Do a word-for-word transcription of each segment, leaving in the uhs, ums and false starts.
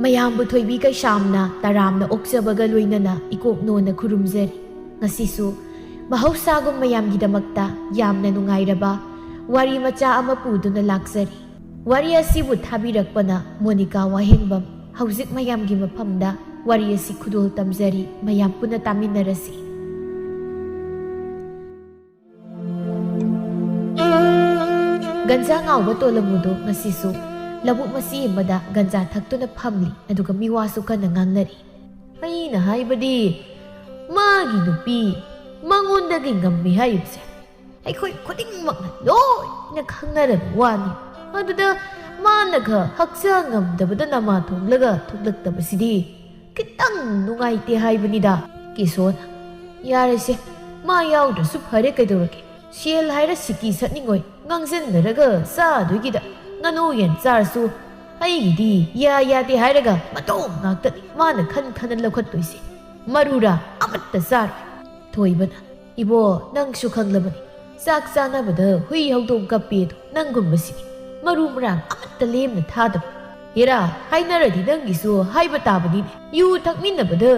ꯃꯌꯥꯝꯕꯨ ꯊꯣꯏꯕꯤ ꯀꯩꯁꯥꯝꯅ ꯇꯔꯥꯝꯅ ꯑꯣꯛꯆꯕꯒ ꯂꯣꯏꯅꯅ ꯏꯀꯣꯛ ꯅꯣꯟꯅ ꯈꯨꯔꯨꯝꯖꯔꯤ꯫ ꯉꯁꯤꯁꯨ ꯃꯍꯧꯁꯥꯒꯨꯝ ꯃꯌꯥꯝꯒꯤꯗꯃꯛꯇ ꯌꯥꯝꯅ ꯅꯨꯡꯉꯥꯏꯔꯕ ꯋꯥꯔꯤ ꯃꯆꯥ ꯑꯃ ꯄꯨꯗꯨꯅ ꯂꯥꯛꯆꯔꯤ꯫ ꯋꯥꯔꯤ ꯑꯁꯤꯕꯨ ꯊꯥꯕꯤꯔꯛꯄꯅ ꯃꯣꯅꯤꯀꯥ ꯋꯥꯍꯦꯡꯕꯝ꯫ ꯍꯧꯖꯤꯛ ꯃꯌꯥꯝꯒꯤ ꯃꯐꯝꯗ ꯋꯥꯔꯤ ꯑꯁꯤ ꯈꯨꯗꯣꯜ ꯇꯝꯖꯔꯤ, ꯃꯌꯥꯝ ꯄꯨꯟꯅ ꯇꯥꯃꯤꯟꯅꯔꯁꯤ꯫ ꯒꯟꯖꯥ ꯉꯥꯎꯕ ꯇꯣꯂꯃꯨꯗꯨ ꯉꯁꯤꯁꯨ ꯂꯧꯕꯨꯛ ꯃꯆꯤ ꯑꯃꯗ ꯒꯟꯖꯥ ꯊꯛꯇꯨꯅ ꯐꯝꯂꯤ, ꯑꯗꯨꯒ ꯃꯤꯋꯥꯁꯨ ꯀꯟꯅ ꯉꯥꯡꯅꯔꯤ꯫ ꯑꯩꯅ ꯍꯥꯏꯕꯗꯤ, ꯃꯥꯒꯤ ꯅꯨꯄꯤ ꯃꯉꯣꯟꯗꯒꯤ ꯉꯝꯃꯤ ꯍꯥꯏꯔꯤꯕꯁꯦ ꯑꯩꯈꯣꯏ ꯈꯨꯗꯤꯡꯃꯛꯅ ꯂꯣꯏꯅ ꯈꯪꯅꯔꯕ ꯋꯥꯅꯤ꯫ ꯑꯗꯨꯗ ꯃꯥꯅꯒ ꯍꯛꯆꯥꯡ ꯉꯝꯗꯕꯗ ꯅꯃꯥ ꯊꯣꯡꯂꯒ ꯊꯣꯛꯂꯛꯇꯕꯁꯤꯗꯤ ꯈꯤꯇꯪ ꯅꯨꯡꯉꯥꯏꯇꯦ ꯍꯥꯏꯕꯅꯤꯗ꯫ ꯀꯦꯁꯣꯅ, ꯌꯥꯔꯦꯁꯦ, ꯃꯥ ꯌꯥꯎꯗ꯭ꯔꯁꯨ ꯐꯔꯦ, ꯀꯩꯗꯧꯔꯒꯦ? ꯁꯦꯜ ꯍꯥꯏꯔ ꯁꯤꯀꯤ ꯁꯠꯅꯤꯡꯉꯣꯏ, ꯉꯥꯡꯁꯤꯟꯅꯔꯒ ꯆꯥꯗꯣꯏꯒꯤꯗ ꯉꯥꯅꯨ ꯌꯦꯟ ꯆꯥꯔꯁꯨ ꯑꯩꯒꯤꯗꯤ ꯌꯥ ꯌꯥꯗꯦ ꯍꯥꯏꯔꯒ ꯃꯇꯣꯡ ꯉꯥꯛꯇꯅꯤ ꯃꯥꯅ ꯈꯟ ꯈꯟꯅ ꯂꯧꯈꯠꯇꯣꯏꯁꯦ꯫ ꯃꯔꯨꯔꯥ ꯑꯃꯠꯇ ꯆꯥꯔꯣꯏ꯫ ꯊꯣꯏꯕꯅ, ꯏꯕꯣ, ꯅꯪꯁꯨ ꯈꯪꯂꯕꯅꯤ, ꯆꯥꯛ ꯆꯥꯅꯕꯗ ꯍꯨꯏ ꯍꯧꯗꯣꯡ ꯀꯞꯄꯦꯗꯣ ꯅꯪꯒꯨꯝꯕꯁꯤꯅꯤ꯫ ꯃꯔꯨ ꯃꯔꯥꯡ ꯑꯃꯠꯇ ꯂꯦꯝꯅ ꯊꯥꯗꯕ꯫ ꯍꯦꯔꯥ, ꯍꯥꯏꯅꯔꯗꯤ ꯅꯪꯒꯤꯁꯨ ꯍꯥꯏꯕ ꯇꯥꯕꯅꯤꯅꯦ꯫ ꯌꯨ ꯊꯛꯃꯤꯟꯅꯕꯗ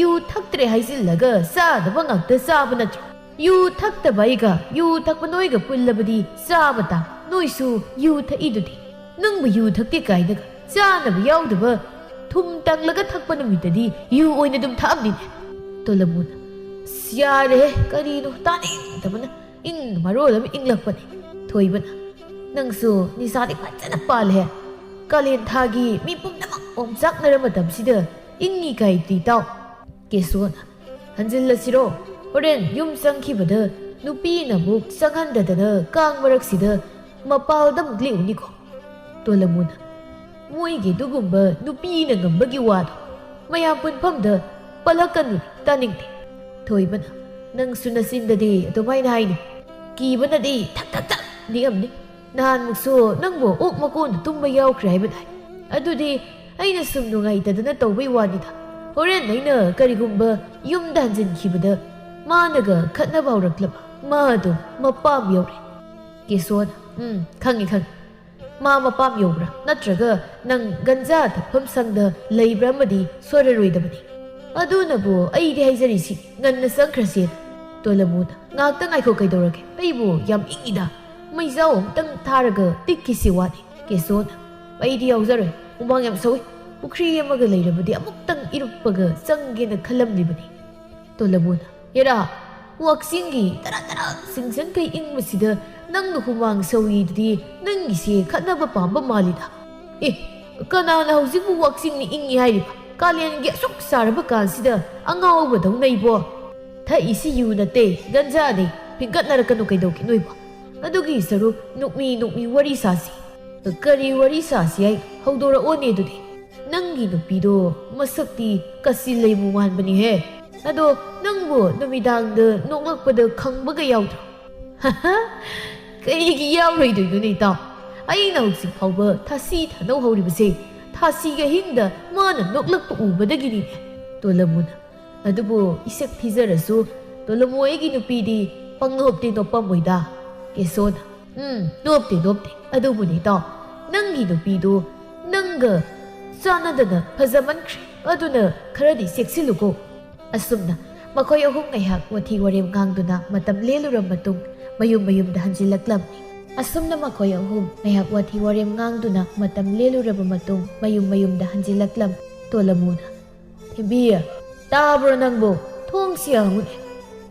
ꯌꯨ ꯊꯛꯇ꯭ꯔꯦ ꯍꯥꯏꯖꯤꯜꯂꯒ ꯆꯥꯗꯕ ꯉꯥꯛꯇ ꯆꯥꯕ ꯅꯠꯇ꯭ꯔꯣ? ꯌꯨ ꯊꯛꯇꯕ ꯑꯩꯒ ꯌꯨ ꯊꯛꯄ ꯅꯣꯏꯒ ꯄꯨꯜꯂꯕꯗꯤ ꯆꯥꯕ ꯇꯥ꯫ ꯅꯣꯏꯁꯨ ꯌꯨ ꯊꯛꯏꯗꯨꯗꯤ꯫ ꯅꯪꯕꯨ ꯌꯨ ꯊꯛꯇꯦ ꯀꯥꯏꯅꯒ ꯆꯥꯅꯕ ꯌꯥꯎꯗꯕ ꯊꯨꯝ ꯇꯪꯂꯒ ꯊꯛꯄ ꯅꯨꯃꯤꯠꯇꯗꯤ ꯌꯨ ꯑꯣꯏꯅ ꯑꯗꯨꯝ ꯊꯛꯑꯝꯅꯤꯅꯦ꯫ ꯇꯣꯂꯃꯨꯅ, "ꯑꯁ, ꯌꯥꯔꯦꯍꯦ, ꯀꯔꯤꯅꯣ ꯇꯥꯅꯤꯡꯗꯕꯅ ꯏꯪꯅ ꯃꯔꯣꯜ ꯑꯃ ꯏꯪꯂꯛꯄꯅꯦ꯫" ꯊꯣꯏꯕꯅ, "ꯅꯪꯁꯨ ꯅꯤꯁꯥꯗꯤ ꯐꯖꯅ ꯄꯥꯜꯂꯦꯍꯦ꯫ ꯀꯥꯂꯦꯟ ꯊꯥꯒꯤ ꯃꯤ ꯄꯨꯝꯅꯃꯛ ꯑꯣꯝꯆꯥꯛꯅꯔ ꯃꯇꯝꯁꯤꯗ ꯏꯪꯉꯤ ꯀꯥꯏꯗꯤ ꯇꯥꯎ꯫" ꯀꯦꯁꯣꯅ, "ꯍꯟꯖꯤꯜꯂꯁꯤꯔꯣ? ꯍꯣꯔꯦꯟ ꯌꯨꯝ ꯆꯪꯈꯤꯕꯗ ꯅꯨꯄꯤꯅ ꯑꯃꯨꯛ ꯆꯪꯍꯟꯗꯗꯅ ꯀꯥꯡ ꯃꯔꯛꯁꯤꯗ ꯃꯄꯥꯜꯗ ꯑꯃꯨꯛ ꯂꯦꯛꯎꯅꯤꯀꯣ꯫" ꯇꯣꯂꯃꯨꯅ, "ꯃꯣꯏꯒꯤ ꯑꯗꯨꯒꯨꯝꯕ ꯅꯨꯄꯤꯅ ꯉꯝꯕꯒꯤ ꯋꯥꯗꯣ ꯃꯌꯥꯝ ꯄꯨꯟꯐꯝꯗ ꯄꯜꯂꯛꯀꯅꯨ, ꯇꯥꯅꯤꯡꯗꯦ꯫" ꯊꯣꯏꯕꯅ, "ꯅꯪꯁꯨ ꯅꯆꯤꯟꯗꯗꯤ ꯑꯗꯨꯃꯥꯏꯅ ꯍꯥꯏꯅꯨ꯫ ꯀꯤꯕꯅꯗꯤ ꯊꯛ ꯊꯛ ꯊꯛ ꯅꯤꯛꯑꯝꯅꯤ꯫ ꯅꯍꯥꯟꯃꯨꯛꯁꯨ ꯅꯪꯕꯨ ꯑꯣꯛ ꯃꯀꯣꯟꯗ ꯇꯨꯝꯕ ꯌꯥꯎꯈ꯭ꯔꯦ ꯍꯥꯏꯕꯗꯥꯏ? ꯑꯗꯨꯗꯤ ꯑꯩꯅ ꯁꯨꯝ ꯅꯨꯡꯉꯥꯏꯇꯗꯅ ꯇꯧꯕꯩ ꯋꯥꯅꯤꯗ꯫ ꯍꯣꯔꯦꯟ ꯑꯩꯅ ꯀꯔꯤꯒꯨꯝꯕ ꯌꯨꯝꯗ ꯍꯟꯖꯤꯟꯈꯤꯕꯗ ꯃꯥꯅꯒ ꯈꯠꯅꯕ ꯍꯧꯔꯛꯂꯕ ꯃꯥꯗꯣ ꯃꯄꯥꯝ ꯌꯧꯔꯦ꯫ ꯀꯦꯁꯣꯅ, "ꯎꯝ, ꯈꯪꯉꯤ, ꯈꯪꯉꯤ꯫ ꯃꯥ ꯃꯄꯥꯝ ꯌꯧꯕ꯭ꯔꯥ? ꯅꯠꯇ꯭ꯔꯒ ꯅꯪ ꯒꯟꯖꯥ ꯊꯛꯐꯝ ꯁꯪꯗ ꯂꯩꯕ꯭ꯔꯥ ꯑꯃꯗꯤ ꯁꯣꯏꯔꯔꯣꯏꯗꯕꯅꯤ꯫ ꯑꯗꯨꯅꯕꯨ ꯑꯩꯗꯤ ꯍꯥꯏꯖꯔꯤꯁꯤ, ꯉꯟꯅ ꯆꯪꯈ꯭ꯔꯁꯦꯅ꯫" ꯇꯣꯂꯃꯨꯅ, "ꯉꯥꯛꯇ ꯉꯥꯏꯈꯣ, ꯀꯩꯗꯧꯔꯒꯦ? ꯑꯩꯕꯨ ꯌꯥꯝ ꯏꯪꯉꯤꯗ꯫ ꯃꯩꯖꯥꯎ ꯑꯃꯇꯪ ꯊꯥꯔꯒ ꯇꯤꯛꯈꯤꯁꯤ ꯋꯥꯅꯤ꯫" ꯀꯦꯁꯣꯅ, "ꯑꯩꯗꯤ ꯌꯥꯎꯖꯔꯣꯏ꯫ ꯍꯨꯃꯥꯡ ꯌꯥꯝ ꯁꯧꯏ꯫ ꯄꯨꯈ꯭ꯔꯤ ꯑꯃꯒ ꯂꯩꯔꯕꯗꯤ ꯑꯃꯨꯛꯇꯪ ꯏꯔꯨꯞꯄꯒ ꯆꯪꯒꯦꯅ ꯈꯜꯂꯝꯂꯤꯕꯅꯤ꯫" ꯇꯣꯂꯃꯨꯅ, "ꯍꯦꯔꯥ, ꯋꯥꯛꯆꯤꯡꯒꯤ ꯇꯔꯥ ꯇꯔꯥ ꯆꯤꯡꯖꯪꯈꯩ ꯏꯪꯕꯁꯤꯗ ꯅꯪꯅ ꯍꯨꯃꯥꯡ ꯁꯧꯏꯗꯨꯗꯤ ꯅꯪꯒꯤꯁꯦ ꯈꯠꯅꯕ ꯄꯥꯝꯕ ꯃꯥꯜꯂꯤꯗ꯫ ꯑꯦ, ꯀꯅꯥꯅ ꯍꯧꯖꯤꯛꯄꯨ ꯋꯥꯛꯆꯤꯡꯅꯤ ꯏꯪꯉꯤ ꯍꯥꯏꯔꯤꯕ? ꯀꯥꯂꯦꯟꯒꯤ ꯑꯁꯨꯛ ꯁꯥꯔꯕ ꯀꯥꯟꯁꯤꯗ ꯑꯉꯥꯎꯕꯗꯧꯅ ꯏꯕꯣ꯫ ꯊꯛꯏꯁꯤ ꯌꯨ ꯅꯠꯇꯦ, ꯒꯟꯖꯥꯅꯤ꯫ ꯐꯤꯡꯒꯠꯅꯔꯛꯀꯅꯨ ꯀꯩꯗꯧꯒꯦ ꯅꯣꯏꯕꯣ? ꯑꯗꯨꯒꯤ ꯁꯔꯨꯛ ꯅꯣꯛꯃꯤ ꯅꯣꯛꯃꯤ ꯋꯥꯔꯤ ꯁꯥꯁꯤ꯫" "ꯀꯔꯤ ꯋꯥꯔꯤ ꯁꯥꯁꯤ ꯍꯥꯏ? ꯍꯧꯗꯣꯔꯛꯑꯣꯅꯦ ꯑꯗꯨꯗꯤ꯫ ꯅꯪꯒꯤ ꯅꯨꯄꯤꯗꯣ ꯃꯁꯛꯇꯤ ꯀꯥꯆꯤꯟ ꯂꯩꯃꯨ ꯃꯥꯟꯕꯅꯤꯍꯦ꯫ ꯑꯗꯣ ꯅꯪꯕꯨ ꯅꯨꯃꯤꯗꯥꯡꯗ ꯅꯣꯛꯂꯛꯄꯗ ꯈꯪꯕꯒ ꯌꯥꯎꯗ꯭ꯔꯣ?" "ꯀꯩꯒꯤ ꯌꯥꯎꯔꯣꯏꯗꯣꯏꯅꯣꯅꯦ ꯏꯇꯥꯎ? ꯑꯩꯅ ꯍꯧꯖꯤꯛ ꯐꯥꯎꯕ ꯊꯥꯁꯤ ꯊꯥꯅꯧ ꯍꯧꯔꯤꯕꯁꯦ ꯊꯥꯁꯤꯒꯤ ꯑꯍꯤꯡꯗ ꯃꯥꯅ ꯅꯣꯛꯂꯛꯄ ꯎꯕꯗꯒꯤꯅꯤꯅꯦ꯫" ꯇꯣꯂꯃꯨꯅ, "ꯑꯗꯨꯕꯨ ꯏꯁꯛ ꯊꯤꯖꯔꯁꯨ ꯇꯣꯂꯃꯨ ꯑꯩꯒꯤ ꯅꯨꯄꯤꯗꯤ ꯄꯪꯅꯣꯞꯇꯤ ꯅꯣꯞꯄꯝꯃꯣꯏꯗ꯫" ꯀꯦꯁꯣꯅ, "ꯎꯝ, ꯅꯣꯞꯇꯦ, ꯅꯣꯞꯇꯦ꯫ ꯑꯗꯨꯕꯨꯅꯦ ꯏꯇꯥꯎ, ꯅꯪꯒꯤ ꯅꯨꯄꯤꯗꯨ ꯅꯪꯒ ꯆꯥꯟꯅꯗꯅ ꯐꯖꯃꯟꯈ꯭ꯔꯦ꯫ ꯑꯗꯨꯅ ꯈꯔꯗꯤ ꯆꯦꯛꯁꯤꯜꯂꯨꯀꯣ꯫" ꯑꯁꯨꯝꯅ ꯃꯈꯣꯏ ꯑꯍꯨꯝ ꯉꯥꯏꯍꯥꯛ ꯋꯥꯊꯤ ꯋꯥꯔꯦꯝ ꯉꯥꯡꯗꯨꯅ ꯃꯇꯝ ꯂꯦꯜꯂꯨꯔꯕ ꯃꯇꯨꯡ ꯃꯌꯨꯝ ꯃꯌꯨꯝꯗ ꯍꯟꯖꯤꯜꯂꯛꯂꯝꯃꯤ꯫ ꯑꯁꯨꯝꯅ ꯃꯈꯣꯏ ꯑꯍꯨꯝ ꯉꯥꯏꯍꯥꯛ ꯋꯥꯊꯤ ꯋꯥꯔꯦꯝ ꯉꯥꯡꯗꯨꯅ ꯃꯇꯝ ꯂꯦꯜꯂꯨꯔꯕ ꯃꯇꯨꯡ ꯃꯌꯨꯝ ꯃꯌꯨꯝꯗ ꯍꯟꯖꯤꯜꯂꯛꯂꯝꯃꯤ꯫ ꯇꯣꯂꯃꯨꯅ, "ꯊꯦꯝꯕꯤ, ꯇꯥꯕ꯭ꯔꯣ ꯅꯪꯕꯨ? ꯊꯣꯡꯁꯤ ꯍꯥꯡꯉꯨꯅꯦ꯫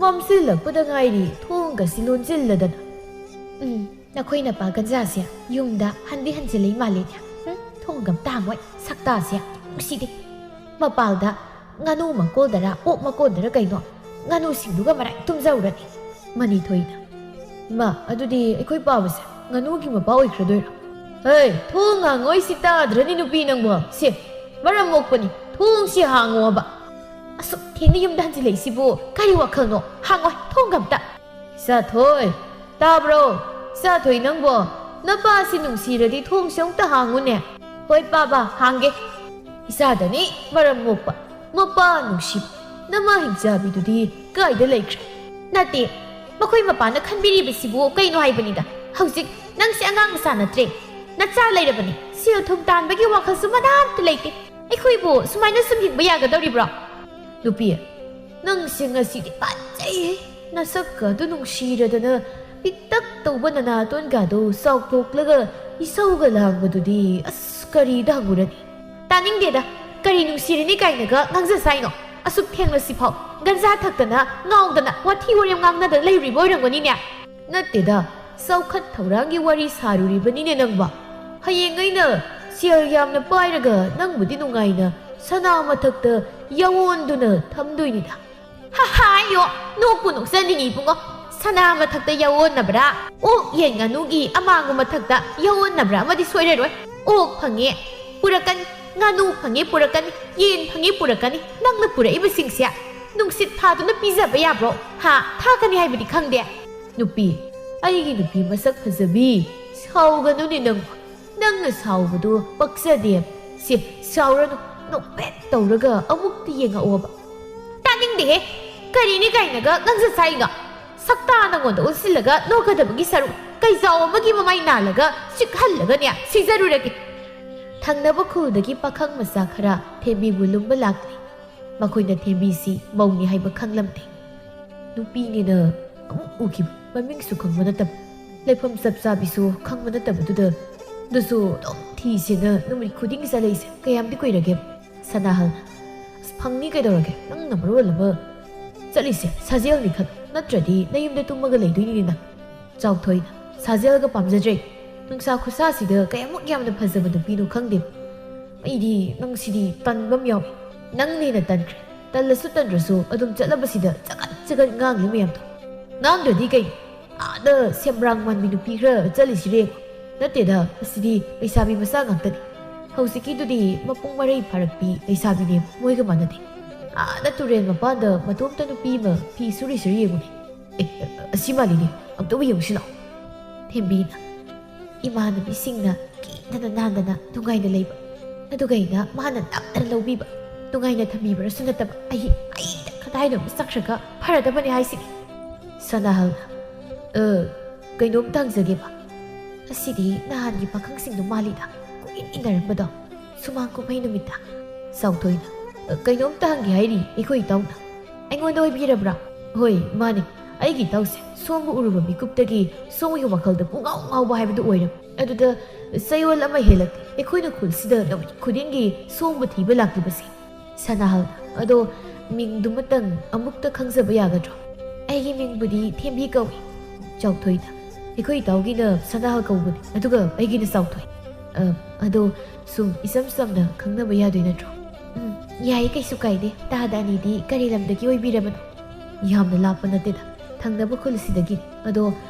ꯃꯝꯁꯤꯜꯂꯛꯄꯗ ꯉꯥꯏꯔꯤ, ꯊꯣꯡꯒꯁꯤ ꯂꯣꯟꯁꯤꯜꯂꯗꯅ꯫" "ꯎꯝ, ꯅꯈꯣꯏ ꯅꯄꯥ ꯒꯟꯖꯥꯁꯦ ꯌꯨꯝꯗ ꯍꯟꯗꯤ ꯍꯟꯖꯤꯜꯂꯛꯏ ꯃꯥꯜꯂꯦꯅꯦ꯫ ꯍꯨꯝ, ꯊꯣꯡꯒ ꯑꯝꯇ ꯍꯥꯡꯉꯣꯏ, ꯁꯛꯇꯥꯁꯦ ꯅꯨꯡꯁꯤꯗꯦ꯫ ꯃꯄꯥꯜꯗ ꯉꯥꯅꯨ ꯃꯀꯣꯜꯗꯔ ꯑꯣꯛ ꯃꯀꯣꯜꯗꯔ ꯀꯩꯅꯣ, ꯉꯥꯅꯨꯁꯤꯡꯗꯨꯒ ꯃꯔꯥꯏ ꯇꯨꯝꯖꯍꯧꯔꯅꯤ꯫" ꯃꯅꯤꯊꯣꯏꯅ, "ꯏꯃꯥ, ꯑꯗꯨꯗꯤ ꯑꯩꯈꯣꯏ ꯄꯥꯕꯁꯦ ꯉꯥꯅꯨꯒꯤ ꯃꯄꯥ ꯑꯣꯏꯈ꯭ꯔꯗꯣꯏꯔꯣ?" "ꯍꯩ, ꯊꯣꯡ ꯍꯥꯡꯉꯣꯏ ꯁꯤ ꯇꯥꯗ꯭ꯔꯅꯤ ꯅꯨꯄꯤ ꯅꯪꯕꯣ? ꯁꯦ, ꯃꯔꯝ ꯃꯣꯛꯄꯅꯤ, ꯊꯣꯡꯁꯤ ꯍꯥꯡꯉꯣꯕ꯫" "ꯑꯁꯨꯛ ꯊꯦꯡꯅ ꯌꯨꯝꯗ ꯍꯟꯖꯤꯜꯂꯛꯏꯁꯤꯕꯨ ꯀꯔꯤ ꯋꯥꯈꯜꯅꯣ? ꯍꯥꯡꯉꯣꯏ ꯊꯣꯡꯒ ꯑꯝꯇ꯫" "ꯏꯆꯥꯊꯣꯏ, ꯇꯥꯕ꯭ꯔꯣ? ꯏꯆꯥꯊꯣꯏ ꯅꯪꯕꯣ, ꯅꯄꯥꯁꯤ ꯅꯨꯡꯁꯤꯔꯗꯤ ꯊꯣꯡꯁꯤ ꯑꯃꯨꯛꯇ ꯍꯥꯡꯉꯨꯅꯦ꯫" "ꯍꯣꯏ ꯄꯥꯕ, ꯍꯥꯡꯒꯦ꯫" ꯏꯆꯥꯗꯅꯤ ꯃꯔꯝ ꯃꯣꯛꯄ, ꯃꯄꯥ ꯅꯨꯡꯁꯤꯕ꯫ ꯅꯃꯥ ꯍꯤꯡꯆꯥꯕꯤꯗꯨꯗꯤ ꯀꯥꯏꯗ ꯂꯩꯈ꯭ꯔꯦ? ꯅꯠꯇꯦ, ꯃꯈꯣꯏ ꯃꯄꯥꯅ ꯈꯟꯕꯤꯔꯤꯕꯁꯤꯕꯨ ꯀꯩꯅꯣ ꯍꯥꯏꯕꯅꯤꯗ꯫ ꯍꯧꯖꯤꯛ ꯅꯪꯁꯦ ꯑꯉꯥꯡ ꯃꯆꯥ ꯅꯠꯇ꯭ꯔꯦ, ꯅꯆꯥ ꯂꯩꯔꯕꯅꯤ꯫ ꯁꯦꯜ ꯊꯨꯝ ꯇꯥꯟꯕꯒꯤ ꯋꯥꯈꯜꯁꯨ ꯃꯅꯥ ꯑꯝꯇ ꯂꯩꯇꯦ꯫ ꯑꯩꯈꯣꯏꯕꯨ ꯁꯨꯃꯥꯏꯅ ꯁꯨꯝ ꯍꯤꯡꯕ ꯌꯥꯒꯗꯧꯔꯤꯕ꯭ꯔꯣ? ꯅꯨꯄꯤ, ꯅꯪꯁꯦ ꯉꯁꯤꯗꯤ ꯐꯖꯩꯍꯦ꯫ ꯅꯁꯛꯀ ꯑꯗꯨ ꯅꯨꯡꯁꯤꯔꯗꯅ ꯄꯤꯛꯇꯛ ꯇꯧꯕ ꯅꯅꯥꯇꯣꯟꯒꯗꯣ ꯆꯥꯎꯊꯣꯛꯂꯒ ꯏꯁꯧꯒ ꯂꯥꯡꯕꯗꯨꯗꯤ ꯑꯁ ꯀꯔꯤꯗ ꯍꯪꯉꯨꯔꯅꯤ? ꯇꯥꯅꯤꯡꯗꯦꯗ, ꯀꯔꯤ ꯅꯨꯡꯁꯤꯔꯅꯤ ꯀꯥꯏꯅꯒ ꯉꯥꯡꯖ ꯁꯥꯏꯅꯣ? ꯑꯁꯨꯛ ꯊꯦꯡꯂꯁꯤꯐꯥꯎ ꯒꯟꯖꯥ ꯊꯛꯇꯅ ꯉꯥꯎꯗꯅ ꯋꯥꯊꯤ ꯋꯥꯔꯦꯝ ꯉꯥꯡꯅꯗꯅ ꯂꯩꯔꯨꯔꯤꯕ ꯑꯣꯏꯔꯝꯒꯅꯤꯅꯦ꯫ ꯅꯠꯇꯦꯗ, ꯆꯥꯎꯈꯠ ꯊꯧꯔꯥꯡꯒꯤ ꯋꯥꯔꯤ ꯁꯥꯔꯨꯔꯤꯕꯅꯤꯅꯦ ꯅꯪꯕ꯫ ꯍꯌꯦꯡ ꯑꯩꯅ ꯁꯦꯜ ꯌꯥꯝꯅ ꯄꯥꯏꯔꯒ ꯅꯪꯕꯨꯗꯤ ꯅꯨꯡꯉꯥꯏꯅ ꯁꯅꯥ ꯃꯊꯛꯇ ꯌꯥꯑꯣꯟꯗꯨꯅ ꯊꯝꯗꯣꯏꯅꯤꯗ꯫ ꯍꯥ ꯍꯥ, ꯑꯌꯣ, ꯅꯣꯛꯄꯨ ꯅꯣꯛꯆꯅꯤꯡꯉꯤ ꯏꯕꯨꯡꯉꯣ꯫ ꯁꯅꯥ ꯃꯊꯛꯇ ꯌꯥꯑꯣꯟꯅꯕ꯭ꯔꯥ? ꯑꯣꯛ ꯌꯦꯟ ꯉꯥꯅꯨꯒꯤ ꯑꯃꯥꯡꯕ ꯃꯊꯛꯇ ꯌꯥꯑꯣꯟꯅꯕ꯭ꯔꯥ ꯑꯃꯗꯤ ꯁꯣꯏꯔꯔꯣꯏ꯫ ꯑꯣꯛ ꯐꯪꯉꯦ, ꯄꯨꯔꯛꯀꯅꯤ꯫ ꯉꯥꯅꯨ ꯐꯪꯉꯦ, ꯄꯨꯔꯛꯀꯅꯤ꯫ ꯌꯦꯟ ꯐꯪꯉꯦ, ꯄꯨꯔꯛꯀꯅꯤ꯫ ꯅꯪꯅ ꯄꯨꯔꯛꯏꯕꯁꯤꯡꯁꯦ ꯅꯨꯡꯁꯤꯠ ꯐꯥꯗꯨꯅ ꯄꯤꯖꯕ ꯌꯥꯕ꯭ꯔꯣ? ꯍꯥ? ꯊꯥꯛꯀꯅꯤ ꯍꯥꯏꯕꯗꯤ ꯈꯪꯗꯦ꯫ ꯅꯨꯄꯤ, ꯑꯩꯒꯤ ꯅꯨꯄꯤ ꯃꯁꯛ ꯐꯖꯕꯤ, ꯁꯥꯎꯒꯅꯨꯅꯦ ꯅꯪ꯫ ꯅꯪꯅ ꯁꯥꯎꯕꯗꯨ ꯄꯛꯆꯗꯦ꯫ ꯁꯦ, ꯁꯥꯎꯔꯅꯨ, ꯅꯣꯛꯐꯦꯠ ꯇꯧꯔꯒ ꯑꯃꯨꯛꯇꯤ ꯌꯦꯡꯉꯛꯑꯣꯕ꯫ ꯇꯥꯅꯤꯡꯗꯦꯍꯦ, ꯀꯔꯤꯅꯤ ꯀꯥꯏꯅꯒ ꯉꯥꯡꯖ ꯁꯥꯏꯅꯣ? ꯁꯛꯇꯥ ꯅꯉꯣꯟꯗ ꯑꯣꯟꯁꯤꯜꯂꯒ ꯅꯣꯛꯀꯗꯕꯒꯤ ꯁꯔꯨꯛ ꯀꯩꯖꯥꯎ ꯑꯃꯒꯤ ꯃꯃꯥꯏ ꯅꯥꯜꯂꯒ ꯆꯤꯛꯍꯜꯂꯒꯅꯦ ꯁꯤꯖꯔꯨꯔꯒꯦ꯫ ꯊꯪꯅꯕ ꯈꯨꯜꯗꯒꯤ ꯄꯥꯈꯪ ꯃꯆꯥ ꯈꯔ ꯊꯦꯝꯕꯤꯕꯨ ꯂꯨꯝꯕ ꯂꯥꯛꯂꯤ꯫ ꯃꯈꯣꯏꯅ ꯊꯦꯝꯕꯤꯁꯤ ꯃꯧꯅꯤ ꯍꯥꯏꯕ ꯈꯪꯂꯝꯗꯦ꯫ ꯅꯨꯄꯤꯅꯦꯅ ꯑꯃꯨꯛ ꯎꯈꯤꯕ, ꯃꯃꯤꯡꯁꯨ ꯈꯪꯕ ꯅꯠꯇꯕ, ꯂꯩꯐꯝ ꯆꯞ ꯆꯥꯕꯤꯁꯨ ꯈꯪꯕ ꯅꯠꯇꯕꯗꯨꯗ, ꯑꯗꯨꯁꯨ ꯑꯗꯨꯝ ꯊꯤꯁꯦꯅ ꯅꯨꯃꯤꯠ ꯈꯨꯗꯤꯡꯒꯤ ꯆꯠꯂꯛꯏꯁꯦ ꯀꯌꯥꯝꯗꯤ ꯀꯨꯏꯔꯒꯦ? ꯁꯅꯥꯍꯜꯅ, "ꯑꯁ, ꯐꯪꯅꯤ ꯀꯩꯗꯧꯔꯒꯦ? ꯅꯪꯅ ꯃꯔꯣꯜ ꯑꯃ ꯆꯠꯂꯤꯁꯦ ꯁꯥꯖꯦꯜꯅꯤ ꯈꯜꯂꯣ, ꯅꯠꯇ꯭ꯔꯗꯤ ꯅꯌꯨꯝꯗ ꯇꯨꯝꯃꯒ ꯂꯩꯗꯣꯏꯅꯤꯅ꯫ ꯆꯥꯎꯊꯣꯏꯅ, ꯁꯥꯖꯦꯜꯒ ꯄꯥꯝꯖꯗ꯭ꯔꯦ꯫ ꯅꯨꯡꯁꯥ ꯈꯨꯁꯥꯁꯤꯗ ꯀꯌꯥꯃꯨꯛ ꯌꯥꯝꯅ ꯐꯖꯕ ꯅꯨꯄꯤꯅꯣ ꯈꯪꯗꯦ꯫ ꯑꯩꯗꯤ ꯅꯪꯁꯤꯗꯤ ꯇꯟꯕ ꯑꯃ ꯌꯥꯎꯏ꯫ ꯅꯪꯅ ꯍꯦꯟꯅ ꯇꯟꯈ꯭ꯔꯦ꯫ ꯇꯜꯂꯁꯨ ꯇꯟꯗ꯭ꯔꯁꯨ ꯑꯗꯨꯝ ꯆꯠꯂꯕꯁꯤꯗ ꯆꯒꯠ ꯆꯒꯠ ꯉꯥꯡꯂꯤ ꯃꯌꯥꯝꯗꯣ꯫ ꯉꯥꯡꯗ꯭ꯔꯗꯤ ꯀꯩ? ꯑꯥꯗ ꯁꯦꯝꯕ꯭ꯔꯥꯡ ꯃꯥꯟꯕꯤ ꯅꯨꯄꯤ ꯈꯔ ꯆꯠꯂꯤꯁꯤꯔꯦ꯫ ꯅꯠꯇꯦꯗ, ꯑꯁꯤꯗꯤ ꯂꯩꯁꯥꯕꯤ ꯃꯆꯥ ꯉꯥꯛꯇꯅꯤ꯫ ꯍꯧꯖꯤꯛꯀꯤꯗꯨꯗꯤ ꯃꯄꯨꯡ ꯃꯔꯩ ꯐꯥꯔꯛꯄꯤ ꯂꯩꯁꯥꯕꯤꯅꯦ, ꯃꯣꯏꯒ ꯃꯥꯟꯅꯗꯦ꯫ ꯑꯥꯗ ꯇꯨꯔꯦꯜ ꯃꯄꯥꯟꯗ ꯃꯇꯣꯝꯇ ꯅꯨꯄꯤ ꯑꯃ ꯐꯤ ꯁꯨꯔꯤꯁꯤꯔ ꯌꯦꯡꯉꯨꯅꯦ꯫ ꯑꯦ, ꯑꯁꯤ ꯃꯥꯜꯂꯤꯅꯦ, ꯑꯝꯇꯕꯨ ꯌꯦꯡꯉꯨꯁꯤ ꯂꯥꯛꯑꯣ꯫" ꯊꯦꯝꯕꯤꯅ, ꯏꯃꯥꯟꯅꯕꯤꯁꯤꯡꯅ ꯀꯦꯗꯅ ꯅꯥꯟꯗꯅ ꯅꯨꯡꯉꯥꯏꯅ ꯂꯩꯕ, ꯑꯗꯨꯒ ꯑꯩꯅ ꯃꯥꯅ ꯅꯝꯗꯅ ꯂꯧꯕꯤꯕ꯫ ꯅꯨꯡꯉꯥꯏꯅ ꯊꯝꯕꯤꯕ꯭ꯔꯁꯨ ꯅꯠꯇꯕ, ꯑꯩ ꯑꯩꯗ ꯀꯗꯥꯏꯗ ꯑꯃꯨꯛ ꯆꯠꯈ꯭ꯔꯒ ꯐꯔꯗꯕꯅꯤ ꯍꯥꯏꯁꯤꯅꯤ꯫ ꯁꯅꯥꯍꯜꯅ, "ꯑ, ꯀꯩꯅꯣꯝꯇ ꯍꯪꯖꯒꯦꯕ꯫ ꯑꯁꯤꯗꯤ ꯅꯍꯥꯟꯒꯤ ꯄꯥꯈꯪꯁꯤꯡꯗꯣ ꯃꯥꯜꯂꯤꯗ, ꯀꯨꯏꯅ ꯏꯟꯅꯔꯝꯕꯗꯣ, ꯁꯨꯃꯥꯡ ꯀꯨꯝꯍꯩ ꯅꯨꯃꯤꯠꯇ?" ꯆꯥꯎꯊꯣꯏꯅ, "ꯑ, ꯀꯩꯅꯣꯝꯇ ꯍꯪꯒꯦ ꯍꯥꯏꯔꯤ, ꯑꯩꯈꯣꯏ ꯏꯇꯥꯎꯅ꯫ ꯑꯩꯉꯣꯟꯗ ꯑꯣꯏꯕꯤꯔꯕ꯭ꯔꯥ?" "ꯍꯣꯏ, ꯃꯥꯅꯦ꯫ ꯑꯩꯒꯤ ꯏꯇꯥꯎꯁꯦ ꯁꯣꯝꯕꯨ ꯎꯔꯨꯕ ꯃꯤꯀꯨꯞꯇꯒꯤ ꯁꯣꯝꯒꯤ ꯋꯥꯈꯜꯗ ꯄꯨꯡꯉꯥꯎ ꯉꯥꯎꯕ ꯍꯥꯏꯕꯗꯨ ꯑꯣꯏꯔꯦ꯫ ꯑꯗꯨꯗ ꯆꯌꯣꯜ ꯑꯃ ꯍꯦꯜꯂꯛꯇꯦ ꯑꯩꯈꯣꯏꯅ ꯈꯨꯜꯁꯤꯗ ꯅꯨꯃꯤꯠ ꯈꯨꯗꯤꯡꯒꯤ ꯁꯣꯝꯕꯨ ꯊꯤꯕ ꯂꯥꯛꯂꯤꯕꯁꯦ꯫" ꯁꯅꯥꯍꯜꯅ, "ꯑꯗꯣ ꯃꯤꯡꯗꯨꯃꯇꯪ ꯑꯃꯨꯛꯇ ꯈꯪꯖꯕ ꯌꯥꯒꯗ꯭ꯔꯣ?" "ꯑꯩꯒꯤ ꯃꯤꯡꯕꯨꯗꯤ ꯊꯦꯝꯕꯤ ꯀꯧꯏ꯫" ꯆꯥꯎꯊꯣꯏꯅ, "ꯑꯩꯈꯣꯏ ꯏꯇꯥꯎꯒꯤꯅ ꯁꯅꯥꯍꯜ ꯀꯧꯕꯅꯤ, ꯑꯗꯨꯒ ꯑꯩꯒꯤꯅ ꯆꯥꯎꯊꯣꯏ꯫ ꯑ, ꯑꯗꯣ ꯁꯨꯝ ꯏꯆꯝ ꯆꯝꯅ ꯈꯪꯅꯕ ꯌꯥꯗꯣꯏ ꯅꯠꯇ꯭ꯔꯣ?" "ꯎꯝ, ꯌꯥꯏ, ꯀꯩꯁꯨ ꯀꯥꯏꯗꯦ꯫ ꯇꯥꯗ ꯑꯅꯤꯗꯤ ꯀꯔꯤ ꯂꯝꯗꯒꯤ ꯑꯣꯏꯕꯤꯔꯕꯅꯣ?" "ꯌꯥꯝꯅ ꯂꯥꯞꯄ ꯅꯠꯇꯦꯗ, ꯊꯪꯅꯕ ꯈꯨꯜꯁꯤꯗꯒꯤꯅꯤ꯫ ꯑꯗꯣ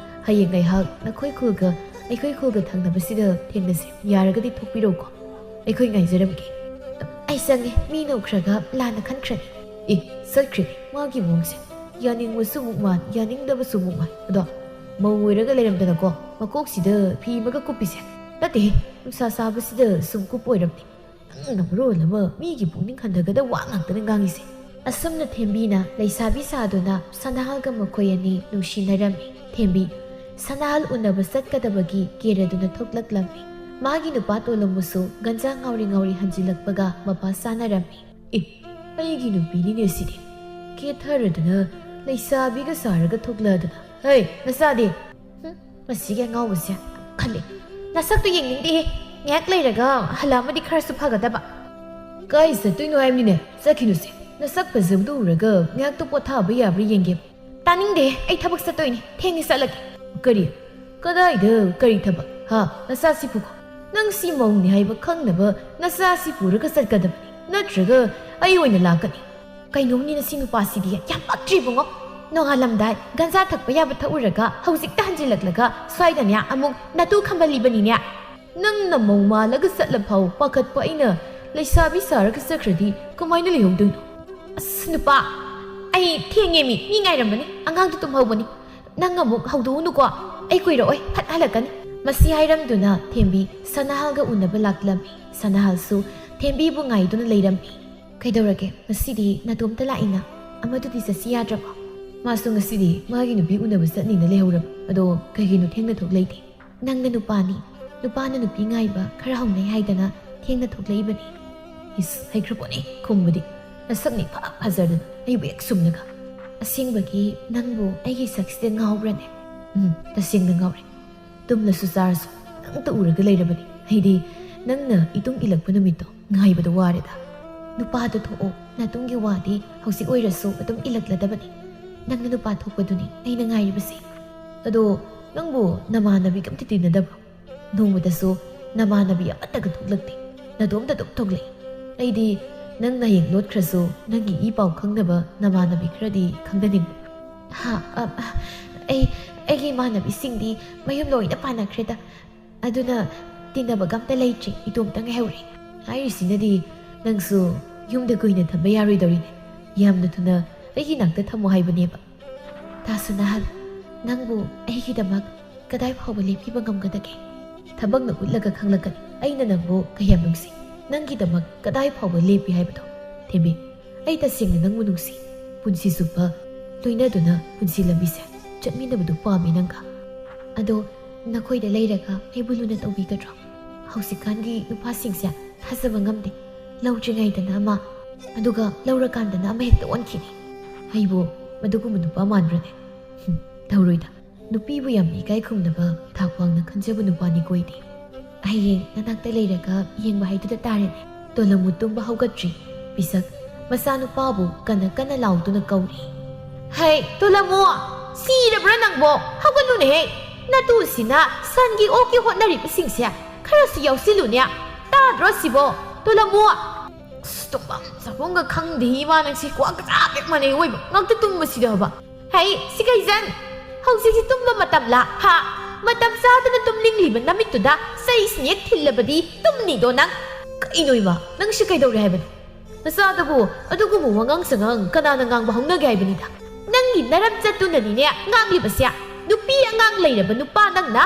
ꯍꯌꯦꯡ ꯉꯥꯏꯍꯥꯛ ꯅꯈꯣꯏ ꯈꯨꯜꯒ ꯑꯩꯈꯣꯏ ꯈꯨꯜꯒ ꯊꯪꯅꯕꯁꯤꯗ ꯊꯦꯡꯅꯁꯦ꯫ ꯌꯥꯔꯒꯗꯤ ꯊꯣꯛꯄꯤꯔꯛꯎꯀꯣ, ꯑꯩꯈꯣꯏ ꯉꯥꯏꯖꯔꯝꯒꯦ꯫" "ꯑꯩ ꯆꯪꯉꯦ, ꯃꯤꯅ ꯎꯈ꯭ꯔꯒ ꯂꯥꯟꯅ ꯈꯟꯈ꯭ꯔꯅꯤ꯫" "ꯑꯦ, ꯆꯠꯈ꯭ꯔꯦ ꯃꯥꯒꯤ ꯃꯑꯣꯡꯁꯦ꯫ ꯌꯥꯅꯤꯡꯕꯁꯨ ꯑꯃꯨꯛ ꯃꯥꯟ, ꯌꯥꯅꯤꯡꯗꯕꯁꯨ ꯑꯃꯨꯛ ꯃꯥꯟ꯫ ꯑꯗꯣ ꯃꯧ ꯑꯣꯏꯔꯒ ꯂꯩꯔꯝꯗꯅꯀꯣ, ꯃꯀꯣꯛꯁꯤꯗ ꯐꯤ ꯑꯃꯒ ꯀꯨꯞꯄꯤꯁꯦ꯫ ꯅꯠꯇꯦꯍꯦ, ꯅꯨꯡꯁꯥ ꯁꯥꯕꯁꯤꯗ ꯁꯨꯝ ꯀꯨꯞꯄ ꯑꯣꯏꯔꯝꯅꯤ꯫ ꯅꯪꯅ ꯃꯔꯣꯜ ꯑꯃ ꯃꯤꯒꯤ ꯄꯨꯛꯅꯤꯡ ꯍꯟꯊꯒꯗꯕ ꯋꯥ ꯉꯥꯛꯇꯅ ꯉꯥꯡꯉꯤꯁꯦ꯫" ꯑꯁꯨꯝꯅ ꯊꯦꯝꯕꯤꯅ ꯂꯩꯁꯥꯕꯤ ꯁꯥꯗꯨꯅ ꯁꯅꯥꯍꯜꯒ ꯃꯈꯣꯏ ꯑꯅꯤ ꯅꯨꯡꯁꯤꯅꯔꯝꯃꯤ꯫ ꯊꯦꯝꯕꯤ ꯁꯅꯥꯍꯜ ꯎꯅꯕ ꯆꯠꯀꯗꯕꯒꯤ ꯀꯦꯔꯗꯨꯅ ꯊꯣꯛꯂꯛꯂꯝꯃꯤ꯫ ꯃꯥꯒꯤ ꯅꯨꯄꯥ ꯇꯣꯂꯣꯝꯕꯨꯁꯨ ꯒꯟꯖꯥ ꯉꯥꯎꯔꯤ ꯉꯥꯎꯔꯤ ꯍꯟꯖꯤꯜꯂꯛꯄꯒ ꯃꯄꯥ ꯆꯥꯅꯔꯝꯃꯤ꯫ "ꯑꯦ, ꯑꯩꯒꯤ ꯅꯨꯄꯤꯅꯤꯅꯦ ꯁꯤꯗꯤ꯫ ꯀꯦꯊꯔꯗꯅ ꯂꯩꯁꯥꯕꯤꯒ ꯁꯥꯔꯒ ꯊꯣꯛꯂꯛꯑꯗꯅ꯫ ꯍꯩ, ꯅꯆꯥꯗꯤ?" "ꯍꯨꯝ, ꯃꯁꯤꯒꯤ ꯑꯉꯥꯎꯕꯁꯦ ꯈꯜꯂꯤ꯫ ꯅꯁꯛꯇꯨ ꯌꯦꯡꯅꯤꯡꯗꯦꯍꯦ꯫ ꯉꯥꯏꯍꯥꯛ ꯂꯩꯔꯒ ꯍꯜꯂꯛꯑꯝꯃꯗꯤ ꯈꯔꯁꯨ ꯐꯒꯗꯕ꯫" "ꯀꯥꯏ ꯆꯠꯇꯣꯏꯅꯣ ꯍꯥꯏꯕꯅꯤꯅꯦ? ꯆꯠꯈꯤꯅꯨꯁꯦ꯫ ꯅꯁꯛ ꯐꯖꯕꯗꯨ ꯎꯔꯒ ꯉꯥꯏꯍꯥꯛꯇ ꯄꯣꯊꯥꯕ ꯌꯥꯕ꯭ꯔꯥ ꯌꯦꯡꯒꯦ꯫" "ꯇꯥꯅꯤꯡꯗꯦ, ꯑꯩ ꯊꯕꯛ ꯆꯠꯇꯣꯏꯅꯦ, ꯊꯦꯡꯉꯦ, ꯆꯠꯂꯒꯦ꯫" "ꯀꯔꯤ? ꯀꯗꯥꯏꯗ ꯀꯔꯤ ꯊꯕꯛ? ꯍꯥ? ꯅꯆꯥꯁꯤꯕꯨ? ꯅꯪ ꯁꯤ ꯃꯧꯅꯤ ꯍꯥꯏꯕ ꯈꯪꯅꯕ ꯅꯆꯥꯁꯤ ꯄꯨꯔꯒ ꯆꯠꯀꯗꯕꯅꯤ, ꯅꯠꯇ꯭ꯔꯒ ꯑꯩ ꯑꯣꯏꯅ ꯂꯥꯛꯀꯅꯤ꯫" "ꯀꯩꯅꯣꯝꯅꯤ ꯅꯁꯤ ꯅꯨꯄꯥꯁꯤꯗꯤ, ꯌꯥꯝ ꯄꯛꯇ꯭ꯔꯤꯕꯨꯡꯉꯣ꯫ ꯅꯣꯡꯉꯥꯜꯂꯝꯗꯥꯏ ꯒꯟꯖꯥ ꯊꯛꯄ ꯌꯥꯕ ꯊꯛꯎꯔꯒ ꯍꯧꯖꯤꯛꯇ ꯍꯟꯖꯤꯜꯂꯛꯂꯒ ꯁ꯭ꯋꯥꯏꯗꯅꯦ ꯑꯃꯨꯛ ꯅꯇꯨ ꯈꯝꯕꯜꯂꯤꯕꯅꯤꯅꯦ꯫" "ꯅꯪꯅ ꯃꯧ ꯃꯥꯜꯂꯒ ꯆꯠꯂ ꯐꯥꯎ ꯄꯥꯈꯠꯄ ꯑꯩꯅ ꯂꯩꯁꯥꯕꯤ ꯁꯥꯔꯒ ꯆꯠꯈ꯭ꯔꯗꯤ ꯀꯃꯥꯏꯅ ꯂꯩꯍꯧꯗꯣꯏꯅꯣ?" "ꯑꯁ ꯅꯨꯄꯥ, ꯑꯩ ꯊꯦꯡꯉꯦ, ꯃꯤ, ꯃꯤ ꯉꯥꯏꯔꯝꯕꯅꯤ, ꯑꯉꯥꯡꯗꯨ ꯇꯨꯝꯍꯧꯕꯅꯤ꯫ ꯅꯪ ꯑꯃꯨꯛ ꯍꯧꯗꯣꯛꯎꯅꯨꯀꯣ, ꯑꯩ ꯀꯨꯏꯔꯛꯑꯣꯏ, ꯐꯠ ꯍꯜꯂꯛꯀꯅꯤ꯫" ꯃꯁꯤ ꯍꯥꯏꯔꯝꯗꯨꯅ ꯊꯦꯝꯕꯤ ꯁꯅꯥꯍꯜꯒ ꯎꯅꯕ ꯂꯥꯛꯂꯝꯃꯤ꯫ ꯁꯅꯥꯍꯜꯁꯨ ꯊꯦꯝꯕꯤꯕꯨ ꯉꯥꯏꯗꯨꯅ ꯂꯩꯔꯝꯃꯤ꯫ ꯀꯩꯗꯧꯔꯒꯦ? ꯉꯁꯤꯗꯤ ꯅꯇꯣꯝꯇ ꯂꯥꯛꯏꯅ? ꯑꯃꯗꯨꯗꯤ ꯆꯠꯁꯤ ꯌꯥꯗ꯭ꯔꯕꯣ? ꯃꯥꯁꯨ ꯉꯁꯤꯗꯤ ꯃꯥꯒꯤ ꯅꯨꯄꯤ ꯎꯅꯕ ꯆꯠꯅꯤꯅ ꯂꯩꯍꯧꯔꯕ꯫ ꯑꯗꯣ ꯀꯩꯒꯤꯅꯣ ꯊꯦꯡꯅ ꯊꯣꯛꯂꯛꯏꯗꯤ? ꯅꯪꯅ ꯅꯨꯄꯥꯅꯤ, ꯅꯨꯄꯥꯅ ꯅꯨꯄꯤ ꯉꯥꯏꯕ ꯈꯔ ꯍꯧꯅꯩ ꯍꯥꯏꯗꯅ ꯊꯦꯡꯅ ꯊꯣꯛꯂꯛꯏꯕꯅꯤ꯫ ꯏꯁ, ꯍꯩꯈ꯭ꯔꯄꯣꯠꯅꯤ ꯈꯨꯝꯕꯗꯤ꯫ ꯅꯁꯛꯅꯤ ꯐ ꯐꯖꯔꯗꯅ ꯑꯩꯕꯨ ꯍꯦꯛ ꯁꯨꯝꯂꯒ꯫ ꯑꯁꯦꯡꯕꯒꯤ ꯅꯪꯕꯨ ꯑꯩꯒꯤ ꯁꯛꯁꯤꯗ ꯉꯥꯎꯕ꯭ꯔꯅꯦ? ꯎꯝ, ꯇꯁꯦꯡꯅ ꯉꯥꯎꯔꯦ꯫ ꯇꯨꯝꯂꯁꯨ ꯆꯥꯔꯁꯨ ꯅꯪꯇ ꯎꯔꯒ ꯂꯩꯔꯕꯅꯤ꯫ ꯑꯩꯗꯤ ꯅꯪꯅ ꯏꯇꯨꯡ ꯏꯜꯂꯛꯄ ꯅꯨꯃꯤꯠꯇꯣ ꯉꯥꯏꯕꯗ ꯋꯥꯔꯦꯗ꯫ ꯅꯨꯄꯥꯗꯨ ꯊꯣꯛꯑꯣ, ꯅꯇꯨꯡꯒꯤ ꯋꯥꯗꯤ ꯍꯧꯖꯤꯛ ꯑꯣꯏꯔꯁꯨ ꯑꯗꯨꯝ ꯏꯜꯂꯛꯂꯗꯕꯅꯤ꯫ ꯅꯪꯅ ꯅꯨꯄꯥ ꯊꯣꯛꯄꯗꯨꯅꯤ ꯑꯩꯅ ꯉꯥꯏꯔꯤꯕꯁꯦ꯫ ꯑꯗꯣ ꯅꯪꯕꯨ ꯅꯃꯥꯟꯅꯕꯤꯒ ꯑꯝꯇ ꯇꯤꯟꯅꯗꯕ꯭ꯔꯣ? ꯅꯣꯡꯃꯇꯁꯨ ꯅꯃꯥꯟꯅꯕꯤ ꯑꯃꯠꯇꯒ ꯊꯣꯛꯂꯛꯇꯦ꯫ ꯅꯇꯣꯝꯇ ꯑꯗꯨꯝ ꯊꯣꯛꯂꯛꯏ꯫ ꯑꯩꯗꯤ ꯅꯪ ꯍꯌꯦꯡ ꯂꯣꯠꯈ꯭ꯔꯁꯨ ꯅꯪꯒꯤ ꯏ ꯄꯥꯎ ꯈꯪꯅꯕ ꯅꯃꯥꯟꯅꯕꯤ ꯈꯔꯗꯤ ꯈꯪꯗꯅꯤꯡꯕ꯫ ꯍꯥ, ꯑ, ꯑ, ꯑꯩ, ꯑꯩꯒꯤ ꯏꯃꯥꯟꯅꯕꯤꯁꯤꯡꯗꯤ ꯃꯌꯨꯝ ꯂꯣꯏꯅ ꯄꯥꯟꯅꯈ꯭ꯔꯦꯗ꯫ ꯑꯗꯨꯅ ꯇꯤꯟꯅꯕꯒ ꯑꯝꯇ ꯂꯩꯇ꯭ꯔꯤ, ꯏꯇꯣꯝꯇ ꯉꯥꯏꯍꯧꯔꯦ꯫ ꯍꯥꯏꯔꯤꯁꯤꯅꯗꯤ ꯅꯪꯁꯨ ꯌꯨꯝꯗ ꯀꯨꯏꯅ ꯊꯝꯕ ꯌꯥꯔꯣꯏꯗꯧꯔꯤꯅꯦ꯫ ꯌꯥꯝꯅ ꯊꯨꯅ ꯑꯩꯒꯤ ꯅꯥꯛꯇ ꯊꯝꯃꯣ ꯍꯥꯏꯕꯅꯦꯕ꯫ ꯇꯥꯁꯅꯥꯍꯜ, ꯅꯪꯕꯨ ꯑꯩꯒꯤꯗꯃꯛ ꯀꯗꯥꯏ ꯐꯥꯎꯕ ꯂꯦꯞꯄꯤꯕ ꯉꯝꯒꯗꯒꯦ? ꯊꯕꯛꯅ ꯎꯠꯂꯒ ꯈꯪꯂꯛꯀꯅꯤ ꯑꯩꯅ ꯅꯪꯕꯨ ꯀꯌꯥꯝ ꯅꯨꯡꯁꯤ꯫ ꯅꯪꯒꯤꯗꯃꯛ ꯀꯗꯥꯏ ꯐꯥꯎꯕ ꯂꯦꯞꯄꯤ ꯍꯥꯏꯕꯗꯣ꯫ ꯊꯦꯝꯕꯤ, ꯑꯩ ꯇꯁꯦꯡꯅ ꯅꯪꯕꯨ ꯅꯨꯡꯁꯤ꯫ ꯄꯨꯟꯁꯤ ꯆꯨꯞꯄ ꯂꯣꯏꯅꯗꯨꯅ ꯄꯨꯟꯁꯤ ꯂꯝꯕꯤꯁꯦ ꯆꯠꯃꯤꯟꯅꯕꯗꯨ ꯄꯥꯝꯃꯤ ꯅꯪꯒ꯫ ꯑꯗꯣ ꯅꯈꯣꯏꯗ ꯂꯩꯔꯒ ꯑꯩꯕꯨ ꯂꯨꯅ ꯇꯧꯕꯤꯒꯗ꯭ꯔꯣ? ꯍꯧꯖꯤꯛꯀꯥꯟꯒꯤ ꯅꯨꯄꯥꯁꯤꯡꯁꯦ ꯊꯥꯖꯕ ꯉꯝꯗꯦ꯫ ꯂꯧꯗ꯭ꯔꯤꯉꯩꯗꯅ ꯑꯃ, ꯑꯗꯨꯒ ꯂꯧꯔꯀꯥꯟꯗꯅ ꯑꯃ ꯍꯦꯛꯇ ꯑꯣꯟꯈꯤꯅꯤ꯫ ꯑꯩꯕꯨ ꯃꯗꯨꯒꯨꯝꯕ ꯅꯨꯄꯥ ꯃꯥꯟꯕ꯭ꯔꯅꯦ? ꯍꯨꯝ, ꯇꯧꯔꯣꯏꯗ꯫ ꯅꯨꯄꯤꯕꯨ ꯌꯥꯝꯅ ꯏꯀꯥꯏ ꯈꯨꯝꯅꯕ ꯊꯥꯛ ꯋꯥꯡꯅ ꯈꯟꯖꯕ ꯅꯨꯄꯥꯅꯤ ꯀꯣꯏꯗꯤ꯫ ꯍꯌꯦꯡ ꯅꯅꯥꯛꯇ ꯂꯩꯔꯒ ꯌꯦꯡꯕ ꯍꯥꯏꯗꯨꯗ ꯇꯥꯔꯦꯅꯦ꯫ ꯇꯣꯂꯝꯃꯨ ꯇꯨꯝꯕ ꯍꯧꯒꯠꯇ꯭ꯔꯤ꯫ ꯄꯤꯁꯛ ꯃꯆꯥꯅꯨꯄꯥꯕꯨ ꯀꯟꯅ ꯀꯟꯅ ꯂꯥꯎꯗꯨꯅ ꯀꯧꯔꯤ꯫ "ꯍꯩ, ꯇꯣꯂꯝꯃꯨ! ꯁꯤꯔꯕ꯭ꯔꯥ ꯅꯪꯕꯣ? ꯍꯧꯒꯠꯂꯨꯅꯦꯍꯦ! ꯅꯇꯨꯁꯤꯅ ꯁꯟꯒꯤ ꯑꯣꯛꯀꯤ ꯍꯣꯠꯅꯔꯤꯕꯁꯤꯡꯁꯦ ꯈꯔꯁꯨ ꯌꯥꯎꯁꯤꯜꯂꯨꯅꯦ꯫ ꯇꯥꯗ꯭ꯔꯣ ꯁꯤꯕꯣ? ꯇꯣꯂꯝꯃꯨ!" ꯑꯁ, ꯇꯨꯝꯐꯝ ꯆꯥꯐꯝꯒ ꯈꯪꯗꯦ, ꯏꯃꯥ ꯅꯪꯁꯤ ꯀ꯭ꯋꯥ ꯀꯆꯥ ꯄꯦꯛ ꯃꯥꯟꯅꯩ ꯑꯣꯏꯕ ꯉꯥꯛꯇ ꯇꯨꯝꯕꯁꯤꯗ ꯍꯥꯏꯕ꯫ "ꯍꯩ, ꯁꯤꯀꯩꯖꯟ! ꯍꯧꯖꯤꯛꯁꯤ ꯇꯨꯝꯕ ꯃꯇꯝꯂꯥ? ꯍꯥ? ꯃꯇꯝ ꯆꯥꯗꯅ ꯇꯨꯝꯅꯤꯡꯂꯤꯕ ꯅꯃꯤꯠꯇꯨꯗ ꯆꯩꯁꯤꯅ ꯍꯦꯛ ꯊꯤꯜꯂꯕꯗꯤ ꯇꯨꯝꯅꯤꯗꯣ ꯅꯪ?" ꯀꯩꯅꯣ ꯏꯃꯥ, ꯅꯪꯁꯤ ꯀꯩꯗꯧꯔꯦ ꯍꯥꯏꯕꯅꯣ? ꯅꯆꯥꯗꯨꯕꯨ ꯑꯗꯨꯒꯨꯝꯕ ꯋꯥꯉꯥꯡ ꯁꯉꯥꯡ ꯀꯅꯥꯅ ꯉꯥꯡꯕ ꯍꯧꯅꯒꯦ ꯍꯥꯏꯕꯅꯤꯗ? ꯅꯪꯒꯤ ꯅꯔꯝ ꯆꯠꯇꯨꯅꯅꯤꯅꯦ ꯉꯥꯡꯂꯤꯕꯁꯦ꯫ ꯅꯨꯄꯤ ꯑꯉꯥꯡ ꯂꯩꯔꯕ ꯅꯨꯄꯥ ꯅꯪꯅ,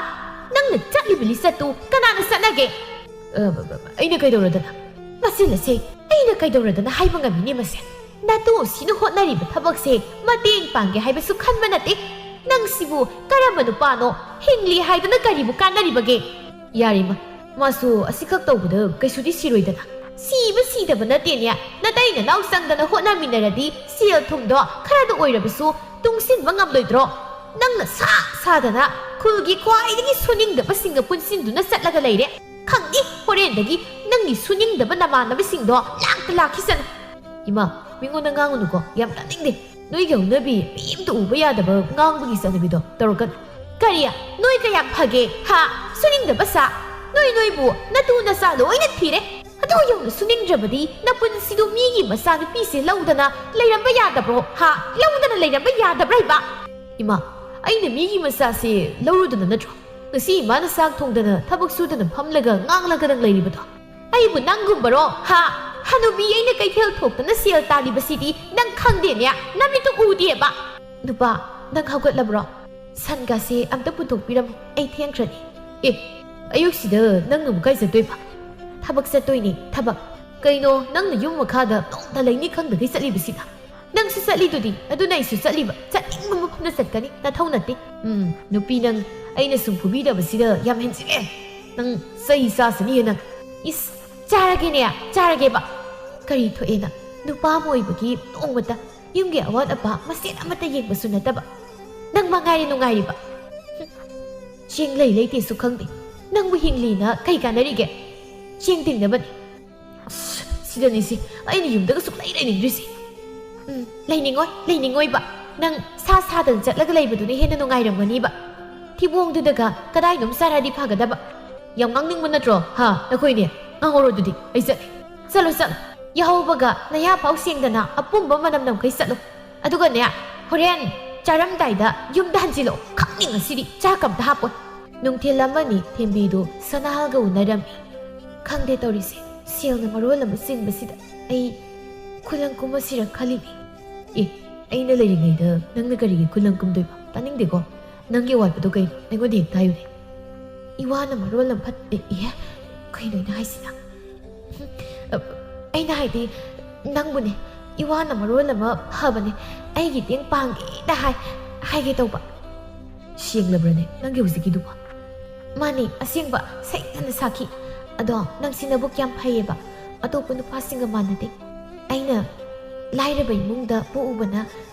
ꯅꯪꯅ ꯆꯠꯂꯤꯕ ꯂꯤꯆꯠꯇꯨ ꯀꯅꯥꯅ ꯆꯠꯅꯒꯦ? ꯑ, ꯕ-, ꯕ-, ꯕ-, ꯑꯩꯅ ꯀꯩꯗꯧꯔꯗꯅ? ꯃꯁꯤ ꯂꯁꯦ, ꯑꯩꯅ ꯀꯩꯗꯧꯔꯗꯅ ꯍꯥꯏꯕ ꯉꯝꯃꯤꯅꯦ ꯃꯁꯦ? ꯅꯇꯨ ꯑꯁꯤꯅ ꯍꯣꯠꯅꯔꯤꯕ ꯊꯕꯛꯁꯦ ꯃꯇꯦꯡ ꯄꯥꯡꯒꯦ ꯍꯥꯏꯕꯁꯨ ꯈꯟꯕ ꯅꯠꯇꯦ꯫ ꯅꯪꯁꯤꯕꯨ ꯀꯔꯝꯕ ꯅꯨꯄꯥꯅꯣ? ꯍꯤꯡꯂꯤ ꯍꯥꯏꯗꯨꯅ ꯀꯔꯤꯕꯨ ꯀꯥꯟꯅꯔꯤꯕꯒꯦ? ꯌꯥꯔꯦ ꯏꯃꯥ, ꯃꯥꯁꯨ ꯑꯁꯤꯈꯛ ꯇꯧꯕꯗ ꯀꯩꯁꯨꯗꯤ ꯁꯤꯔꯣꯏꯗꯅ꯫ ꯁꯤꯕ ꯁꯤꯗꯕ ꯅꯠꯇꯦꯅꯦ, ꯅꯇꯩ ꯅꯅꯥꯎ ꯆꯪꯗꯅ ꯍꯣꯠꯅꯃꯤꯟꯅꯔꯗꯤ ꯁꯦꯜ ꯊꯨꯝꯗꯣ ꯈꯔꯗ ꯑꯣꯏꯔꯕꯁꯨ ꯇꯨꯡꯁꯤꯟꯕ ꯉꯝꯂꯣꯏꯗ꯭ꯔꯣ? ꯅꯪꯅ ꯁꯥ ꯁꯥꯗꯅ ꯈꯨꯜꯒꯤ ꯈ꯭ꯋꯥꯏꯗꯒꯤ ꯁꯨꯅꯤꯡꯗꯕꯁꯤꯡꯒ ꯄꯨꯟꯁꯤꯟꯗꯨꯅ ꯆꯠꯂꯒ ꯂꯩꯔꯦ꯫ ꯈꯪꯅꯤ, ꯍꯣꯔꯦꯟꯗꯒꯤ ꯅꯪꯒꯤ ꯁꯨꯅꯤꯡꯗꯕ ꯅꯃꯥꯟꯅꯕꯁꯤꯡꯗꯣ ꯂꯥꯛꯇ ꯂꯥꯛꯈꯤꯁꯅꯨ꯫ ꯏꯃꯥ, ꯃꯤꯉꯣꯟꯗ ꯉꯥꯡꯉꯨꯅꯨꯀꯣ, ꯌꯥꯝ ꯇꯥꯅꯤꯡꯗꯦ꯫ ꯅꯣꯏꯒꯤ ꯍꯧꯅꯕꯤ ꯃꯤ ꯑꯝꯇ ꯎꯕ ꯌꯥꯗꯕ ꯉꯥꯡꯕꯒꯤ ꯆꯠꯅꯕꯤꯗꯣ ꯇꯧꯔꯛꯀꯅꯨ꯫ ꯀꯔꯤ? ꯅꯣꯏ ꯀꯌꯥꯝ ꯐꯒꯦ? ꯍꯥ? ꯁꯨꯅꯤꯡꯗꯕ ꯁꯥ? ꯅꯣꯏ ꯅꯣꯏꯕꯨ ꯅꯇꯨ ꯅꯆꯥ ꯂꯣꯏꯅ ꯊꯤꯔꯦ꯫ ꯑꯗꯨ ꯌꯧꯅ ꯁꯨꯅꯤꯡꯗ꯭ꯔꯕꯗꯤ ꯅꯄꯨꯟꯁꯤꯗꯨ ꯃꯤꯒꯤ ꯃꯆꯥꯅꯨꯄꯤꯁꯦ ꯂꯧꯗꯅ ꯂꯩꯔꯝꯕ ꯌꯥꯗꯕ꯭ꯔꯣ? ꯍꯥ? ꯂꯧꯗꯅ ꯂꯩꯔꯝꯕ ꯌꯥꯗꯕ꯭ꯔꯥ ꯍꯥꯏꯕ? ꯏꯃꯥ, ꯑꯩꯅ ꯃꯤꯒꯤ ꯃꯆꯥꯁꯦ ꯂꯧꯔꯨꯗꯅ ꯅꯠꯇ꯭ꯔꯣ ꯉꯁꯤ ꯏꯃꯥꯅ ꯆꯥꯛ ꯊꯣꯡꯗꯅ ꯊꯕꯛ ꯁꯨꯗꯅ ꯐꯝꯂꯒ ꯉꯥꯡꯂꯒ ꯅꯪ ꯂꯩꯔꯤꯕꯗꯣ? ꯑꯩꯕꯨ ꯅꯪꯒꯨꯝꯕꯔꯣ? ꯍꯥ? ꯍꯅꯨꯕꯤ ꯑꯩꯅ ꯀꯩꯊꯦꯜ ꯊꯣꯛꯇꯅ ꯁꯦꯜ ꯇꯥꯜꯂꯤꯕꯁꯤꯗꯤ ꯅꯪ ꯈꯪꯗꯦꯅꯦ, ꯅꯃꯤꯠꯇꯨ ꯎꯗꯦꯕ꯫ ꯅꯨꯄꯥ, ꯅꯪ ꯍꯧꯒꯠꯂꯕ꯭ꯔꯣ? ꯁꯟꯒꯥꯁꯦ ꯑꯝꯇ ꯄꯨꯊꯣꯛꯄꯤꯔꯝꯃꯨ, ꯑꯩ ꯊꯦꯡꯈ꯭ꯔꯅꯤ꯫ ꯑꯦ, ꯑꯌꯨꯛꯁꯤꯗ ꯅꯪꯅ ꯑꯃꯨꯛ ꯀꯥꯏ ꯆꯠꯇꯣꯏꯕ? ꯊꯕꯛ ꯆꯠꯇꯣꯏꯅꯦ, ꯊꯕꯛ꯫ ꯀꯩꯅꯣ, ꯅꯪꯅ ꯌꯨꯝ ꯃꯈꯥꯗ ꯅꯣꯡꯇ ꯂꯩꯅꯤ ꯈꯪꯗꯈꯩ ꯆꯠꯂꯤꯕꯁꯤꯅ? ꯅꯪꯁꯨ ꯆꯠꯂꯤꯗꯨꯗꯤ, ꯑꯗꯨꯅ ꯑꯩꯁꯨ ꯆꯠꯂꯤꯕ꯫ ꯆꯠꯅꯤꯡꯕ ꯃꯐꯝꯗ ꯆꯠꯀꯅꯤ, ꯅꯊꯧ ꯅꯠꯇꯦ꯫ ꯎꯝ, ꯅꯨꯄꯤ ꯅꯪ, ꯑꯩꯅ ꯁꯨꯝ ꯐꯨꯕꯤꯗꯕꯁꯤꯗ ꯌꯥꯝ ꯍꯦꯟꯖꯤꯜꯂꯦ꯫ ꯅꯪ ꯆꯩ ꯆꯥꯁꯅꯤꯍꯦ ꯅꯪ꯫ ꯏꯁ, ꯆꯥꯔꯒꯦꯅꯦ, ꯆꯥꯔꯒꯦꯕ꯫ ꯀꯔꯤ ꯊꯣꯛꯑꯦꯅ? ꯅꯨꯄꯥ ꯑꯃ ꯑꯣꯏꯕꯒꯤ ꯅꯣꯡꯃꯇ ꯌꯨꯝꯒꯤ ꯑꯋꯥꯠ ꯑꯄꯥ ꯃꯆꯦꯠ ꯑꯃꯠꯇ ꯌꯦꯡꯕꯁꯨ ꯅꯠꯇꯕ꯫ ꯅꯪ ꯃꯉꯥꯏꯔꯦ ꯅꯨꯡꯉꯥꯏꯔꯤꯕ꯫ ꯍꯨꯝ, ꯆꯦꯡ ꯂꯩ ꯂꯩꯇꯦꯁꯨ ꯈꯪꯗꯦ꯫ ꯅꯪꯕꯨ ꯍꯤꯡꯂꯤꯅ ꯀꯩ ꯀꯥꯟꯅꯔꯤꯒꯦ? ꯆꯦꯡ ꯇꯤꯡꯅꯕꯅꯤ꯫ ꯑꯁ, ꯁꯤꯗꯅꯤꯁꯦ ꯑꯩꯅ ꯌꯨꯝꯗꯒ ꯁꯨꯛꯂꯩ ꯂꯩꯅꯤꯡꯗ꯭ꯔꯤꯁꯦ꯫ ꯎꯝ, ꯂꯩꯅꯤꯡꯉꯣꯏ, ꯂꯩꯅꯤꯡꯉꯣꯏꯕ꯫ ꯅꯪ ꯁꯥ ꯁꯥꯗꯅ ꯆꯠꯂꯒ ꯂꯩꯕꯗꯨꯅ ꯍꯦꯟꯅ ꯅꯨꯡꯉꯥꯏꯔꯝꯒꯅꯤꯕ꯫ ꯊꯤꯕꯣꯡꯗꯨꯗꯒ ꯀꯗꯥꯏꯅꯣꯝ ꯆꯥꯔꯗꯤ ꯐꯒꯗꯕ꯫ ꯌꯥꯝ ꯉꯥꯡꯅꯤꯡꯕ ꯅꯠꯇ꯭ꯔꯣ? ꯍꯥ, ꯅꯈꯣꯏꯅꯦ? ꯉꯥꯡꯍꯧꯔꯣ ꯑꯗꯨꯗꯤ, ꯑꯩ ꯆꯠꯂꯦ꯫ ꯆꯠꯂꯣ, ꯆꯠꯂꯣ꯫ ꯌꯥꯍꯧꯕꯒ ꯅꯌꯥ ꯐꯥꯎ ꯁꯦꯡꯗꯅ ꯑꯄꯨꯝꯕ ꯃꯅꯝ ꯅꯝꯈꯩ ꯆꯠꯂꯣ꯫ ꯑꯗꯨꯒꯅꯦ, ꯍꯣꯔꯦꯟ ꯆꯥꯔꯝꯗꯥꯏꯗ ꯌꯨꯝꯗ ꯍꯟꯖꯤꯜꯂꯛꯑꯣ꯫ ꯈꯪꯅꯤ ꯉꯁꯤꯗꯤ ꯆꯥꯛ ꯑꯝꯇ ꯍꯥꯞꯄꯣꯏ꯫ ꯅꯨꯡꯊꯤꯜ ꯑꯃꯅꯤ ꯊꯦꯝꯕꯤꯗꯨ ꯁꯅꯥꯍꯜꯒ ꯎꯅꯔꯝꯃꯤ꯫ ꯈꯪꯗꯦ ꯇꯧꯔꯤꯁꯦ, ꯁꯦꯜꯅ ꯃꯔꯣꯜ ꯑꯃ ꯆꯤꯟꯕꯁꯤꯗ ꯑꯩ ꯈꯨꯂꯪ ꯀꯨꯝꯃꯁꯤꯔ ꯈꯜꯂꯤꯅꯤ꯫ ꯑꯦ, ꯑꯩꯅ ꯂꯩꯔꯤꯉꯩꯗ ꯅꯪꯅ ꯀꯔꯤꯒꯤ ꯈꯨꯂꯪ ꯀꯨꯝꯗꯣꯏꯕ? ꯇꯥꯅꯤꯡꯗꯦꯀꯣ꯫ ꯅꯪꯒꯤ ꯑꯋꯥꯠꯄꯗꯣ ꯀꯩꯅꯣ? ꯑꯩꯉꯣꯟꯗ ꯍꯦꯛꯇ ꯍꯥꯏꯌꯨꯅꯦ꯫ ꯏꯋꯥꯅ ꯃꯔꯣꯜ ꯑꯃ ꯐꯠ-, ꯑꯦ, ꯑꯦ, ꯀꯩꯅꯣ ꯑꯩꯅ ꯍꯥꯏꯁꯤꯅ? ꯍꯨꯝ, ꯑꯩꯅ ꯍꯥꯏꯗꯤ, ꯅꯪꯕꯨꯅꯦ, ꯏꯋꯥꯅ ꯃꯔꯣꯜ ꯑꯃ ꯐꯕꯅꯦ, ꯑꯩꯒꯤ ꯇꯦꯡ ꯄꯥꯡꯒꯦꯗ ꯍꯥꯏ, ꯍꯥꯏꯒꯦ ꯇꯧꯕ꯫ ꯁꯦꯡꯂꯕ꯭ꯔꯅꯦ ꯅꯪꯒꯤ ꯍꯧꯖꯤꯛꯀꯤꯗꯨꯕꯣ? ꯃꯥꯅꯤ, ꯑꯁꯦꯡꯕ ꯁꯩꯇꯅ ꯁꯥꯈꯤ꯫ ꯑꯗꯣ ꯅꯪꯁꯤ ꯅꯕꯨꯛ ꯌꯥꯝ ꯐꯩꯌꯦꯕ, ꯑꯇꯣꯞꯄ ꯅꯨꯄꯥꯁꯤꯡꯒ ꯃꯥꯟꯅꯗꯦ꯫ ꯑꯩꯅ ꯂꯥꯏꯔꯕ ꯏꯃꯨꯡꯗ ꯄꯣꯛꯎꯕꯅ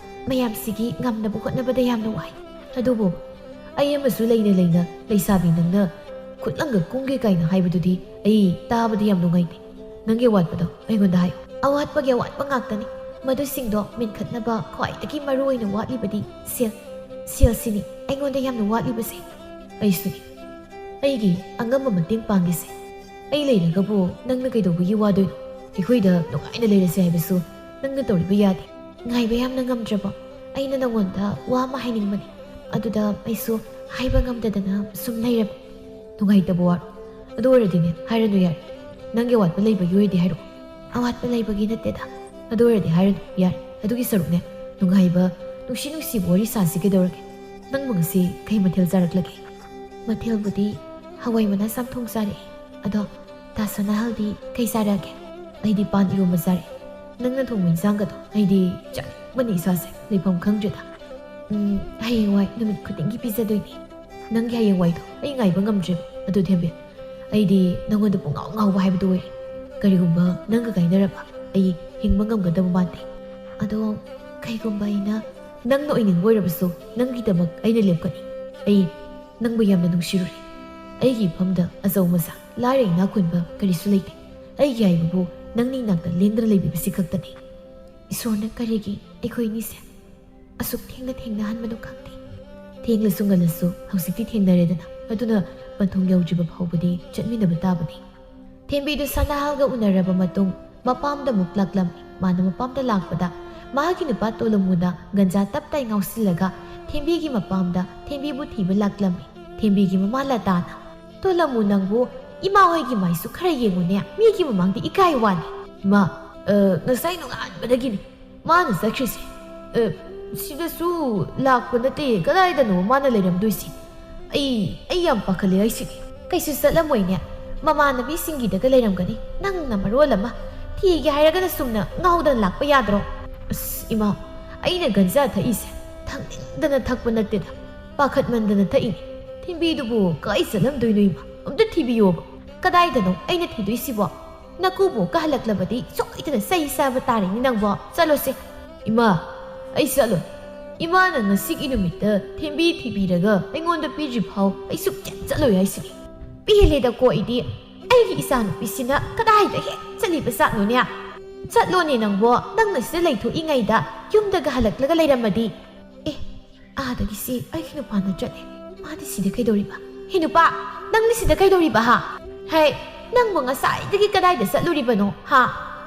ꯃꯌꯥꯝꯁꯤꯒꯤ ꯉꯝꯅꯕ ꯍꯣꯠꯅꯕꯗ ꯌꯥꯝꯅ ꯋꯥꯏ꯫ ꯑꯗꯨꯕꯨ ꯑꯩ ꯑꯃꯁꯨ ꯂꯩꯅ ꯂꯩꯅ ꯂꯩꯁꯥꯕꯤ ꯅꯪꯅ ꯈꯨꯠꯂꯪꯒ ꯀꯨꯝꯒꯦ ꯀꯥꯏꯅ ꯍꯥꯏꯕꯗꯨꯗꯤ ꯑꯩ ꯇꯥꯕꯗ ꯌꯥꯝ ꯅꯨꯡꯉꯥꯏꯇꯦ꯫ ꯅꯪꯒꯤ ꯑꯋꯥꯠꯄꯗꯣ ꯑꯩꯉꯣꯟꯗ ꯍꯥꯏꯌꯨ꯫ ꯑꯋꯥꯠꯄꯒꯤ ꯑꯋꯥꯠꯄ ꯉꯥꯛꯇꯅꯤ꯫ ꯃꯗꯨꯁꯤꯡꯗꯣ ꯃꯦꯟꯈꯠꯅꯕ ꯈ꯭ꯋꯥꯏꯗꯒꯤ ꯃꯔꯨ ꯑꯣꯏꯅ ꯋꯥꯠꯂꯤꯕꯗꯤ ꯁꯦꯜ꯫ ꯁꯦꯜꯁꯤꯅꯤ ꯑꯩꯉꯣꯟꯗ ꯌꯥꯝꯅ ꯋꯥꯠꯂꯤꯕꯁꯦ꯫ ꯑꯩꯁꯨꯅꯤ꯫ ꯑꯩꯒꯤ ꯑꯉꯝꯕ ꯃꯇꯦꯡ ꯄꯥꯡꯒꯦꯁꯦ꯫ ꯑꯩ ꯂꯩꯔꯒꯕꯨ ꯅꯪꯅ ꯀꯩꯗꯧꯕꯒꯤ ꯋꯥꯗꯣꯏꯅꯣ? ꯑꯩꯈꯣꯏꯗ ꯅꯨꯡꯉꯥꯏꯅ ꯂꯩꯔꯁꯦ ꯍꯥꯏꯕꯁꯨ ꯅꯪꯅ ꯇꯧꯔꯤꯕ ꯌꯥꯗꯦ꯫ ꯉꯥꯏꯕ ꯌꯥꯝꯅ ꯉꯝꯗ꯭ꯔꯕꯣ? ꯑꯩꯅ ꯅꯉꯣꯟꯗ ꯋꯥ ꯑꯃ ꯍꯥꯏꯅꯤꯡꯕꯅꯤ꯫ ꯑꯗꯨꯗ ꯑꯩꯁꯨ ꯍꯥꯏꯕ ꯉꯝꯗꯗꯅ ꯁꯨꯝ ꯂꯩꯔꯕ꯫ ꯅꯨꯡꯉꯥꯏꯇꯕ ꯋꯥꯔꯣ? ꯑꯗꯨ ꯑꯣꯏꯔꯗꯤꯅꯦ, ꯍꯥꯏꯔꯅꯨ ꯌꯥꯔꯦ꯫ ꯅꯪꯒꯤ ꯑꯋꯥꯠꯄ ꯂꯩꯕꯒꯤ ꯑꯣꯏꯔꯗꯤ ꯍꯥꯏꯔꯛꯑꯣ꯫ ꯑꯋꯥꯠꯄ ꯂꯩꯕꯒꯤ ꯅꯠꯇꯦꯗ꯫ ꯑꯗꯨ ꯑꯣꯏꯔꯗꯤ ꯍꯥꯏꯔꯅꯨ ꯌꯥꯔꯦ꯫ ꯑꯗꯨꯒꯤ ꯁꯔꯨꯛꯅꯦ, ꯅꯨꯡꯉꯥꯏꯕ, ꯅꯨꯡꯁꯤ ꯅꯨꯡꯁꯤꯕ ꯋꯥꯔꯤ ꯁꯥꯁꯤ ꯀꯩꯗꯧꯔꯒꯦ? ꯅꯪꯕꯨ ꯉꯁꯤ ꯀꯩ ꯃꯊꯦꯜ ꯆꯥꯔꯛꯂꯒꯦ? ꯃꯊꯦꯜꯕꯨꯗꯤ ꯍꯋꯥꯏ ꯃꯅꯥ ꯆꯝꯊꯣꯡ ꯆꯥꯔꯛꯑꯦ꯫ ꯑꯗꯣ ꯇꯥ ꯁꯅꯥꯍꯜꯗꯤ ꯀꯩ ꯆꯥꯔꯛꯑꯒꯦ? ꯑꯩꯗꯤ ꯄꯥꯟ ꯏꯔꯣꯝꯕ ꯆꯥꯔꯛꯑꯦ꯫ ꯅꯪꯅ ꯊꯣꯡꯕ ꯏꯟꯁꯥꯡꯒꯗꯣ ꯑꯩꯗꯤ ꯆꯥꯅꯤꯡꯕꯅ ꯏꯁꯥꯁꯦ ꯂꯩꯐꯝ ꯈꯪꯗ꯭ꯔꯦꯗ꯫ ꯎꯝ, ꯍꯌꯦꯡꯋꯥꯏ ꯅꯨꯃꯤꯠ ꯈꯨꯗꯤꯡꯒꯤ ꯄꯤꯖꯗꯣꯏꯅꯦ꯫ ꯅꯪꯒꯤ ꯍꯌꯦꯡꯋꯥꯏꯗꯣ ꯑꯩ ꯉꯥꯏꯕ ꯉꯝꯗ꯭ꯔꯦꯕ꯫ ꯑꯗꯨ ꯊꯦꯝꯕꯤ, ꯑꯩꯗꯤ ꯅꯪꯉꯣꯟꯗ ꯄꯨꯡꯉꯥꯎ ꯉꯥꯎꯕ ꯍꯥꯏꯕꯗꯨ ꯑꯣꯏꯔꯦ꯫ ꯀꯔꯤꯒꯨꯝꯕ ꯅꯪꯒ ꯀꯥꯏꯅꯔꯕ ꯑꯩ ꯍꯤꯡꯕ ꯉꯝꯒꯗꯕ ꯃꯥꯟꯗꯦ꯫ ꯑꯗꯣ ꯀꯩꯒꯨꯝꯕ ꯑꯩꯅ ꯅꯪꯅ ꯑꯣꯏꯅꯤꯡꯕ ꯑꯣꯏꯔꯕꯁꯨ ꯅꯪꯒꯤꯗꯃꯛ ꯑꯩꯅ ꯂꯦꯞꯀꯅꯤ꯫ ꯑꯩ ꯅꯪꯕꯨ ꯌꯥꯝꯅ ꯅꯨꯡꯁꯤꯔꯨꯔꯦ꯫ ꯑꯩꯒꯤ ꯏꯐꯝꯗ ꯑꯆꯧ ꯃꯆꯥ, ꯂꯥꯏꯔ ꯏꯅꯥꯛ ꯈꯨꯟꯕ ꯀꯔꯤꯁꯨ ꯂꯩꯇꯦ꯫ ꯑꯩꯒꯤ ꯍꯥꯏꯕꯕꯨ ꯅꯪꯅ ꯏꯅꯥꯛꯇ ꯂꯦꯡꯗꯅ ꯂꯩꯕꯤꯕꯁꯤ ꯈꯛꯇꯅꯤ꯫ ꯏꯁꯣꯔꯅ ꯀꯔꯤꯒꯤ ꯑꯩꯈꯣꯏ ꯑꯅꯤꯁꯦ ꯑꯁꯨꯛ ꯊꯦꯡꯅ ꯊꯦꯡꯅꯍꯟꯕꯅꯣ ꯈꯪꯗꯦ꯫ ꯊꯦꯡꯂꯁꯨ ꯉꯜꯂꯁꯨ ꯍꯧꯖꯤꯛꯇꯤ ꯊꯦꯡꯅꯔꯦꯗꯅ, ꯑꯗꯨꯅ ꯄꯟꯊꯨꯡ ꯌꯧꯗ꯭ꯔꯤꯕ ꯐꯥꯎꯕꯗꯤ ꯆꯠꯃꯤꯟꯅꯕ ꯇꯥꯕꯅꯤ꯫ ꯊꯦꯝꯕꯤꯗꯨ ꯁꯅꯥꯍꯜꯒ ꯎꯅꯔꯕ ꯃꯇꯨꯡ ꯃꯄꯥꯝꯗ ꯑꯃꯨꯛ ꯂꯥꯛꯂꯝꯃꯤ꯫ ꯃꯥꯅ ꯃꯄꯥꯝꯗ ꯂꯥꯛꯄꯗ ꯃꯍꯥꯛꯀꯤ ꯅꯨꯄꯥ ꯇꯣꯂꯝꯃꯨꯅ ꯒꯟꯖꯥ ꯇꯞ ꯇꯥꯏ ꯉꯥꯎꯁꯤꯜꯂꯒ ꯊꯦꯝꯕꯤꯒꯤ ꯃꯄꯥꯝꯗ ꯊꯦꯝꯕꯤꯕꯨ ꯊꯤꯕ ꯂꯥꯛꯂꯝꯃꯤ꯫ ꯊꯦꯝꯕꯤꯒꯤ ꯃꯃꯥ ꯂꯇꯥꯅ, "ꯇꯣꯂꯝꯃꯨ ꯅꯪꯕꯨ, ꯏꯃꯥ ꯍꯣꯏꯒꯤ ꯃꯥꯏꯁꯨ ꯈꯔ ꯌꯦꯡꯉꯨꯅꯦ, ꯃꯤꯒꯤ ꯃꯃꯥꯡꯗ ꯏꯀꯥꯏ ꯋꯥꯅꯤ꯫" "ꯏꯃꯥ, ꯑ, ꯉꯁꯥꯏ ꯅꯣꯡꯉꯥꯟꯕꯗꯒꯤꯅꯤ ꯃꯥꯅ ꯆꯠꯈ꯭ꯔꯤꯁꯦ꯫ ꯑ, ꯁꯤꯗꯁꯨ ꯂꯥꯛꯄ ꯅꯠꯇꯦ, ꯀꯗꯥꯏꯗꯅꯣ ꯃꯥꯅ ꯂꯩꯔꯝꯗꯣꯏꯁꯤ? ꯑꯩ, ꯑꯩ ꯌꯥꯝ ꯄꯥꯈꯠꯂꯦ ꯍꯥꯏꯁꯤꯗꯤ꯫" "ꯀꯩꯁꯨ ꯆꯠꯂꯝꯃꯣꯏꯅꯦ, ꯃꯃꯥꯟꯅꯕꯤꯁꯤꯡꯒꯤꯗꯒ ꯂꯩꯔꯝꯒꯅꯤ꯫ ꯅꯪꯅ ꯃꯔꯣꯜ ꯑꯃ ꯊꯤꯒꯦ ꯍꯥꯏꯔꯒꯅ ꯁꯨꯝꯅ ꯉꯥꯎꯗꯅ ꯂꯥꯛꯄ ꯌꯥꯗ꯭ꯔꯣ? ꯑꯁ ꯏꯃꯥ, ꯑꯩꯅ ꯒꯟꯖꯥ ꯊꯛꯏꯁꯦ ꯊꯛꯅꯤꯡꯗꯅ ꯊꯛꯄ ꯅꯠꯇꯦꯗ, ꯄꯥꯈꯠꯃꯟꯗꯅ ꯊꯛꯏꯅꯤ꯫ ꯊꯤꯟꯕꯤꯗꯨꯕꯨ ꯀꯥꯏ ꯆꯠꯂꯝꯗꯣꯏꯅꯣ ꯏꯃꯥ? ꯑꯝꯇ ꯊꯤꯕꯤꯌꯣꯕ꯫ ꯀꯗꯥꯏꯗꯅꯣ ꯑꯩꯅ ꯊꯤꯗꯣꯏꯁꯤꯕꯣ? ꯅꯀꯨꯕꯣꯛꯀ ꯍꯜꯂꯛꯂꯕꯗꯤ ꯁꯣꯏꯗꯅ ꯆꯩ ꯆꯥꯕ ꯇꯥꯔꯦꯅꯦ ꯅꯪꯕꯣ꯫ ꯆꯠꯂꯣꯁꯦ꯫ ꯏꯃꯥ, ꯑꯩ ꯆꯠꯂꯣꯏ꯫ ꯏꯃꯥꯅ ꯉꯁꯤꯒꯤ ꯅꯨꯃꯤꯠꯇ ꯊꯦꯝꯕꯤ ꯊꯤꯕꯤꯔꯒ ꯑꯩꯉꯣꯟꯗ ꯄꯤꯗ꯭ꯔꯤ ꯐꯥꯎ ꯑꯩ ꯁꯨꯛꯆꯠ ꯆꯠꯂꯣꯏ ꯍꯥꯏꯁꯤꯅꯤ꯫ ꯄꯦꯜꯂꯦꯗꯀꯣ ꯑꯩꯗꯤ꯫ ꯑꯩꯒꯤ ꯏꯆꯥꯅꯨꯄꯤꯁꯤꯅ ꯀꯗꯥꯏꯗ ꯍꯦꯛ ꯆꯠꯂꯤꯕ ꯖꯥꯠꯅꯣꯅꯦ? ꯆꯠꯂꯣꯅꯦ ꯅꯪꯕꯣ, ꯅꯪꯅ ꯁꯤꯗ ꯂꯩꯊꯣꯛꯏꯉꯩꯗ ꯌꯨꯝꯗꯒ ꯍꯜꯂꯛꯂꯒ ꯂꯩꯔꯝꯃꯗꯤ꯫ ꯑꯦ, ꯑꯥꯗꯒꯤꯁꯤ ꯑꯩꯒꯤ ꯅꯨꯄꯥꯅ ꯆꯠꯂꯦ꯫ ꯃꯥꯗꯤ ꯁꯤꯗ ꯀꯩꯗꯧꯔꯤꯕ? ꯍꯦ ꯅꯨꯄꯥ, ꯅꯪꯗꯤ ꯁꯤꯗ ꯀꯩꯗꯧꯔꯤꯕ ꯍꯥ? ꯍꯦ, ꯅꯪꯕꯨ ꯉꯁꯥꯏꯗꯒꯤ ꯀꯗꯥꯏꯗ ꯆꯠꯂꯨꯔꯤꯕꯅꯣ ꯍꯥ?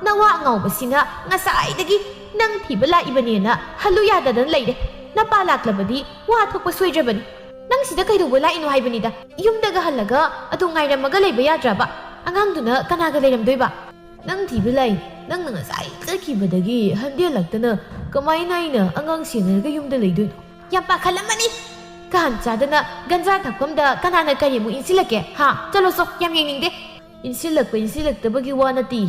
ꯅꯋꯥ ꯑꯉꯥꯎꯕꯁꯤꯅ ꯉꯁꯥꯏꯗꯒꯤ ꯅꯪ ꯊꯤꯕ ꯂꯥꯛꯏꯕꯅꯦꯅ ꯍꯜꯂꯨ ꯌꯥꯗꯗꯅ ꯂꯩꯔꯦ꯫ ꯅꯄꯥ ꯂꯥꯛꯂꯕꯗꯤ ꯋꯥ ꯊꯣꯛꯄ ꯁꯣꯏꯗ꯭ꯔꯕꯅꯤ꯫ ꯅꯪ ꯁꯤꯗ ꯀꯩꯗꯧꯕ ꯂꯥꯛꯏꯅꯣ ꯍꯥꯏꯕꯅꯤꯗ? ꯌꯨꯝꯗꯒ ꯍꯜꯂꯒ ꯑꯗꯨꯝ ꯉꯥꯏꯔꯝꯃꯒ ꯂꯩꯕ ꯌꯥꯗ꯭ꯔꯕ? ꯑꯉꯥꯡꯗꯨꯅ ꯀꯅꯥꯒ ꯂꯩꯔꯝꯗꯣꯏꯕ? ꯅꯪ ꯊꯤꯕ ꯂꯥꯛꯏ꯫ ꯅꯪꯅ ꯉꯁꯥꯏ ꯆꯠꯈꯤꯕꯗꯒꯤ ꯍꯟꯖꯤꯜꯂꯛꯇꯅ ꯀꯃꯥꯏꯅ ꯑꯩꯅ ꯑꯉꯥꯡ ꯁꯦꯟꯅꯔꯒ ꯌꯨꯝꯗ ꯂꯩꯗꯣꯏꯅꯣ? ꯌꯥꯝ ꯄꯥꯈꯠꯂꯝꯃꯅꯤ꯫ ꯀꯥꯟ ꯆꯥꯗꯅ ꯒꯟꯖꯥ ꯊꯛꯐꯝꯗ ꯀꯅꯥꯅ ꯀꯔꯤ ꯑꯃꯨꯛ ꯏꯟꯁꯤꯜꯂꯛꯀꯦ ꯍꯥ? ꯆꯠꯂꯣ ꯆꯣ, ꯌꯥꯝ ꯌꯦꯡꯅꯤꯡꯗꯦ꯫ ꯏꯟꯁꯤꯜꯂꯛꯄ ꯏꯟꯁꯤꯜꯂꯛꯇꯕꯒꯤ ꯋꯥ ꯅꯠꯇꯦ꯫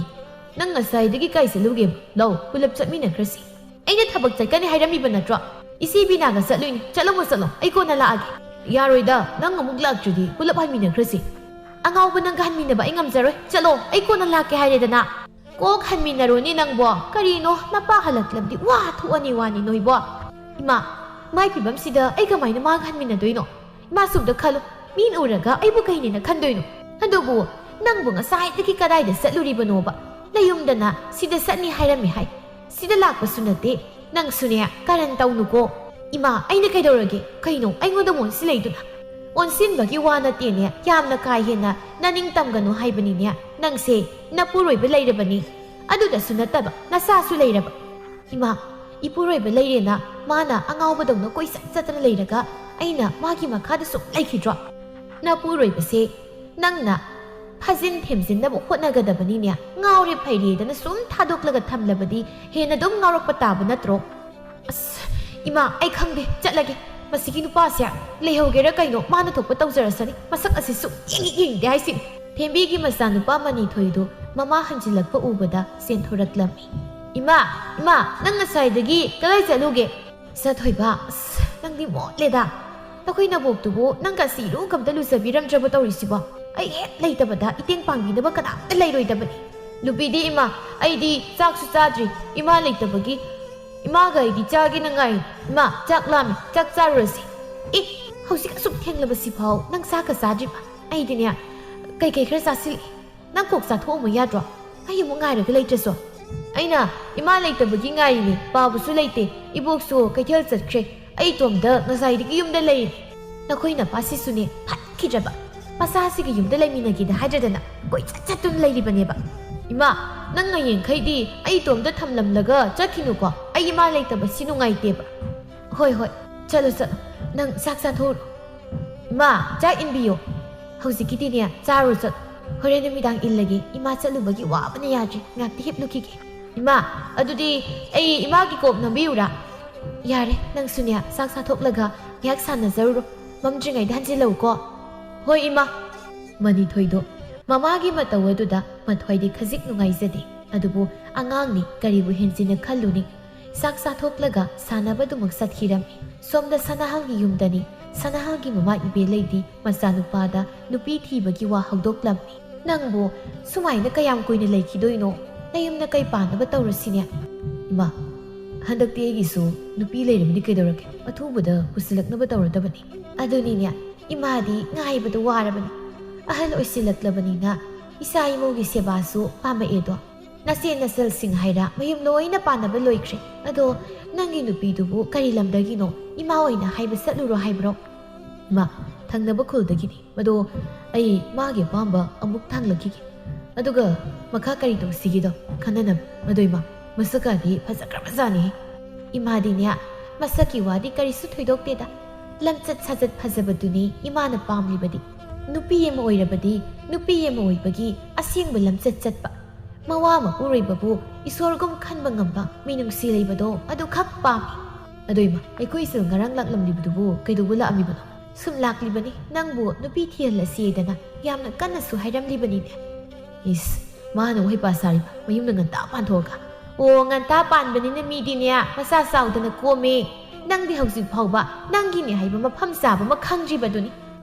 ꯅꯪ ꯉꯁꯥꯏꯗꯒꯤ ꯀꯥꯏ ꯆꯠꯂꯨꯒꯦ? ꯂꯧ, ꯄꯨꯂꯞ ꯆꯠꯃꯤꯟꯅꯈ꯭ꯔꯁꯤ꯫ ꯑꯩꯅ ꯊꯕꯛ ꯆꯠꯀꯅꯤ ꯍꯥꯏꯔꯝꯃꯤꯕ ꯅꯠꯇ꯭ꯔꯣ? ꯏꯆꯦ ꯕꯤꯅꯥꯒ ꯆꯠꯂꯨꯏꯅꯤ꯫ ꯆꯠꯂꯝꯃꯣ ꯆꯠꯂꯣ, ꯑꯩ ꯀꯣꯟꯅ ꯂꯥꯛꯑꯒꯦ꯫ ꯌꯥꯔꯣꯏꯗ, ꯅꯪ ꯑꯃꯨꯛ ꯂꯥꯛꯇ꯭ꯔꯗꯤ ꯄꯨꯂꯞ ꯍꯟꯃꯤꯟꯅꯈ꯭ꯔꯁꯤ꯫ ꯑꯉꯥꯎꯕ ꯅꯪꯒ ꯍꯟꯃꯤꯟꯅꯕ ꯑꯩ ꯉꯝꯖꯔꯣꯏ꯫ ꯆꯠꯂꯣ, ꯑꯩ ꯀꯣꯟꯅ ꯂꯥꯛꯀꯦ ꯍꯥꯏꯔꯦꯗꯅ꯫ ꯀꯣꯛ ꯍꯟꯃꯤꯟꯅꯔꯣꯅꯦ ꯅꯪꯕꯣ꯫ ꯀꯔꯤꯅꯣ, ꯅꯄꯥ ꯍꯜꯂꯛꯂꯕꯗꯤ ꯋꯥ ꯊꯣꯛꯑꯅꯤ ꯋꯥꯅꯤ ꯅꯣꯏꯕꯣ꯫ ꯏꯃꯥ, ꯃꯥꯏ ꯐꯤꯕꯝꯁꯤꯗ ꯑꯩ ꯀꯃꯥꯏꯅ ꯃꯥꯒ ꯍꯟꯃꯤꯟꯅꯗꯣꯏꯅꯣ? ꯏꯃꯥꯁꯨ ꯑꯝꯇ ꯈꯜꯂꯨ, ꯃꯤꯅ ꯎꯔꯒ ꯑꯩꯕꯨ ꯀꯩꯅꯦꯅ ꯈꯟꯗꯣꯏꯅꯣ? ꯑꯗꯨꯕꯨ ꯅꯪꯕꯨ ꯉꯁꯥꯏꯗꯒꯤ ꯀꯗꯥꯏꯗ ꯆꯠꯂꯨꯔꯤꯕꯅꯣꯕ? ꯅꯌꯨꯝꯗꯅ ꯁꯤꯗ ꯆꯠꯅꯤ ꯍꯥꯏꯔꯝꯃꯤ ꯍꯥꯏ꯫ ꯁꯤꯗ ꯂꯥꯛꯄꯁꯨ ꯅꯠꯇꯦ꯫ ꯅꯪꯁꯨꯅꯦ, ꯀꯔꯟ ꯇꯧꯅꯨꯀꯣ꯫ ꯏꯃꯥ, ꯑꯩꯅ ꯀꯩꯗꯧꯔꯒꯦ? ꯀꯩꯅꯣ, ꯑꯩꯉꯣꯟꯗ ꯑꯣꯟꯁꯤꯜꯂꯛꯏꯗꯨꯅ? ꯑꯣꯟꯁꯤꯟꯕꯒꯤ ꯋꯥ ꯅꯠꯇꯦꯅꯦ, ꯌꯥꯝꯅ ꯀꯥ ꯍꯦꯟꯅ ꯅꯅꯤꯡ ꯇꯝꯒꯅꯨ ꯍꯥꯏꯕꯅꯤꯅꯦ꯫ ꯅꯪꯁꯦ ꯅꯄꯨꯔꯣꯏꯕ ꯂꯩꯔꯕꯅꯤ, ꯑꯗꯨꯗꯁꯨ ꯅꯠꯇꯕ ꯅꯆꯥꯁꯨ ꯂꯩꯔꯕ꯫ ꯏꯃꯥ, ꯏꯄꯨꯔꯣꯏꯕ ꯂꯩꯔꯦꯅ ꯃꯥꯅ ꯑꯉꯥꯎꯕꯗꯧꯅ ꯀꯣꯏꯆꯠ ꯆꯠꯇꯅ ꯂꯩꯔꯒ ꯑꯩꯅ ꯃꯥꯒꯤ ꯃꯈꯥꯗ ꯁꯨꯝ ꯂꯩꯈꯤꯗ꯭ꯔꯣ? ꯅꯄꯨꯔꯣꯏꯕꯁꯦ ꯅꯪꯅ ꯐꯥꯖꯤꯟ ꯊꯦꯝꯖꯤꯟꯅꯕ ꯍꯣꯠꯅꯒꯗꯕꯅꯤꯅꯦ꯫ ꯉꯥꯎꯔꯦ ꯐꯩꯔꯦꯗꯅ ꯁꯨꯝ ꯊꯥꯗꯣꯛꯂꯒ ꯊꯝꯂꯕꯗꯤ ꯍꯦꯟꯅ ꯑꯗꯨꯝ ꯉꯥꯎꯔꯛꯄ ꯇꯥꯕ ꯅꯠꯇ꯭ꯔꯣ? ꯑꯁ, ꯏꯃꯥ, ꯑꯩ ꯈꯪꯗꯦ, ꯆꯠꯂꯒꯦ꯫ ꯃꯁꯤꯒꯤ ꯅꯨꯄꯥꯁꯦ ꯂꯩꯍꯧꯒꯦꯔꯥ ꯀꯩꯅꯣ, ꯃꯥꯅ ꯊꯣꯛꯄ ꯇꯧꯖꯔꯁꯅꯤ꯫ ꯃꯁꯛ ꯑꯁꯤ ꯁꯨꯛ ꯌꯦꯡ ꯍꯦꯛ ꯌꯦꯡꯅꯤꯡꯗꯦ ꯍꯥꯏꯁꯤꯅꯤ꯫ ꯊꯦꯝꯕꯤꯒꯤ ꯃꯆꯥꯅꯨꯄꯥ ꯃꯅꯤꯊꯣꯏꯗꯨ ꯃꯃꯥ ꯍꯟꯖꯤꯜꯂꯛꯄ ꯎꯕꯗ ꯆꯦꯟꯊꯣꯔꯛꯂꯝꯃꯤ꯫ "ꯏꯃꯥ, ꯏꯃꯥ, ꯅꯪ ꯉꯁꯥꯏꯗꯒꯤ ꯀꯗꯥꯏ ꯆꯠꯂꯨꯒꯦ?" "ꯏꯆꯥꯊꯣꯏꯕ, ꯑꯁ, ꯅꯪꯗꯤ ꯃꯣꯠꯂꯦꯗ꯫ ꯅꯈꯣꯏ ꯅꯕꯣꯛꯇꯨꯕꯨ ꯅꯪꯒ ꯏꯔꯨ ꯑꯝꯇ ꯂꯨꯖꯕꯤꯔꯝꯗ꯭ꯔꯕ ꯇꯧꯔꯤꯁꯤꯕꯣ? ꯑꯩ ꯍꯦꯛ ꯂꯩꯇꯕꯗ ꯏꯇꯦꯡ ꯄꯥꯡꯕꯤꯅꯕ ꯀꯅꯥꯝꯇ ꯂꯩꯔꯣꯏꯗꯕꯅꯤ꯫ ꯂꯨꯕꯤꯗꯤ ꯏꯃꯥ, ꯑꯩꯗꯤ ꯆꯥꯛꯁꯨ ꯆꯥꯗ꯭ꯔꯤ꯫ ꯏꯃꯥ ꯂꯩꯇꯕꯒꯤ ꯏꯃꯥꯒ ꯑꯩꯗꯤ ꯆꯥꯒꯦꯅ ꯉꯥꯏ꯫ ꯏꯃꯥ, ꯆꯥꯛ ꯂꯥꯝꯃꯤ, ꯆꯥꯛ ꯆꯥꯔꯨꯔꯁꯤ꯫ ꯑꯦ, ꯍꯧꯖꯤꯛ ꯑꯁꯨꯛ ꯊꯦꯡꯂꯕꯁꯤꯐꯥꯎ ꯅꯪ ꯆꯥꯛꯀ ꯆꯥꯗ꯭ꯔꯤꯕ? ꯑꯩꯗꯤꯅꯦ, ꯀꯩꯀꯩ ꯈꯔ ꯆꯥꯁꯤꯜꯂꯛꯑꯦ꯫ ꯅꯪ ꯀꯣꯛ ꯆꯥꯊꯣꯛꯑꯝꯃꯨ ꯌꯥꯗ꯭ꯔꯣ? ꯑꯩ ꯑꯃꯨꯛ ꯉꯥꯏꯔꯒ ꯂꯩꯇ꯭ꯔꯁꯨ?" "ꯑꯩꯅ ꯏꯃꯥ ꯂꯩꯇꯕꯒꯤ ꯉꯥꯏꯔꯤꯅꯦ, ꯄꯥꯕꯁꯨ ꯂꯩꯇꯦ, ꯏꯕꯣꯛꯁꯨ ꯀꯩꯊꯦꯜ ꯆꯠꯈ꯭ꯔꯦ, ꯑꯩ ꯏꯇꯣꯝꯗ ꯉꯁꯥꯏꯗꯒꯤ ꯌꯨꯝꯗ ꯂꯩꯔꯤꯅꯦ꯫ ꯅꯈꯣꯏ ꯅꯄꯥꯁꯤꯁꯨꯅꯦ ꯐꯠꯈꯤꯗ꯭ꯔꯕ, ꯃꯆꯥꯁꯤꯒ ꯌꯨꯝꯗ ꯂꯩꯃꯤꯟꯅꯒꯦꯗ ꯍꯥꯏꯗ꯭ꯔꯗꯅ ꯀꯣꯏꯆꯠ ꯆꯠꯇꯨꯅ ꯂꯩꯔꯤꯕꯅꯦꯕ꯫ ꯏꯃꯥ, ꯅꯪ ꯍꯌꯦꯡꯈꯩꯗꯤ ꯑꯩ ꯏꯇꯣꯝꯗ ꯊꯝꯂꯝꯂꯒ ꯆꯠꯈꯤꯅꯨꯀꯣ, ꯑꯩ ꯏꯃꯥ ꯂꯩꯇꯕꯁꯤ ꯅꯨꯡꯉꯥꯏꯇꯦꯕ꯫" "ꯍꯣꯏ, ꯍꯣꯏ, ꯆꯠꯂꯣ, ꯆꯠꯂꯣ, ꯅꯪ ꯆꯥꯛ ꯆꯥꯊꯣꯛꯎꯔꯣ꯫ ꯏꯃꯥ, ꯆꯥꯛ ꯏꯟꯕꯤꯌꯣ꯫ ꯍꯧꯖꯤꯛꯀꯤꯗꯤꯅꯦ, ꯆꯥꯔꯨ ꯆꯠꯂꯣ꯫ ꯍꯣꯔꯦꯟ ꯅꯨꯃꯤꯗꯥꯡ ꯏꯜꯂꯒꯦ, ꯏꯃꯥ ꯆꯠꯂꯨꯕꯒꯤ ꯋꯥꯕꯅ ꯌꯥꯗ꯭ꯔꯦ, ꯉꯥꯛꯇ ꯍꯤꯞꯂꯨꯈꯤꯒꯦ꯫" "ꯏꯃꯥ, ꯑꯗꯨꯗꯤ ꯑꯩ ꯏꯃꯥꯒꯤ ꯀꯣꯛ ꯅꯝꯕꯤꯌꯨꯔꯥ?" "ꯌꯥꯔꯦ, ꯅꯪꯁꯨꯅꯦ, ꯆꯥꯛ ꯆꯥꯊꯣꯛꯂꯒ ꯉꯥꯏꯍꯥꯛ ꯁꯥꯟꯅꯖꯔꯨꯔꯣ, ꯃꯝꯗ꯭ꯔꯤꯉꯩꯗ ꯍꯟꯖꯤꯜꯂꯛꯎꯀꯣ꯫" "ꯍꯣꯏ, ꯏꯃꯥ꯫" ꯃꯅꯤꯊꯣꯏꯗꯣ ꯃꯃꯥꯒꯤ ꯃꯇꯧ ꯑꯗꯨꯗ ꯃꯊ꯭ꯋꯥꯏꯗꯤ ꯈꯖꯤꯛ ꯅꯨꯡꯉꯥꯏꯖꯗꯦ꯫ ꯑꯗꯨꯕꯨ ꯑꯉꯥꯡꯅꯤ, ꯀꯔꯤꯕꯨ ꯍꯦꯟꯖꯤꯟꯅ ꯈꯜꯂꯨꯅꯤ? ꯆꯥꯛ ꯆꯥꯊꯣꯛꯂꯒ ꯁꯥꯟꯅꯕꯗꯨꯃꯛ ꯆꯠꯈꯤꯔꯝꯃꯤ꯫ ꯁꯣꯝꯗ ꯁꯅꯥꯍꯜꯒꯤ ꯌꯨꯝꯗꯅꯤ꯫ ꯁꯅꯥꯍꯜꯒꯤ ꯃꯃꯥ ꯏꯕꯦꯂꯩꯗꯤ ꯃꯆꯥꯅꯨꯄꯥꯗ ꯅꯨꯄꯤ ꯊꯤꯕꯒꯤ ꯋꯥ ꯍꯧꯗꯣꯛꯂꯝꯃꯤ꯫ "ꯅꯪꯕꯨ ꯁꯨꯃꯥꯏꯅ ꯀꯌꯥꯝ ꯀꯨꯏꯅ ꯂꯩꯈꯤꯗꯣꯏꯅꯣ? ꯅꯌꯨꯝꯗ ꯀꯩ ꯄꯥꯟꯅꯕ ꯇꯧꯔꯁꯤꯅꯦ?" "ꯏꯃꯥ, ꯍꯟꯗꯛꯇꯤ ꯑꯩꯒꯤꯁꯨ ꯅꯨꯄꯤ ꯂꯩꯔꯕꯗꯤ ꯀꯩꯗꯧꯔꯒꯦ? ꯑꯊꯨꯕꯗ ꯄꯨꯁꯤꯜꯂꯛꯅꯕ ꯇꯧꯔꯗꯕꯅꯤ꯫" "ꯑꯗꯨꯅꯤꯅꯦ, ꯏꯃꯥꯗꯤ ꯉꯥꯏꯕꯗ ꯋꯥꯔꯕꯅꯤ꯫ ꯑꯍꯜ ꯑꯣꯏꯁꯤꯜꯂꯛꯂꯕꯅꯤꯅ ꯏꯆꯥ ꯏꯃꯧꯒꯤ ꯁꯦꯕꯥꯁꯨ ꯄꯥꯝꯃꯛꯑꯦꯗꯣ꯫ ꯅꯆꯦ ꯅꯆꯜꯁꯤꯡ ꯍꯥꯏꯔ ꯃꯌꯨꯝ ꯂꯣꯏꯅ ꯄꯥꯟꯅꯕ ꯂꯣꯏꯈ꯭ꯔꯦ꯫ ꯑꯗꯣ ꯅꯪꯒꯤ ꯅꯨꯄꯤꯗꯨꯕꯨ ꯀꯔꯤ ꯂꯝꯗꯒꯤꯅꯣ? ꯏꯃꯥ ꯑꯣꯏꯅ ꯍꯥꯏꯕ ꯆꯠꯂꯨꯔꯣ ꯍꯥꯏꯕ꯭ꯔꯣ?" "ꯏꯃꯥ, ꯊꯪꯅꯕ ꯈꯨꯜꯗꯒꯤꯅꯤ꯫ ꯃꯗꯣ ꯑꯩ ꯃꯥꯒꯤ ꯑꯄꯥꯝꯕ ꯑꯃꯨꯛ ꯊꯥꯡꯂꯛꯈꯤꯒꯦ꯫ ꯑꯗꯨꯒ ꯃꯈꯥ ꯀꯔꯤ ꯇꯧꯁꯤꯒꯦꯗꯣ ꯈꯟꯅꯅꯕ꯫ ꯑꯗꯣ ꯏꯃꯥ, ꯃꯁꯛꯀꯗꯤ ꯐꯖꯈ꯭ꯔꯕꯖꯥꯠꯅꯤꯍꯦ꯫" ꯏꯃꯥꯗꯤꯅꯦ, ꯃꯁꯛꯀꯤ ꯋꯥꯗꯤ ꯀꯔꯤꯁꯨ ꯊꯣꯏꯗꯣꯛꯇꯦꯗ꯫ ꯂꯝꯆꯠ ꯁꯥꯖꯠ ꯐꯖꯕꯗꯨꯅꯤ ꯏꯃꯥꯅ ꯄꯥꯝꯂꯤꯕꯗꯤ꯫ ꯅꯨꯄꯤ ꯑꯃ ꯑꯣꯏꯔꯕꯗꯤ ꯅꯨꯄꯤ ꯑꯃ ꯑꯣꯏꯕꯒꯤ ꯑꯁꯦꯡꯕ ꯂꯝꯆꯠ ꯆꯠꯄ꯫ ꯃꯋꯥ ꯃꯄꯨꯔꯣꯏꯕꯕꯨ ꯏꯁꯣꯔꯒꯨꯝ ꯈꯟꯕ ꯉꯝꯕ ꯃꯤꯅꯨꯡꯁꯤ ꯂꯩꯕꯗꯣ ꯑꯗꯨꯈꯛ ꯄꯥꯝꯃꯤ꯫ ꯑꯗꯣ ꯏꯃꯥ, ꯑꯩꯈꯣꯏ ꯏꯆꯜ ꯉꯔꯥꯡ ꯂꯥꯛꯂꯝꯂꯤꯕꯗꯨꯕꯨ ꯀꯩꯗꯧꯕ ꯂꯥꯛꯂꯝꯃꯤꯕꯅꯣ? ꯁꯨꯝ ꯂꯥꯛꯂꯤꯕꯅꯤ, ꯅꯪꯕꯨ ꯅꯨꯄꯤ ꯊꯤꯍꯜꯂꯁꯤꯗꯅ ꯌꯥꯝꯅ ꯀꯟꯅꯁꯨ ꯍꯥꯏꯔꯝꯂꯤꯕꯅꯤꯅꯦ꯫ ꯏꯁ, ꯃꯥꯅ ꯋꯥꯍꯩ ꯄꯥ ꯁꯥꯔꯤꯕ, ꯃꯌꯨꯝꯗ ꯉꯟꯇꯥ ꯄꯥꯟꯊꯣꯛꯑꯒ꯫ ꯑꯣ, ꯉꯟꯇꯥ ꯄꯥꯟꯕꯅꯤꯅ ꯃꯤꯗꯤꯅꯦ ꯃꯆꯥ ꯆꯥꯎꯗꯅ ꯀꯣꯝꯃꯦ꯫ ꯅꯪꯗꯤ ꯍꯧꯖꯤꯛ ꯐꯥꯎꯕ ꯅꯪꯒꯤꯅꯦ ꯍꯥꯏꯕ ꯃꯐꯝ ꯆꯥꯕ ꯑꯃ ꯈꯪꯗ꯭ꯔꯤꯕꯗꯨꯅꯤ꯫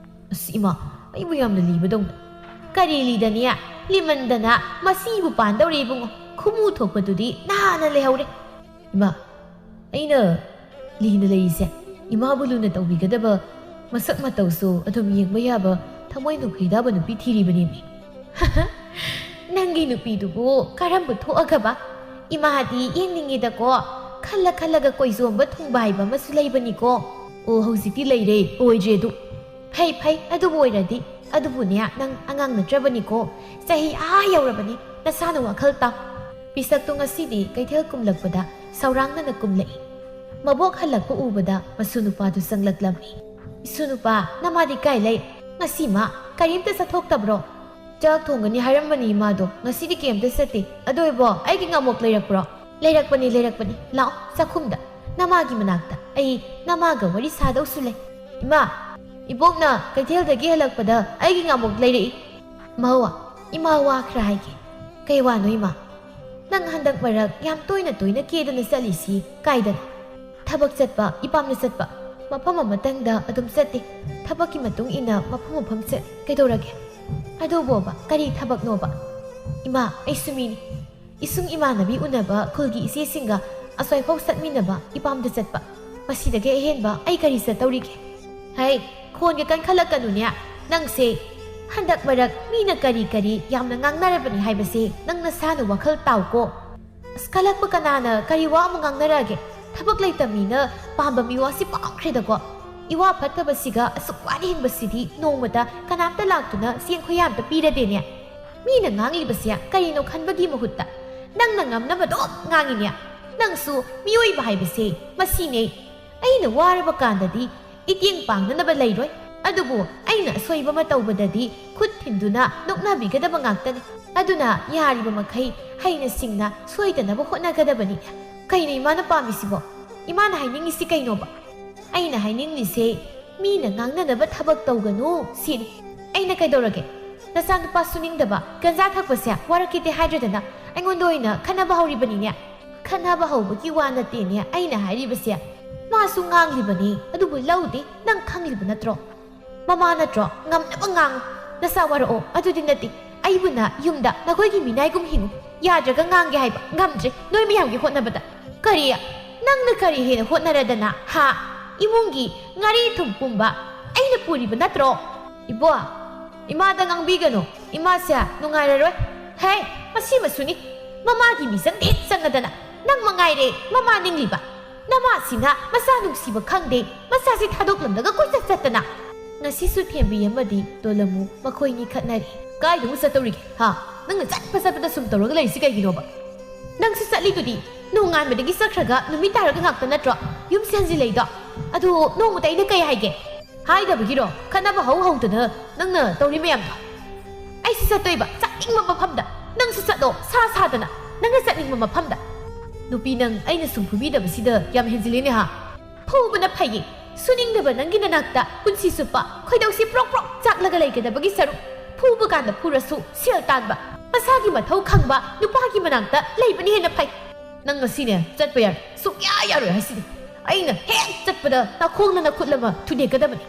ꯑꯁ ꯏꯃꯥ, ꯑꯩꯕꯨ ꯌꯥꯝꯅ ꯂꯤꯕꯗꯧꯅ꯫ ꯀꯔꯤ ꯂꯤꯗꯅꯤ? ꯂꯤꯃꯟꯗꯅ ꯃꯁꯤꯕꯨ ꯄꯥꯟꯗꯧꯔꯦ ꯏꯕꯨꯡꯉꯣ꯫ ꯈꯨꯃꯨ ꯊꯣꯛꯄꯗꯨꯗꯤ ꯅꯍꯥꯟꯅ ꯂꯩꯍꯧꯔꯦ꯫ ꯏꯃꯥ, ꯑꯩꯅ ꯂꯤꯅ ꯂꯩꯔꯤꯁꯦ ꯏꯃꯥꯕꯨ ꯂꯨꯅ ꯇꯧꯕꯤꯒꯗꯕ, ꯃꯁꯛ ꯃꯇꯧꯁꯨ ꯑꯗꯨꯝ ꯌꯦꯡꯕ ꯌꯥꯕ, ꯊꯃꯣꯏ ꯅꯨꯡ ꯈꯣꯏꯗꯥꯕ ꯅꯨꯄꯤ ꯊꯤꯔꯤꯕꯅꯦꯃꯤ꯫ ꯅꯪꯒꯤ ꯅꯨꯄꯤꯗꯨꯕꯨ ꯀꯔꯝꯕ ꯊꯣꯛꯑꯒꯕ? ꯏꯃꯥꯗꯤ ꯌꯦꯡꯅꯤꯡꯉꯤꯗꯀꯣ꯫ ꯈꯜꯂ ꯈꯜꯂꯒ ꯀꯣꯏꯖꯣꯝꯕ ꯊꯨꯡꯕ ꯍꯥꯏꯕ ꯑꯃꯁꯨ ꯂꯩꯕꯅꯤꯀꯣ꯫ ꯑꯣ, ꯍꯧꯖꯤꯛꯇꯤ ꯂꯩꯔꯦ, ꯑꯣꯏꯗ꯭ꯔꯦ ꯑꯗꯨ꯫ ꯐꯩ, ꯐꯩ, ꯑꯗꯨꯕꯨ ꯑꯣꯏꯔꯗꯤ꯫ ꯑꯗꯨꯕꯨꯅꯦ, ꯅꯪ ꯑꯉꯥꯡ ꯅꯠꯇ꯭ꯔꯕꯅꯤꯀꯣ꯫ ꯆꯍꯤ ꯑꯥ ꯌꯧꯔꯕꯅꯤ꯫ ꯅꯁꯥꯅ ꯋꯥꯈꯜ ꯇꯥꯎ꯫ ꯄꯤꯁꯛꯇꯨ ꯉꯁꯤꯗꯤ ꯀꯩꯊꯦꯜ ꯀꯨꯝꯂꯛꯄꯗ ꯁꯧꯔꯥꯡꯅꯅ ꯀꯨꯝꯂꯛꯏ꯫ ꯃꯕꯣꯛ ꯍꯜꯂꯛꯄ ꯎꯕꯗ ꯃꯁꯨ ꯅꯨꯄꯥꯗꯨ ꯆꯪꯂꯛꯂꯝꯃꯤ꯫ "ꯏꯁꯨ ꯅꯨꯄꯥ, ꯅꯃꯥꯗꯤ ꯀꯥꯏ ꯂꯩ? ꯉꯁꯤ ꯃꯥ ꯀꯔꯤꯝꯇ ꯆꯠꯊꯣꯛꯇꯕ꯭ꯔꯣ?" "ꯆꯥꯛ ꯊꯣꯡꯒꯅꯤ ꯍꯥꯏꯔꯝꯕꯅꯤ ꯏꯃꯥꯗꯣ, ꯉꯁꯤꯗꯤ ꯀꯩꯝꯇ ꯆꯠꯇꯦ꯫ ꯑꯗꯨ ꯑꯣꯏꯕꯣ, ꯑꯩꯒꯤ ꯉꯥꯃꯣꯛ ꯂꯩꯔꯛꯄ꯭ꯔꯣ?" "ꯂꯩꯔꯛꯄꯅꯤ, ꯂꯩꯔꯛꯄꯅꯤ꯫ ꯂꯥꯛꯑꯣ, ꯆꯥꯛꯈꯨꯝꯗ, ꯅꯃꯥꯒꯤ ꯃꯅꯥꯛꯇ꯫ ꯑꯩ ꯅꯃꯥꯒ ꯋꯥꯔꯤ ꯁꯥꯗꯧꯁꯨ ꯂꯩ꯫" "ꯏꯃꯥ, ꯏꯕꯣꯛꯅ ꯀꯩꯊꯦꯜꯗꯒꯤ ꯍꯜꯂꯛꯄꯗ ꯑꯩꯒꯤ ꯉꯥꯃꯣꯛ ꯂꯩꯔꯛꯏ꯫" "ꯃꯧ, ꯏꯃꯥ ꯋꯥ ꯈꯔ ꯍꯥꯏꯒꯦ꯫" "ꯀꯩ ꯋꯥꯅꯣ ꯏꯃꯥ?" "ꯅꯪ ꯍꯟꯗꯛ ꯃꯔꯛ ꯌꯥꯝ ꯇꯣꯏꯅ ꯇꯣꯏꯅ ꯀꯦꯗꯅ ꯆꯠꯂꯤꯁꯤ ꯀꯥꯏꯗꯅꯣ?" "ꯊꯕꯛ ꯆꯠꯄ, ꯏꯄꯥꯝꯗ ꯆꯠꯄ, ꯃꯐꯝ ꯑꯃꯇꯪꯗ ꯑꯗꯨꯝ ꯆꯠꯇꯦ꯫ ꯊꯕꯛꯀꯤ ꯃꯇꯨꯡ ꯏꯟꯅ ꯃꯐꯝ ꯃꯐꯝ ꯆꯠꯂꯤ꯫ ꯀꯩꯗꯧꯔꯒꯦ?" "ꯑꯗꯨꯕꯣꯕ, ꯀꯔꯤ ꯊꯕꯛꯅꯣꯕ?" "ꯏꯃꯥ, ꯑꯩꯁꯨ ꯃꯤꯅꯤ꯫ ꯏꯁꯨꯡ ꯏꯃꯥꯟꯅꯕꯤ ꯎꯅꯕ ꯈꯨꯜꯒꯤ ꯏꯆꯦꯁꯤꯡꯒ ꯑꯁ꯭ꯋꯥꯏꯐꯥꯎ ꯆꯠꯃꯤꯟꯅꯕ, ꯏꯄꯥꯝꯗ ꯆꯠꯄ꯫ ꯃꯁꯤꯗꯒꯤ ꯑꯍꯦꯟꯕ ꯑꯩ ꯀꯔꯤ ꯆꯠꯇꯧꯔꯤꯒꯦ?" "ꯍꯩ, ꯈꯣꯟꯒ ꯀꯟꯈꯠꯂꯛꯀꯅꯨꯅꯦ꯫ ꯅꯪꯁꯦ ꯍꯟꯗꯛ ꯃꯔꯛ ꯃꯤꯅ ꯀꯔꯤ ꯀꯔꯤ ꯌꯥꯝꯅ ꯉꯥꯡꯅꯔꯕꯅꯤ ꯍꯥꯏꯕꯁꯦ ꯅꯪ ꯅꯁꯥꯅ ꯋꯥꯈꯜ ꯇꯥꯎꯀꯣ꯫" "ꯑꯁ, ꯀꯜꯂꯛꯄ ꯀꯅꯥꯅ ꯀꯔꯤ ꯋꯥ ꯑꯃ ꯉꯥꯡꯅꯔꯛꯑꯒꯦ? ꯊꯕꯛ ꯂꯩꯇꯕ ꯃꯤꯅ ꯄꯥꯝꯕ ꯃꯤꯋꯥꯁꯤ ꯄꯥꯝꯈ꯭ꯔꯦꯗꯀꯣ꯫ ꯏꯋꯥ ꯐꯠꯇꯕꯁꯤꯒ ꯑꯁꯨꯛ ꯋꯥꯅ ꯍꯤꯡꯕꯁꯤꯗꯤ ꯅꯣꯡꯃꯇ ꯀꯅꯥꯝꯇ ꯂꯥꯛꯇꯨꯅ ꯆꯦꯡ ꯈꯨꯌꯥ ꯑꯝꯇ ꯄꯤꯔꯗꯦꯅꯦ꯫ ꯃꯤꯅ ꯉꯥꯡꯂꯤꯕꯁꯦ ꯀꯔꯤꯅꯣ ꯈꯟꯕꯒꯤ ꯃꯍꯨꯠꯇ ꯅꯪꯅ ꯉꯝꯅꯕ ꯑꯗꯨꯝ ꯉꯥꯡꯉꯤꯅꯦ꯫ ꯅꯪꯁꯨ ꯃꯤꯑꯣꯏꯕ ꯍꯥꯏꯕꯁꯦ ꯃꯁꯤꯅꯦ꯫ ꯑꯩꯅ ꯋꯥꯔꯕ ꯀꯥꯟꯗꯗꯤ ꯏꯇꯦꯡ ꯄꯥꯡꯅꯅꯕ ꯂꯩꯔꯣꯏ꯫ ꯑꯗꯨꯕꯨ ꯑꯩꯅ ꯑꯁꯣꯏꯕ ꯑꯃ ꯇꯧꯕꯗꯗꯤ ꯈꯨꯠ ꯊꯤꯟꯗꯨꯅ ꯅꯣꯛꯅꯕꯤꯒꯗꯕ ꯉꯥꯛꯇꯅꯤ꯫ ꯑꯗꯨꯅ ꯌꯥꯔꯤꯕ ꯃꯈꯩ ꯍꯩꯅ ꯁꯤꯡꯅ ꯁꯣꯏꯗꯅꯕ ꯍꯣꯠꯅꯒꯗꯕꯅꯤ꯫" "ꯀꯩꯅꯣ ꯏꯃꯥꯅ ꯄꯥꯝꯃꯤꯁꯤꯕꯣ? ꯏꯃꯥꯅ ꯍꯥꯏꯅꯤꯡꯉꯤꯁꯤ ꯀꯩꯅꯣꯕ?" "ꯑꯩꯅ ꯍꯥꯏꯅꯤꯡꯂꯤꯁꯦ, ꯃꯤꯅ ꯉꯥꯡꯅꯅꯕ ꯊꯕꯛ ꯇꯧꯒꯅꯨ ꯁꯤꯅꯤ꯫ ꯑꯩꯅ ꯀꯩꯗꯧꯔꯒꯦ? ꯅꯆꯥꯅꯨꯄꯥ ꯁꯨꯅꯤꯡꯗꯕ, ꯒꯟꯖꯥ ꯊꯛꯄꯁꯦ ꯋꯥꯔꯛꯈꯤꯗꯦ ꯍꯥꯏꯗ꯭ꯔꯗꯅ ꯑꯩꯉꯣꯟꯗ ꯑꯣꯏꯅ ꯈꯠꯅꯕ ꯍꯧꯔꯤꯕꯅꯤꯅꯦ꯫ ꯈꯠꯅꯕ ꯍꯧꯕꯒꯤ ꯋꯥ ꯅꯠꯇꯦꯅꯦ ꯑꯩꯅ ꯍꯥꯏꯔꯤꯕꯁꯦ꯫ ꯃꯥꯁꯨ ꯉꯥꯡꯂꯤꯕꯅꯤ, ꯑꯗꯨꯕꯨ ꯂꯧꯗꯦ, ꯅꯪ ꯈꯪꯂꯤꯕ ꯅꯠꯇ꯭ꯔꯣ? ꯃꯃꯥ ꯅꯠꯇ꯭ꯔꯣ? ꯉꯝꯅꯕ ꯉꯥꯡꯉꯨ꯫ ꯅꯆꯥ ꯋꯥꯔꯛꯑꯣ, ꯑꯗꯨꯗꯤ ꯅꯠꯇꯦ꯫ ꯑꯩꯕꯨꯅ ꯌꯨꯝꯗ ꯅꯈꯣꯏꯒꯤ ꯃꯤꯅꯥꯏꯒꯨꯝ ꯍꯤꯡꯉꯨ꯫ ꯌꯥꯗ꯭ꯔꯒ ꯉꯥꯡꯒꯦ ꯍꯥꯏꯕ ꯉꯝꯗ꯭ꯔꯦ ꯅꯣꯏ ꯃꯌꯥꯝꯒꯤ ꯍꯣꯠꯅꯕꯗ꯫ ꯀꯔꯤ? ꯅꯪꯅ ꯀꯔꯤ ꯍꯦꯟꯅ ꯍꯣꯠꯅꯔꯗꯅ? ꯍꯥ? ꯏꯃꯨꯡꯒꯤ ꯉꯥꯔꯤ ꯊꯨꯝ ꯄꯨꯝꯕ ꯑꯩꯅ ꯄꯨꯔꯤꯕ ꯅꯠꯇ꯭ꯔꯣ? ꯏꯕꯣ, ꯏꯃꯥꯗ ꯉꯥꯡꯕꯤꯒꯅꯨ꯫ ꯏꯃꯥꯁꯦ ꯅꯨꯡꯉꯥꯏꯔꯔꯣꯏ꯫ ꯍꯦ, ꯃꯁꯤ ꯃꯁꯨꯅꯤ꯫ ꯃꯃꯥꯒꯤ ꯃꯤꯆꯪꯗ ꯍꯦꯛ ꯆꯪꯉꯗꯅ꯫ ꯅꯪ ꯃꯉꯥꯏꯔꯦ ꯃꯃꯥ ꯅꯤꯡꯂꯤꯕ꯫ ꯅꯃꯥꯁꯤꯅ ꯃꯆꯥ ꯅꯨꯡꯁꯤꯕ ꯈꯪꯗꯦ, ꯃꯆꯥꯁꯤ ꯊꯥꯗꯣꯛꯂꯝꯂꯒ ꯀꯣꯏꯆꯠ ꯆꯠꯇꯅ꯫ ꯉꯁꯤꯁꯨ ꯊꯦꯝꯕꯤ ꯑꯃꯗꯤ ꯇꯣꯂꯝꯃꯨ ꯃꯈꯣꯏꯅꯤ ꯈꯠꯅꯔꯤ꯫ ꯀꯥꯏꯗ ꯑꯃꯨꯛ ꯆꯠꯇꯧꯔꯤꯒꯦ? ꯍꯥ? ꯅꯪꯅ ꯆꯠꯄ ꯆꯠꯄꯗ ꯁꯨꯝ ꯇꯧꯔꯒ ꯂꯩꯔꯤꯁꯤ ꯀꯩꯒꯤꯅꯣꯕ? ꯅꯪꯁꯨ ꯆꯠꯂꯤꯗꯨꯗꯤ ꯅꯣꯡꯉꯥꯟꯕꯗꯒꯤ ꯆꯠꯈ꯭ꯔꯒ ꯅꯨꯃꯤꯠ ꯇꯥꯔꯒ ꯉꯥꯛꯇ ꯅꯠꯇ꯭ꯔꯣ ꯌꯨꯝꯁꯦ ꯍꯟꯖꯤꯜꯂꯛꯏꯗꯣ? ꯑꯗꯨ ꯅꯣꯡꯃꯇ ꯑꯩꯅ ꯀꯩ ꯍꯥꯏꯒꯦ? ꯍꯥꯏꯗꯕꯒꯤꯔꯣ ꯈꯠꯅꯕ ꯍꯧ ꯍꯧꯗꯅ ꯅꯪꯅ ꯇꯧꯔꯤ ꯃꯌꯥꯝꯗꯣ? ꯑꯩꯁꯨ ꯆꯠꯇꯣꯏꯕ ꯆꯠꯅꯤꯡꯕ ꯃꯐꯝꯗ, ꯅꯪꯁꯨ ꯆꯠꯂꯣ ꯁꯥ ꯁꯥꯗꯅ ꯅꯪꯅ ꯆꯠꯅꯤꯡꯕ ꯃꯐꯝꯗ꯫ ꯅꯨꯄꯤ ꯅꯪ ꯑꯩꯅ ꯁꯨꯝ ꯐꯨꯕꯤꯗꯕꯁꯤꯗ ꯌꯥꯝ ꯍꯦꯟꯖꯤꯜꯂꯤꯅꯦ ꯍꯥ? ꯐꯨꯕꯅ ꯐꯩꯌꯦ꯫ ꯁꯨꯅꯤꯡꯗꯕ ꯅꯪꯒꯤ ꯅꯅꯥꯛꯇ ꯄꯨꯟꯁꯤ ꯆꯨꯞꯄ ꯈꯣꯏꯗꯧꯁꯤ ꯄ꯭ꯔꯣꯛ ꯄ꯭ꯔꯣꯛ ꯆꯥꯛꯂꯒ ꯂꯩꯒꯗꯕꯒꯤ ꯁꯔꯨꯛ ꯐꯨꯕ ꯀꯥꯟꯗ ꯐꯨꯔꯁꯨ ꯁꯦꯜ ꯇꯥꯟꯕ, ꯃꯁꯥꯒꯤ ꯃꯊꯧ ꯈꯪꯕ ꯅꯨꯄꯥꯒꯤ ꯃꯅꯥꯛꯇ ꯂꯩꯕꯅ ꯍꯦꯟꯅ ꯐꯩ꯫ ꯅꯪ ꯉꯁꯤꯅꯦ ꯆꯠꯄ ꯌꯥꯔꯣꯏ, ꯁꯨꯛꯌꯥ ꯌꯥꯔꯣꯏ ꯍꯥꯏꯁꯤꯅꯤ꯫ ꯑꯩꯅ ꯍꯦꯛ ꯆꯠꯄꯗ ꯅꯈꯣꯡꯅ ꯅꯈꯨꯠ ꯑꯃ ꯊꯨꯗꯦꯛꯀꯗꯕꯅꯤ꯫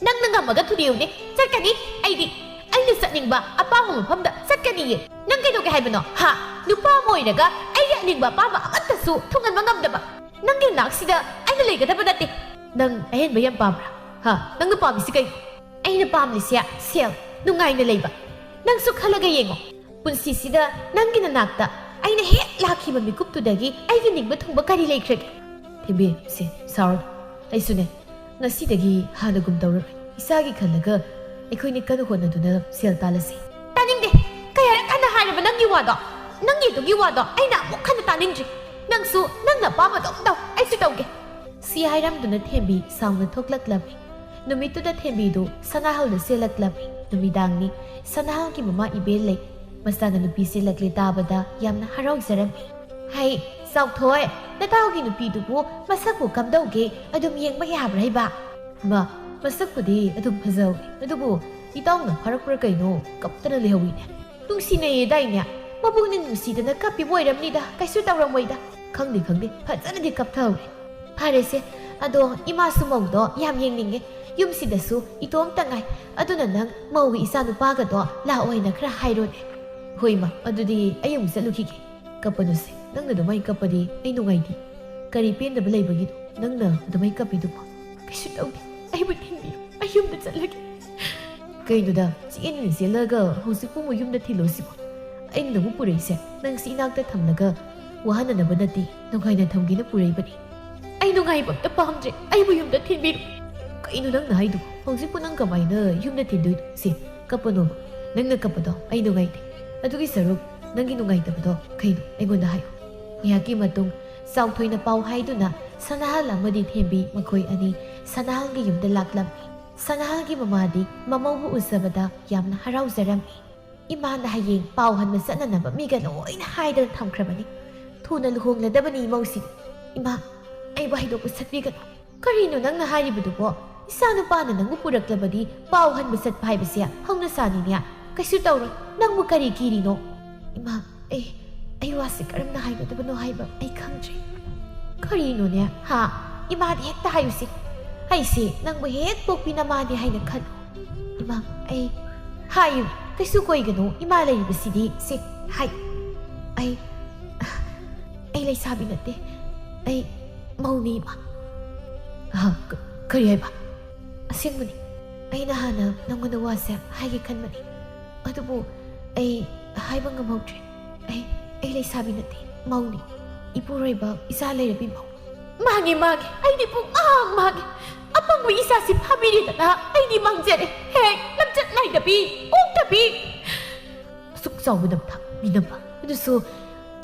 ꯅꯪꯅ ꯉꯝꯃꯒ ꯊꯨꯗꯦꯛꯎꯅꯦ꯫ ꯆꯠꯀꯅꯤ꯫ ꯑꯩꯗꯤ ꯑꯩꯅ ꯆꯠꯅꯤꯡꯕ ꯑꯄꯥꯝꯕ ꯃꯐꯝꯗ ꯆꯠꯀꯅꯤꯌꯦ꯫ ꯅꯪ ꯀꯩꯗꯧꯒꯦ ꯍꯥꯏꯕꯅꯣ ꯍꯥ? ꯅꯨꯄꯥ ꯑꯃ ꯑꯣꯏꯔꯒ ꯑꯩꯒꯤ ꯑꯅꯤꯡꯕ ꯑꯄꯥꯝꯕ ꯑꯃꯠꯇꯁꯨ ꯊꯨꯡꯍꯟꯕ ꯉꯝꯗꯕ ꯅꯪꯒꯤ ꯅꯥꯛꯁꯤꯗ ꯑꯩꯅ ꯂꯩꯒꯗꯕ ꯅꯠꯇꯦ꯫ ꯅꯪ ꯑꯍꯦꯟꯕ ꯌꯥꯝ ꯄꯥꯝꯕ꯭ꯔꯥ? ꯍꯥ? ꯅꯪꯅ ꯄꯥꯝꯃꯤꯁꯤ ꯀꯩꯅꯣ? ꯑꯩꯅ ꯄꯥꯝꯂꯤꯁꯦ ꯁꯦꯜ, ꯅꯨꯡꯉꯥꯏꯅ ꯂꯩꯕ꯫ ꯅꯪꯁꯨ ꯈꯜꯂꯒ ꯌꯦꯡꯉꯣ꯫ ꯄꯨꯟꯁꯤꯁꯤꯗ ꯅꯪꯒꯤ ꯅꯅꯥꯛꯇ ꯑꯩꯅ ꯍꯦꯛ ꯂꯥꯛꯈꯤꯕ ꯃꯤꯀꯨꯞꯇꯨꯗꯒꯤ ꯑꯩꯒꯤ ꯅꯤꯡꯕ ꯊꯨꯡꯕ ꯀꯔꯤ ꯂꯩꯈ꯭ꯔꯒꯦ? ꯊꯦꯝꯕꯤ, ꯁꯦ, ꯁꯥꯎꯔꯅꯨ꯫ ꯑꯩꯁꯨꯅꯦ, ꯉꯁꯤꯗꯒꯤ ꯍꯥꯟꯅꯒꯨꯝ ꯇꯧꯔꯔꯣꯏ꯫ ꯏꯁꯥꯒꯤ ꯈꯜꯂꯒ ꯑꯩꯈꯣꯏꯅꯤ ꯀꯟꯅ ꯍꯣꯠꯅꯗꯨꯅ ꯁꯦꯜ ꯇꯥꯜꯂꯁꯤ꯫ ꯇꯥꯅꯤꯡꯗꯦ꯫ ꯀꯌꯥꯔꯛ ꯍꯟꯅ ꯍꯥꯏꯔꯕ ꯅꯪꯒꯤ ꯋꯥꯗꯣ? ꯅꯪꯒꯤ ꯑꯗꯨꯒꯤ ꯋꯥꯗꯣ ꯑꯩꯅ ꯑꯃꯨꯛ ꯍꯟꯅ ꯇꯥꯅꯤꯡꯗ꯭ꯔꯤ꯫ ꯅꯪꯁꯨ ꯅꯪꯅ ꯑꯄꯥꯝꯕꯗꯣ ꯑꯗꯨꯝ ꯇꯧ, ꯑꯩꯁꯨ ꯇꯧꯒꯦ꯫ ꯁꯤ ꯍꯥꯏꯔꯝꯗꯨꯅ ꯊꯦꯝꯕꯤ ꯁꯥꯎꯅ ꯊꯣꯛꯂꯛꯂꯝꯃꯤ꯫ ꯅꯨꯃꯤꯠꯇꯨꯗ ꯊꯦꯝꯕꯤꯗꯨ ꯁꯅꯥꯍꯜꯗ ꯆꯦꯜꯂꯛꯂꯝꯃꯤ꯫ ꯅꯨꯃꯤꯗꯥꯡꯅꯤ꯫ ꯁꯅꯥꯍꯜꯒꯤ ꯃꯃꯥ ꯏꯕꯦꯜ ꯂꯩ꯫ ꯃꯆꯥꯅ ꯅꯨꯄꯤ ꯆꯦꯜꯂꯛꯂꯦ ꯇꯥꯕꯗ ꯌꯥꯝꯅ ꯍꯔꯥꯎꯖꯔꯝꯃꯤ꯫ "ꯍꯩ, ꯆꯥꯎꯊꯣꯏ, ꯅꯇꯥꯎꯒꯤ ꯅꯨꯄꯤꯗꯨꯕꯨ ꯃꯁꯛꯄꯨ ꯀꯝꯗꯧꯒꯦ? ꯑꯗꯨꯝ ꯌꯦꯡꯕ ꯌꯥꯕ꯭ꯔꯥ ꯍꯩꯕ?" ꯃꯥ, ꯃꯁꯛꯄꯨꯗꯤ ꯑꯗꯨꯝ ꯐꯖꯍꯧꯋꯤ, ꯑꯗꯨꯕꯨ ꯏꯇꯥꯎꯅ ꯐꯥꯔꯛꯄ꯭ꯔꯥ ꯀꯩꯅꯣ ꯀꯞꯇꯅ ꯂꯩꯍꯧꯋꯤꯅꯦ꯫ ꯅꯨꯡꯁꯤꯅꯩꯌꯦꯗꯥꯏꯅꯦ? ꯃꯕꯨꯛꯅ ꯅꯨꯡꯁꯤꯗꯅ ꯀꯞꯄꯤꯕ ꯑꯣꯏꯔꯝꯅꯤꯗ, ꯀꯩꯁꯨ ꯇꯧꯔꯝꯃꯣꯏꯗ꯫ ꯈꯪꯗꯦ ꯈꯪꯗꯦ, ꯐꯖꯅꯗꯤ ꯀꯞꯊꯍꯧꯔꯦ꯫ ꯐꯔꯦꯁꯦ, ꯑꯗꯣ ꯏꯃꯥꯁꯨ ꯃꯧꯗꯣ ꯌꯥꯝ ꯌꯦꯡꯅꯤꯡꯉꯦ꯫ ꯌꯨꯝꯁꯤꯗꯁꯨ ꯏꯇꯣꯝꯇ ꯉꯥꯏ꯫ ꯑꯗꯨꯅ ꯅꯪ ꯃꯧꯒꯤ ꯏꯆꯥ ꯅꯨꯄꯥꯒꯗꯣ ꯂꯥꯛꯑꯣ ꯍꯥꯏꯅ ꯈꯔ ꯍꯥꯏꯔꯣꯅꯦ꯫ ꯍꯣꯏ ꯏꯃꯥ, ꯑꯗꯨꯗꯤ ꯑꯩ ꯑꯃꯨꯛ ꯆꯠꯂꯨꯈꯤꯒꯦ꯫ ꯀꯞꯄꯅꯨꯁꯦ, ꯅꯪꯅ ꯑꯗꯨꯃꯥꯏꯅ ꯀꯞꯄꯗꯤ ꯑꯩ ꯅꯨꯡꯉꯥꯏꯇꯦ꯫ ꯀꯔꯤ ꯄꯦꯟꯗꯕ ꯂꯩꯕꯒꯤꯅꯣ ꯅꯪꯅ ꯑꯗꯨꯃꯥꯏꯅ ꯀꯞꯄꯤꯗꯨꯕꯣ? ꯀꯩꯁꯨ ꯇꯧꯗꯦ, ꯑꯩꯕꯨ ꯊꯤꯟꯕꯤꯌꯨ, ꯑꯩ ꯌꯨꯝꯗ ꯆꯠꯂꯒꯦ꯫ ꯀꯩꯅꯣꯗ, ꯆꯦꯟꯅ ꯆꯦꯜꯂꯒ ꯍꯧꯖꯤꯛꯄꯨ ꯑꯃꯨꯛ ꯌꯨꯝꯗ ꯊꯤꯜꯂꯣ ꯁꯤꯕꯣ? ꯑꯩꯅ ꯅꯪꯕꯨ ꯄꯨꯔꯛꯏꯁꯦ ꯅꯪꯁꯤ ꯏꯅꯥꯛꯇ ꯊꯝꯂꯒ ꯋꯥꯍꯟꯅꯅꯕ ꯅꯠꯇꯦ, ꯅꯨꯡꯉꯥꯏꯅ ꯊꯝꯒꯦꯅ ꯄꯨꯔꯛꯏꯕꯅꯤ꯫ ꯑꯩ ꯅꯨꯡꯉꯥꯏꯕ ꯑꯝꯇ ꯄꯥꯝꯗ꯭ꯔꯦ, ꯑꯩꯕꯨ ꯌꯨꯝꯗ ꯊꯤꯟꯕꯤꯔꯨ꯫ ꯀꯩꯅꯣ ꯅꯪꯅ ꯍꯥꯏꯗꯨꯕꯣ? ꯍꯧꯖꯤꯛꯄꯨ ꯅꯪ ꯀꯃꯥꯏꯅ ꯌꯨꯝꯗ ꯊꯤꯟꯗꯣꯏꯅꯣ? ꯁꯤ, ꯀꯞꯄꯅꯣꯕ, ꯅꯪꯅ ꯀꯞꯄꯗꯣ ꯑꯩ ꯅꯨꯡꯉꯥꯏꯇꯦ꯫ ꯑꯗꯨꯒꯤ ꯁꯔꯨꯛ ꯅꯪꯒꯤ ꯅꯨꯡꯉꯥꯏꯇꯕꯗꯣ ꯀꯩꯅꯣ ꯑꯩꯉꯣꯟꯗ ꯍꯥꯏꯌꯨ꯫ ꯉꯥꯏꯍꯥꯛꯀꯤ ꯃꯇꯨꯡ ꯆꯥꯎꯊꯣꯏꯅ ꯄꯥꯎ ꯍꯥꯏꯗꯨꯅ ꯁꯅꯥꯍꯜ ꯑꯃꯗꯤ ꯊꯦꯝꯕꯤ ꯃꯈꯣꯏ ꯑꯅꯤ ꯁꯅꯥꯍꯜꯒꯤ ꯌꯨꯝꯗ ꯂꯥꯛꯂꯝꯃꯤ꯫ ꯁꯅꯥꯍꯜꯒꯤ ꯃꯃꯥꯗꯤ ꯃꯃꯧꯕꯨ ꯎꯖꯕꯗ ꯌꯥꯝꯅ ꯍꯔꯥꯎꯖꯔꯝꯃꯤ꯫ ꯏꯃꯥꯅ ꯍꯌꯦꯡ ꯄꯥꯎ ꯍꯟꯕ ꯆꯠꯅꯅꯕ ꯃꯤꯒ ꯂꯣꯏꯅ ꯍꯥꯏꯗꯅ ꯊꯝꯈ꯭ꯔꯕꯅꯤ꯫ ꯊꯨꯅ ꯂꯨꯍꯣꯡꯂꯗꯕꯅꯤ ꯏꯃꯧꯁꯤꯗꯤ꯫ ꯏꯃꯥ, ꯑꯩꯕꯨ ꯍꯥꯏꯗꯣꯛꯄ ꯁꯛꯄꯤꯒꯅꯨ꯫ ꯀꯔꯤꯅꯣ ꯅꯪꯅ ꯍꯥꯏꯔꯤꯕꯗꯨꯕꯣ? ꯏꯆꯥ ꯅꯨꯄꯥꯅ ꯅꯪꯕꯨ ꯄꯨꯔꯛꯂꯕꯗꯤ ꯄꯥꯎ ꯍꯟꯕ ꯆꯠꯄ ꯍꯥꯏꯕꯁꯦ ꯍꯧꯅ ꯁꯥꯅꯤꯅꯦ꯫ ꯀꯩꯁꯨ ꯇꯧꯔꯣꯏ꯫ ꯅꯪꯕꯨ ꯀꯔꯤ ꯀꯤꯔꯤꯅꯣ? ꯏꯃꯥ, ꯑꯩ, ꯑꯩ ꯋꯥꯁꯦ ꯀꯔꯝꯅ ꯍꯥꯏꯒꯗꯕꯅꯣ ꯍꯥꯏꯕ ꯑꯩ ꯈꯪꯗ꯭ꯔꯦ꯫ ꯀꯔꯤꯅꯣꯅꯦ? ꯍꯥ? ꯏꯃꯥꯗ ꯍꯦꯛꯇ ꯍꯥꯏꯌꯨꯁꯦ꯫ ꯑꯩꯁꯦ ꯅꯪꯕꯨ ꯍꯦꯛ ꯄꯣꯛꯄꯤ ꯅꯃꯥꯅꯦ ꯍꯥꯏꯅ ꯈꯜꯂꯨ꯫ ꯏꯃꯥ, ꯑꯩ, ꯍꯥꯏꯌꯨ꯫ ꯀꯩꯁꯨ ꯀꯣꯏꯒꯅꯨ꯫ ꯏꯃꯥ ꯂꯩꯔꯤꯕꯁꯤꯗꯤ꯫ ꯁꯦ, ꯍꯥꯏ꯫ ꯑꯩ, ꯑꯩ ꯂꯩꯁꯥꯕꯤ ꯅꯠꯇꯦ꯫ ꯑꯩ ꯃꯧꯅꯤ, ꯏꯃꯥ꯫ ꯑꯍ, ꯀ-, ꯀꯔꯤ ꯍꯥꯏꯕ? ꯑꯁꯦꯡꯕꯅꯤ꯫ ꯑꯩꯅ ꯍꯥꯟꯅ ꯅꯪꯉꯣꯟꯗ ꯋꯥꯁꯦ ꯍꯥꯏꯒꯦ ꯈꯟꯕꯅꯤ꯫ ꯑꯗꯨꯕꯨ ꯑꯩ ꯍꯥꯏꯕ ꯉꯝꯍꯧꯗ꯭ꯔꯦ꯫ ꯑꯩ, ꯑꯩ ꯂꯩꯁꯥꯕꯤ ꯅꯠꯇꯦ, ꯃꯧꯅꯤ꯫ ꯏꯄꯨꯔꯣꯏꯕ ꯏꯆꯥ ꯂꯩꯔꯕꯤ ꯃꯧ꯫ ꯃꯥꯡꯉꯦ, ꯃꯥꯡꯉꯦ꯫ ꯑꯩꯗꯤ ꯄꯨꯡꯃꯥꯡ ꯃꯥꯡꯉꯦ꯫ ꯑꯄꯪꯕ ꯏꯆꯥꯁꯤ ꯐꯥꯕꯤꯔꯦꯗꯅ ꯑꯩꯗꯤ ꯃꯥꯡꯖꯔꯦ꯫ ꯍꯦꯛ ꯂꯝꯆꯠ ꯅꯥꯏꯗꯕꯤ, ꯑꯣꯛꯇꯕꯤ꯫ ꯑꯁꯨꯛ ꯆꯥꯎꯕ ꯅꯝꯊꯥꯛ ꯃꯤꯅꯝꯕ꯫ ꯑꯗꯨꯁꯨ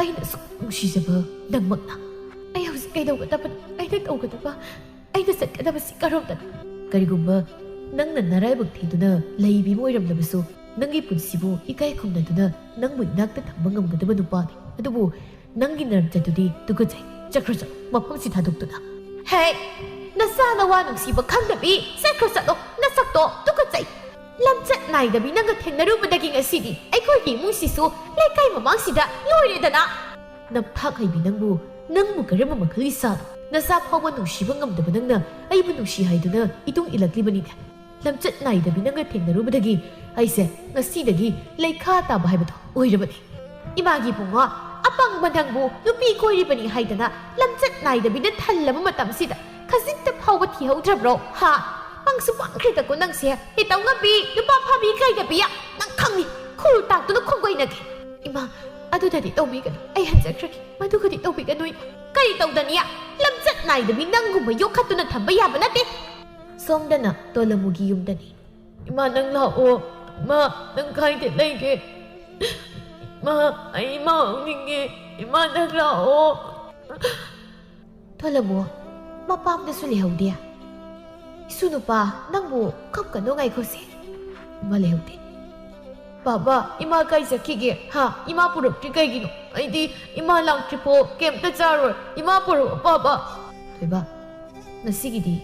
ꯑꯩꯅ ꯑꯁꯨꯛ ꯅꯨꯡꯁꯤꯖꯕ ꯅꯪꯃꯛꯅ꯫ ꯑꯩ ꯍꯧꯖꯤꯛ ꯀꯩꯗꯧꯒꯗꯕꯅꯣ? ꯑꯩꯅ ꯇꯧꯒꯗꯕ, ꯑꯩꯅ ꯆꯠꯀꯗꯕꯁꯤ ꯀꯔꯣꯝꯗꯅꯣ? ꯀꯔꯤꯒꯨꯝꯕ ꯅꯪꯅ ꯅꯔꯥꯏꯕꯛ ꯊꯤꯗꯨꯅ ꯂꯩꯕꯤ ꯑꯃ ꯑꯣꯏꯔꯝꯂꯕꯁꯨ, ꯅꯪꯒꯤ ꯄꯨꯟꯁꯤꯕꯨ ꯏꯀꯥꯏ ꯈꯨꯝꯅꯗꯨꯅ ꯅꯪꯕꯨ ꯏꯅꯥꯛꯇ ꯊꯝꯕ ꯉꯝꯒꯗꯕ ꯅꯨꯄꯥꯅꯤ꯫ ꯑꯗꯨꯕꯨ ꯅꯪꯒꯤ ꯅꯔꯛꯆꯠꯇꯨꯗꯤ ꯇꯨꯀꯠꯆꯩ꯫ ꯆꯠꯈ꯭ꯔꯣ, ꯆꯠꯂꯣ, ꯃꯐꯝꯁꯤ ꯊꯥꯗꯣꯛꯇꯨꯅ꯫ ꯍꯦ! ꯅꯆꯥ ꯅꯋꯥ ꯅꯨꯡꯁꯤꯕ ꯈꯪꯗꯕꯤ, ꯆꯠꯈ꯭ꯔꯣ ꯆꯠꯂꯣ, ꯅꯁꯛꯇꯣ ꯇꯨꯀꯠꯆꯩ꯫ ꯂꯝꯆꯠ ꯅꯥꯏꯗꯕꯤ ꯅꯪꯒ ꯊꯦꯡꯅꯔꯨꯕꯗꯒꯤ ꯉꯁꯤꯗꯤ ꯑꯩꯈꯣꯏꯒꯤ ꯏꯃꯨꯡꯁꯤꯁꯨ ꯂꯩꯀꯥꯏ ꯃꯃꯥꯡꯁꯤꯗ ꯂꯣꯏꯔꯦꯗꯅ꯫ ꯅꯝꯊꯥꯛ ꯍꯩꯕꯤ ꯅꯪꯕꯨ, ꯅꯪꯕꯨ ꯀꯔꯝꯕ ꯃꯈꯜꯒꯤ ꯁꯥꯅꯣ? ꯅꯆꯥ ꯐꯥꯎꯕ ꯅꯨꯡꯁꯤꯕ ꯉꯝꯗꯕ ꯅꯪꯅ ꯑꯩꯕꯨ ꯅꯨꯡꯁꯤ ꯍꯥꯏꯗꯨꯅ ꯏꯇꯨꯡ ꯏꯜꯂꯛꯂꯤꯕꯅꯤꯅꯦ꯫ ꯂꯝꯆꯠ ꯅꯥꯏꯗꯕꯤ ꯅꯪꯒ ꯊꯦꯡꯅꯔꯨꯕꯗꯒꯤ ꯑꯩꯁꯦ ꯉꯁꯤꯗꯒꯤ ꯂꯩꯈꯥ ꯇꯥꯕ ꯍꯥꯏꯕꯗꯣ ꯑꯣꯏꯔꯕꯅꯤ꯫ ꯏꯃꯥꯒꯤ ꯏꯕꯨꯡꯉꯣ, ꯑꯄꯪꯕ ꯅꯪꯕꯨ ꯅꯨꯄꯤ ꯀꯣꯏꯔꯤꯕꯅꯤ ꯍꯥꯏꯗꯅ ꯂꯝꯆꯠ ꯅꯥꯏꯗꯕꯤꯗ ꯊꯜꯂꯕ ꯃꯇꯝꯁꯤꯗ ꯈꯖꯤꯛꯇ ꯐꯥꯎꯕ ꯊꯤꯍꯧꯗ꯭ꯔꯕ꯭ꯔꯣ? ꯍꯥ? ꯄꯪꯁꯨ ꯄꯪꯈ꯭ꯔꯦꯗꯀꯣ ꯅꯪꯁꯦ꯫ ꯍꯦꯇꯧ ꯉꯝꯕꯤ, ꯅꯨꯄꯥ ꯐꯥꯕꯤ ꯀꯩꯗꯕꯤ, ꯅꯪ ꯈꯪꯅꯤ꯫ ꯈꯨꯔꯨ ꯇꯥꯛꯇꯨꯅ ꯈꯣꯡꯒꯣꯏꯅꯒꯦ꯫ ꯏꯃꯥ, ꯑꯗꯨꯗꯗꯤ ꯇꯧꯕꯤꯒꯅꯨ꯫ ꯑꯩ ꯍꯟꯖꯈ꯭ꯔꯒꯦ꯫ ꯃꯗꯨꯒꯗꯤ ꯇꯧꯕꯤꯒꯅꯨ, ꯏꯃꯥ꯫ ꯀꯔꯤ ꯇꯧꯗꯅꯤ? ꯂꯝꯆꯠ ꯅꯥꯏꯗꯕꯤ ꯅꯪꯒꯨꯝꯕ ꯌꯣꯛꯈꯠꯇꯨꯅ ꯊꯝꯕ ꯌꯥꯕ ꯅꯠꯇꯦ꯫ ꯁꯣꯝꯗꯅ ꯇꯣꯂꯃꯨꯒꯤ ꯌꯨꯝꯗꯅꯤ꯫ "ꯏꯃꯥ, ꯅꯪ ꯂꯥꯛꯑꯣ꯫ ꯏꯃꯥ, ꯅꯪ ꯀꯥꯏꯗ ꯂꯩꯒꯦ? ꯏꯃꯥ, ꯑꯩ ꯏꯃꯥ ꯎꯅꯤꯡꯉꯦ꯫ ꯏꯃꯥ, ꯅꯪ ꯂꯥꯛꯑꯣ꯫" ꯊꯣꯂꯃꯨ, ꯃꯄꯥꯝꯗꯁꯨ ꯂꯩꯍꯧꯗꯦ꯫ "ꯏꯁꯨ ꯅꯨꯄꯥ, ꯅꯪꯕꯨ ꯀꯞꯀꯅꯣ, ꯉꯥꯏꯈꯣꯁꯦ꯫" ꯏꯃꯥ ꯂꯩꯍꯧꯗꯦ꯫ "ꯕꯥꯕꯥ, ꯏꯃꯥ ꯀꯥꯏ ꯆꯠꯈꯤꯒꯦ? ꯍꯥ? ꯏꯃꯥ ꯄꯨꯔꯛꯇ꯭ꯔꯤ ꯀꯩꯒꯤꯅꯣ? ꯑꯩꯗꯤ ꯏꯃꯥ ꯂꯥꯛꯇ꯭ꯔꯤꯐꯥꯎ ꯀꯩꯝꯇ ꯆꯥꯔꯣꯏ꯫ ꯏꯃꯥ ꯄꯨꯔꯛꯑꯣ, ꯕꯥꯕꯥ꯫" "ꯊꯣꯏꯕ, ꯉꯁꯤꯒꯤꯗꯤ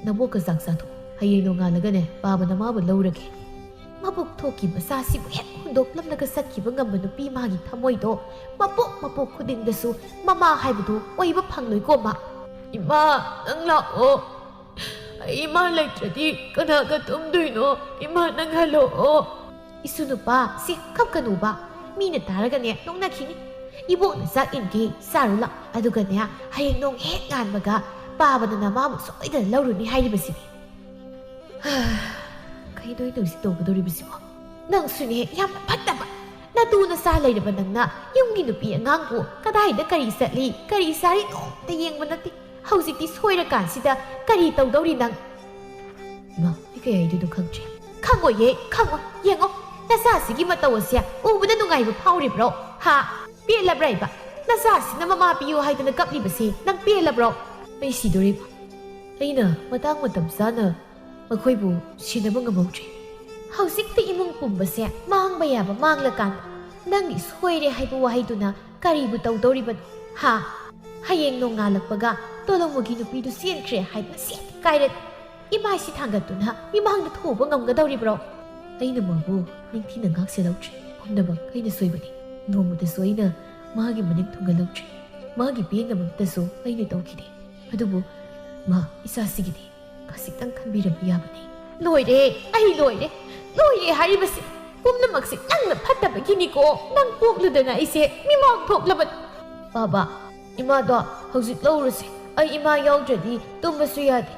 ꯅꯕꯣꯛꯀ ꯆꯥꯛ ꯆꯥꯊꯣꯛ꯫ ꯍꯌꯦꯡ ꯅꯣꯡꯉꯥꯜꯂꯒꯅꯦ, ꯄꯥꯕꯅ ꯃꯥꯕꯨ ꯂꯧꯔꯒꯦ꯫" ꯃꯕꯨꯛ ꯊꯣꯛꯈꯤ ꯃꯆꯥꯁꯤꯕꯨ ꯍꯦꯛ ꯍꯨꯟꯗꯣꯛꯂꯝꯂꯒ ꯆꯠꯈꯤꯕ ꯉꯝꯕ ꯅꯨꯄꯤ ꯃꯥꯒꯤ ꯊꯃꯣꯏꯗꯣ ꯃꯄꯣꯛ ꯃꯄꯣꯛ ꯈꯨꯗꯤꯡꯗꯁꯨ ꯃꯃꯥ ꯍꯥꯏꯕꯗꯨ ꯑꯣꯏꯕ ꯐꯪꯂꯣꯏꯀꯣ ꯃꯥ꯫ "ꯏꯃꯥ, ꯅꯪ ꯂꯥꯛꯑꯣ꯫ ꯑꯩ ꯏꯃꯥ ꯂꯩꯇ꯭ꯔꯗꯤ ꯀꯅꯥꯒ ꯇꯨꯝꯗꯣꯏꯅꯣ? ꯏꯃꯥ, ꯅꯪ ꯍꯜꯂꯛꯑꯣ꯫" "ꯏꯁꯨ ꯅꯨꯄꯥ, ꯁꯤ ꯀꯞꯀꯅꯨꯕ꯫ ꯃꯤꯅ ꯇꯥꯔꯒꯅꯦ ꯅꯣꯛꯅꯈꯤꯅꯤ꯫ ꯏꯕꯣꯛꯅ ꯆꯥꯛ ꯏꯟꯒꯦ, ꯆꯥꯔꯨ ꯂꯥꯛ꯫ ꯑꯗꯨꯒꯅꯦ, ꯍꯌꯦꯡ ꯅꯣꯡ ꯍꯦꯛ ꯉꯥꯟꯕꯒ ꯄꯥꯕꯅ ꯅꯃꯥꯕꯨ ꯁꯣꯏꯗꯅ ꯂꯧꯔꯨꯅꯤ ꯍꯥꯏꯔꯤꯕꯁꯤꯅꯤ꯫" ꯀꯩꯗꯣꯏꯅꯣ ꯁꯤ ꯇꯧꯒꯗꯧꯔꯤꯕꯁꯤꯕꯣ? ꯅꯪꯁꯨꯅꯦ, ꯌꯥꯝꯅ ꯐꯠꯇꯕ꯫ ꯅꯇꯨ ꯅꯆꯥ ꯂꯩꯔꯕ ꯅꯪꯅ ꯌꯨꯝꯒꯤ ꯅꯨꯄꯤ ꯑꯉꯥꯡꯕꯨ ꯀꯗꯥꯏꯗ ꯀꯔꯤ ꯆꯠꯂꯤ, ꯀꯔꯤ ꯆꯥꯔꯤ ꯅꯣꯡꯇ ꯌꯦꯡꯕ ꯅꯠꯇꯦ꯫ ꯍꯧꯖꯤꯛꯇꯤ ꯁꯣꯏꯔꯀꯥꯟꯁꯤꯗ ꯀꯔꯤ ꯇꯧꯗꯧꯔꯤ ꯅꯪ? ꯏꯃꯥ, ꯑꯩ ꯀꯩ ꯍꯥꯏꯗꯣꯏꯅꯣ ꯈꯪꯗ꯭ꯔꯦ꯫ ꯈꯪꯉꯣꯏꯌꯦ, ꯈꯪꯉꯣꯏ꯫ ꯌꯦꯡꯉꯣ, ꯅꯆꯥꯁꯤꯒꯤ ꯃꯇꯧ ꯑꯁꯦ ꯎꯕꯗ ꯅꯨꯡꯉꯥꯏꯕ ꯐꯥꯎꯔꯤꯕ꯭ꯔꯣ? ꯍꯥ? ꯄꯦꯜꯂꯕ꯭ꯔꯥ ꯏꯕ? ꯅꯆꯥꯁꯤꯅ ꯃꯃꯥ ꯄꯤꯌꯨ ꯍꯥꯏꯗꯅ ꯀꯞꯂꯤꯕꯁꯦ ꯅꯪ ꯄꯦꯜꯂꯕ꯭ꯔꯣ? ꯑꯩ ꯁꯤꯗꯣꯔꯦ ꯏꯃꯥ꯫ ꯑꯩꯅ ꯃꯇꯥꯡ ꯃꯇꯝ ꯆꯥꯅ ꯃꯈꯣꯏꯕꯨ ꯁꯦꯟꯅꯕ ꯉꯝꯍꯧꯗ꯭ꯔꯦ꯫ ꯍꯧꯖꯤꯛꯇ ꯏꯃꯨꯡ ꯄꯨꯝꯕꯁꯦ ꯃꯥꯡꯕ ꯌꯥꯕ ꯃꯥꯡꯂꯀꯥꯟꯗ ꯅꯪꯒꯤ ꯁꯣꯏꯔꯦ ꯍꯥꯏꯕ ꯋꯥꯍꯩꯗꯨꯅ ꯀꯔꯤꯕꯨ ꯇꯧꯗꯧꯔꯤꯕꯅꯣ? ꯍꯥ? ꯍꯌꯦꯡ ꯅꯣꯡꯉꯥꯜꯂꯛꯄꯒ ꯇꯣꯂꯣꯃꯨꯒꯤ ꯅꯨꯄꯤꯗꯨ ꯆꯦꯟꯈ꯭ꯔꯦ ꯍꯥꯏꯕ ꯁꯦꯠ ꯀꯥꯏꯔꯦ꯫ ꯏꯃꯥꯏꯁꯤ ꯊꯥꯡꯒꯠꯇꯨꯅ ꯃꯤꯃꯥꯡꯗ ꯊꯣꯛꯎꯕ ꯉꯝꯒꯗꯧꯔꯤꯕ꯭ꯔꯣ? ꯑꯩꯅ ꯃꯥꯕꯨ ꯅꯤꯡꯊꯤꯅ ꯉꯥꯛꯁꯦꯜꯍꯧꯗ꯭ꯔꯦ꯫ ꯄꯨꯝꯅꯃꯛ ꯑꯩꯅ ꯁꯣꯏꯕꯅꯤ꯫ ꯅꯣꯡꯃꯇꯁꯨ ꯑꯩꯅ ꯃꯥꯒꯤ ꯃꯅꯤꯡ ꯊꯨꯡꯍꯜꯍꯧꯗ꯭ꯔꯦ꯫ ꯃꯥꯒꯤ ꯄꯦꯟꯅꯕꯃꯛꯇꯁꯨ ꯑꯩꯅ ꯇꯧꯈꯤꯗꯦ꯫ ꯑꯗꯨꯕꯨ ꯃꯥ ꯏꯆꯥꯁꯤꯒꯤꯗꯤ ꯈꯖꯤꯛꯇꯪ ꯈꯟꯕꯤꯔꯝꯕ ꯌꯥꯕꯅꯤ꯫ ꯂꯣꯏꯔꯦ, ꯑꯩ ꯂꯣꯏꯔꯦ꯫ ꯂꯣꯏꯔꯦ ꯍꯥꯏꯔꯤꯕꯁꯤ ꯄꯨꯝꯅꯃꯛꯁꯤ ꯅꯪꯅ ꯐꯠꯇꯕꯒꯤꯅꯤꯀꯣ꯫ ꯅꯪ ꯄꯣꯛꯂꯨꯗꯅ ꯑꯩꯁꯦ ꯃꯤꯃꯥꯡ ꯊꯣꯛꯂꯕꯅꯤ꯫ ꯄꯥꯕ, ꯏꯃꯥꯗꯣ ꯍꯧꯖꯤꯛ ꯂꯧꯔꯨꯁꯦ꯫ ꯑꯩ ꯏꯃꯥ ꯌꯥꯎꯗ꯭ꯔꯗꯤ ꯇꯨꯝꯕꯁꯨ ꯌꯥꯗꯦ꯫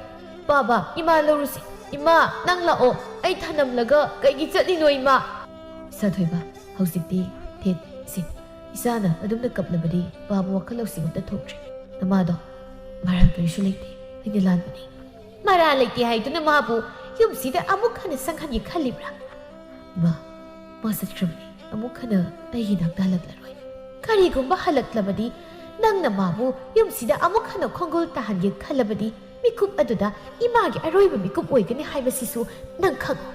ꯄꯥꯕ, ꯏꯃꯥ ꯂꯧꯔꯨꯁꯦ꯫ ꯏꯃꯥ, ꯅꯪ ꯂꯥꯛꯑꯣ꯫ ꯑꯩ ꯊꯅꯝꯂꯒ ꯀꯩꯒꯤ ꯆꯠꯂꯤꯅꯣ, ꯏꯃꯥ? ꯁꯥꯊꯣꯏꯕ, ꯍꯧꯖꯤꯛꯇꯤ ꯊꯦꯠꯁꯤ꯫ ꯏꯆꯥꯅ ꯑꯗꯨꯝꯅ ꯀꯞꯂꯕꯗꯤ ꯄꯥꯕ ꯋꯥꯈꯜ ꯂꯧꯁꯤꯡ ꯑꯝꯇ ꯊꯣꯛꯇ꯭ꯔꯦ꯫ ꯅꯃꯥꯗꯣ ꯃꯔꯥꯜ ꯀꯔꯤꯁꯨ ꯂꯩꯇꯦ꯫ ꯑꯩꯅ ꯂꯥꯟꯕꯅꯤ꯫ ꯃꯔꯥꯜ ꯂꯩꯇꯦ ꯍꯥꯏꯗꯨꯅ ꯃꯥꯕꯨ ꯌꯨꯝꯁꯤꯗ ꯑꯃꯨꯛ ꯍꯟꯅ ꯆꯪꯍꯟꯒꯦ ꯈꯜꯂꯤꯕ꯭ꯔꯥ? ꯃꯥ, ꯃꯥ ꯆꯠꯈ꯭ꯔꯕꯅꯤ꯫ ꯑꯃꯨꯛ ꯍꯟꯅ ꯑꯩꯒꯤ ꯅꯥꯛꯇ ꯍꯜꯂꯛꯂꯔꯣꯏ꯫ ꯀꯔꯤꯒꯨꯝꯕ ꯍꯜꯂꯛꯂꯕꯗꯤ ꯅꯪꯅ ꯃꯥꯕꯨ ꯌꯨꯝꯁꯤꯗ ꯑꯃꯨꯛ ꯍꯟꯅ ꯈꯣꯡꯒꯨꯜ ꯇꯥꯍꯟꯒꯦ ꯈꯜꯂꯕꯗꯤ ꯃꯤꯀꯨꯞ ꯑꯗꯨꯗ ꯏꯃꯥꯒꯤ ꯑꯔꯣꯏꯕ ꯃꯤꯀꯨꯞ ꯑꯣꯏꯒꯅꯤ ꯍꯥꯏꯕꯁꯤꯁꯨ ꯅꯪ ꯈꯪꯉꯨ꯫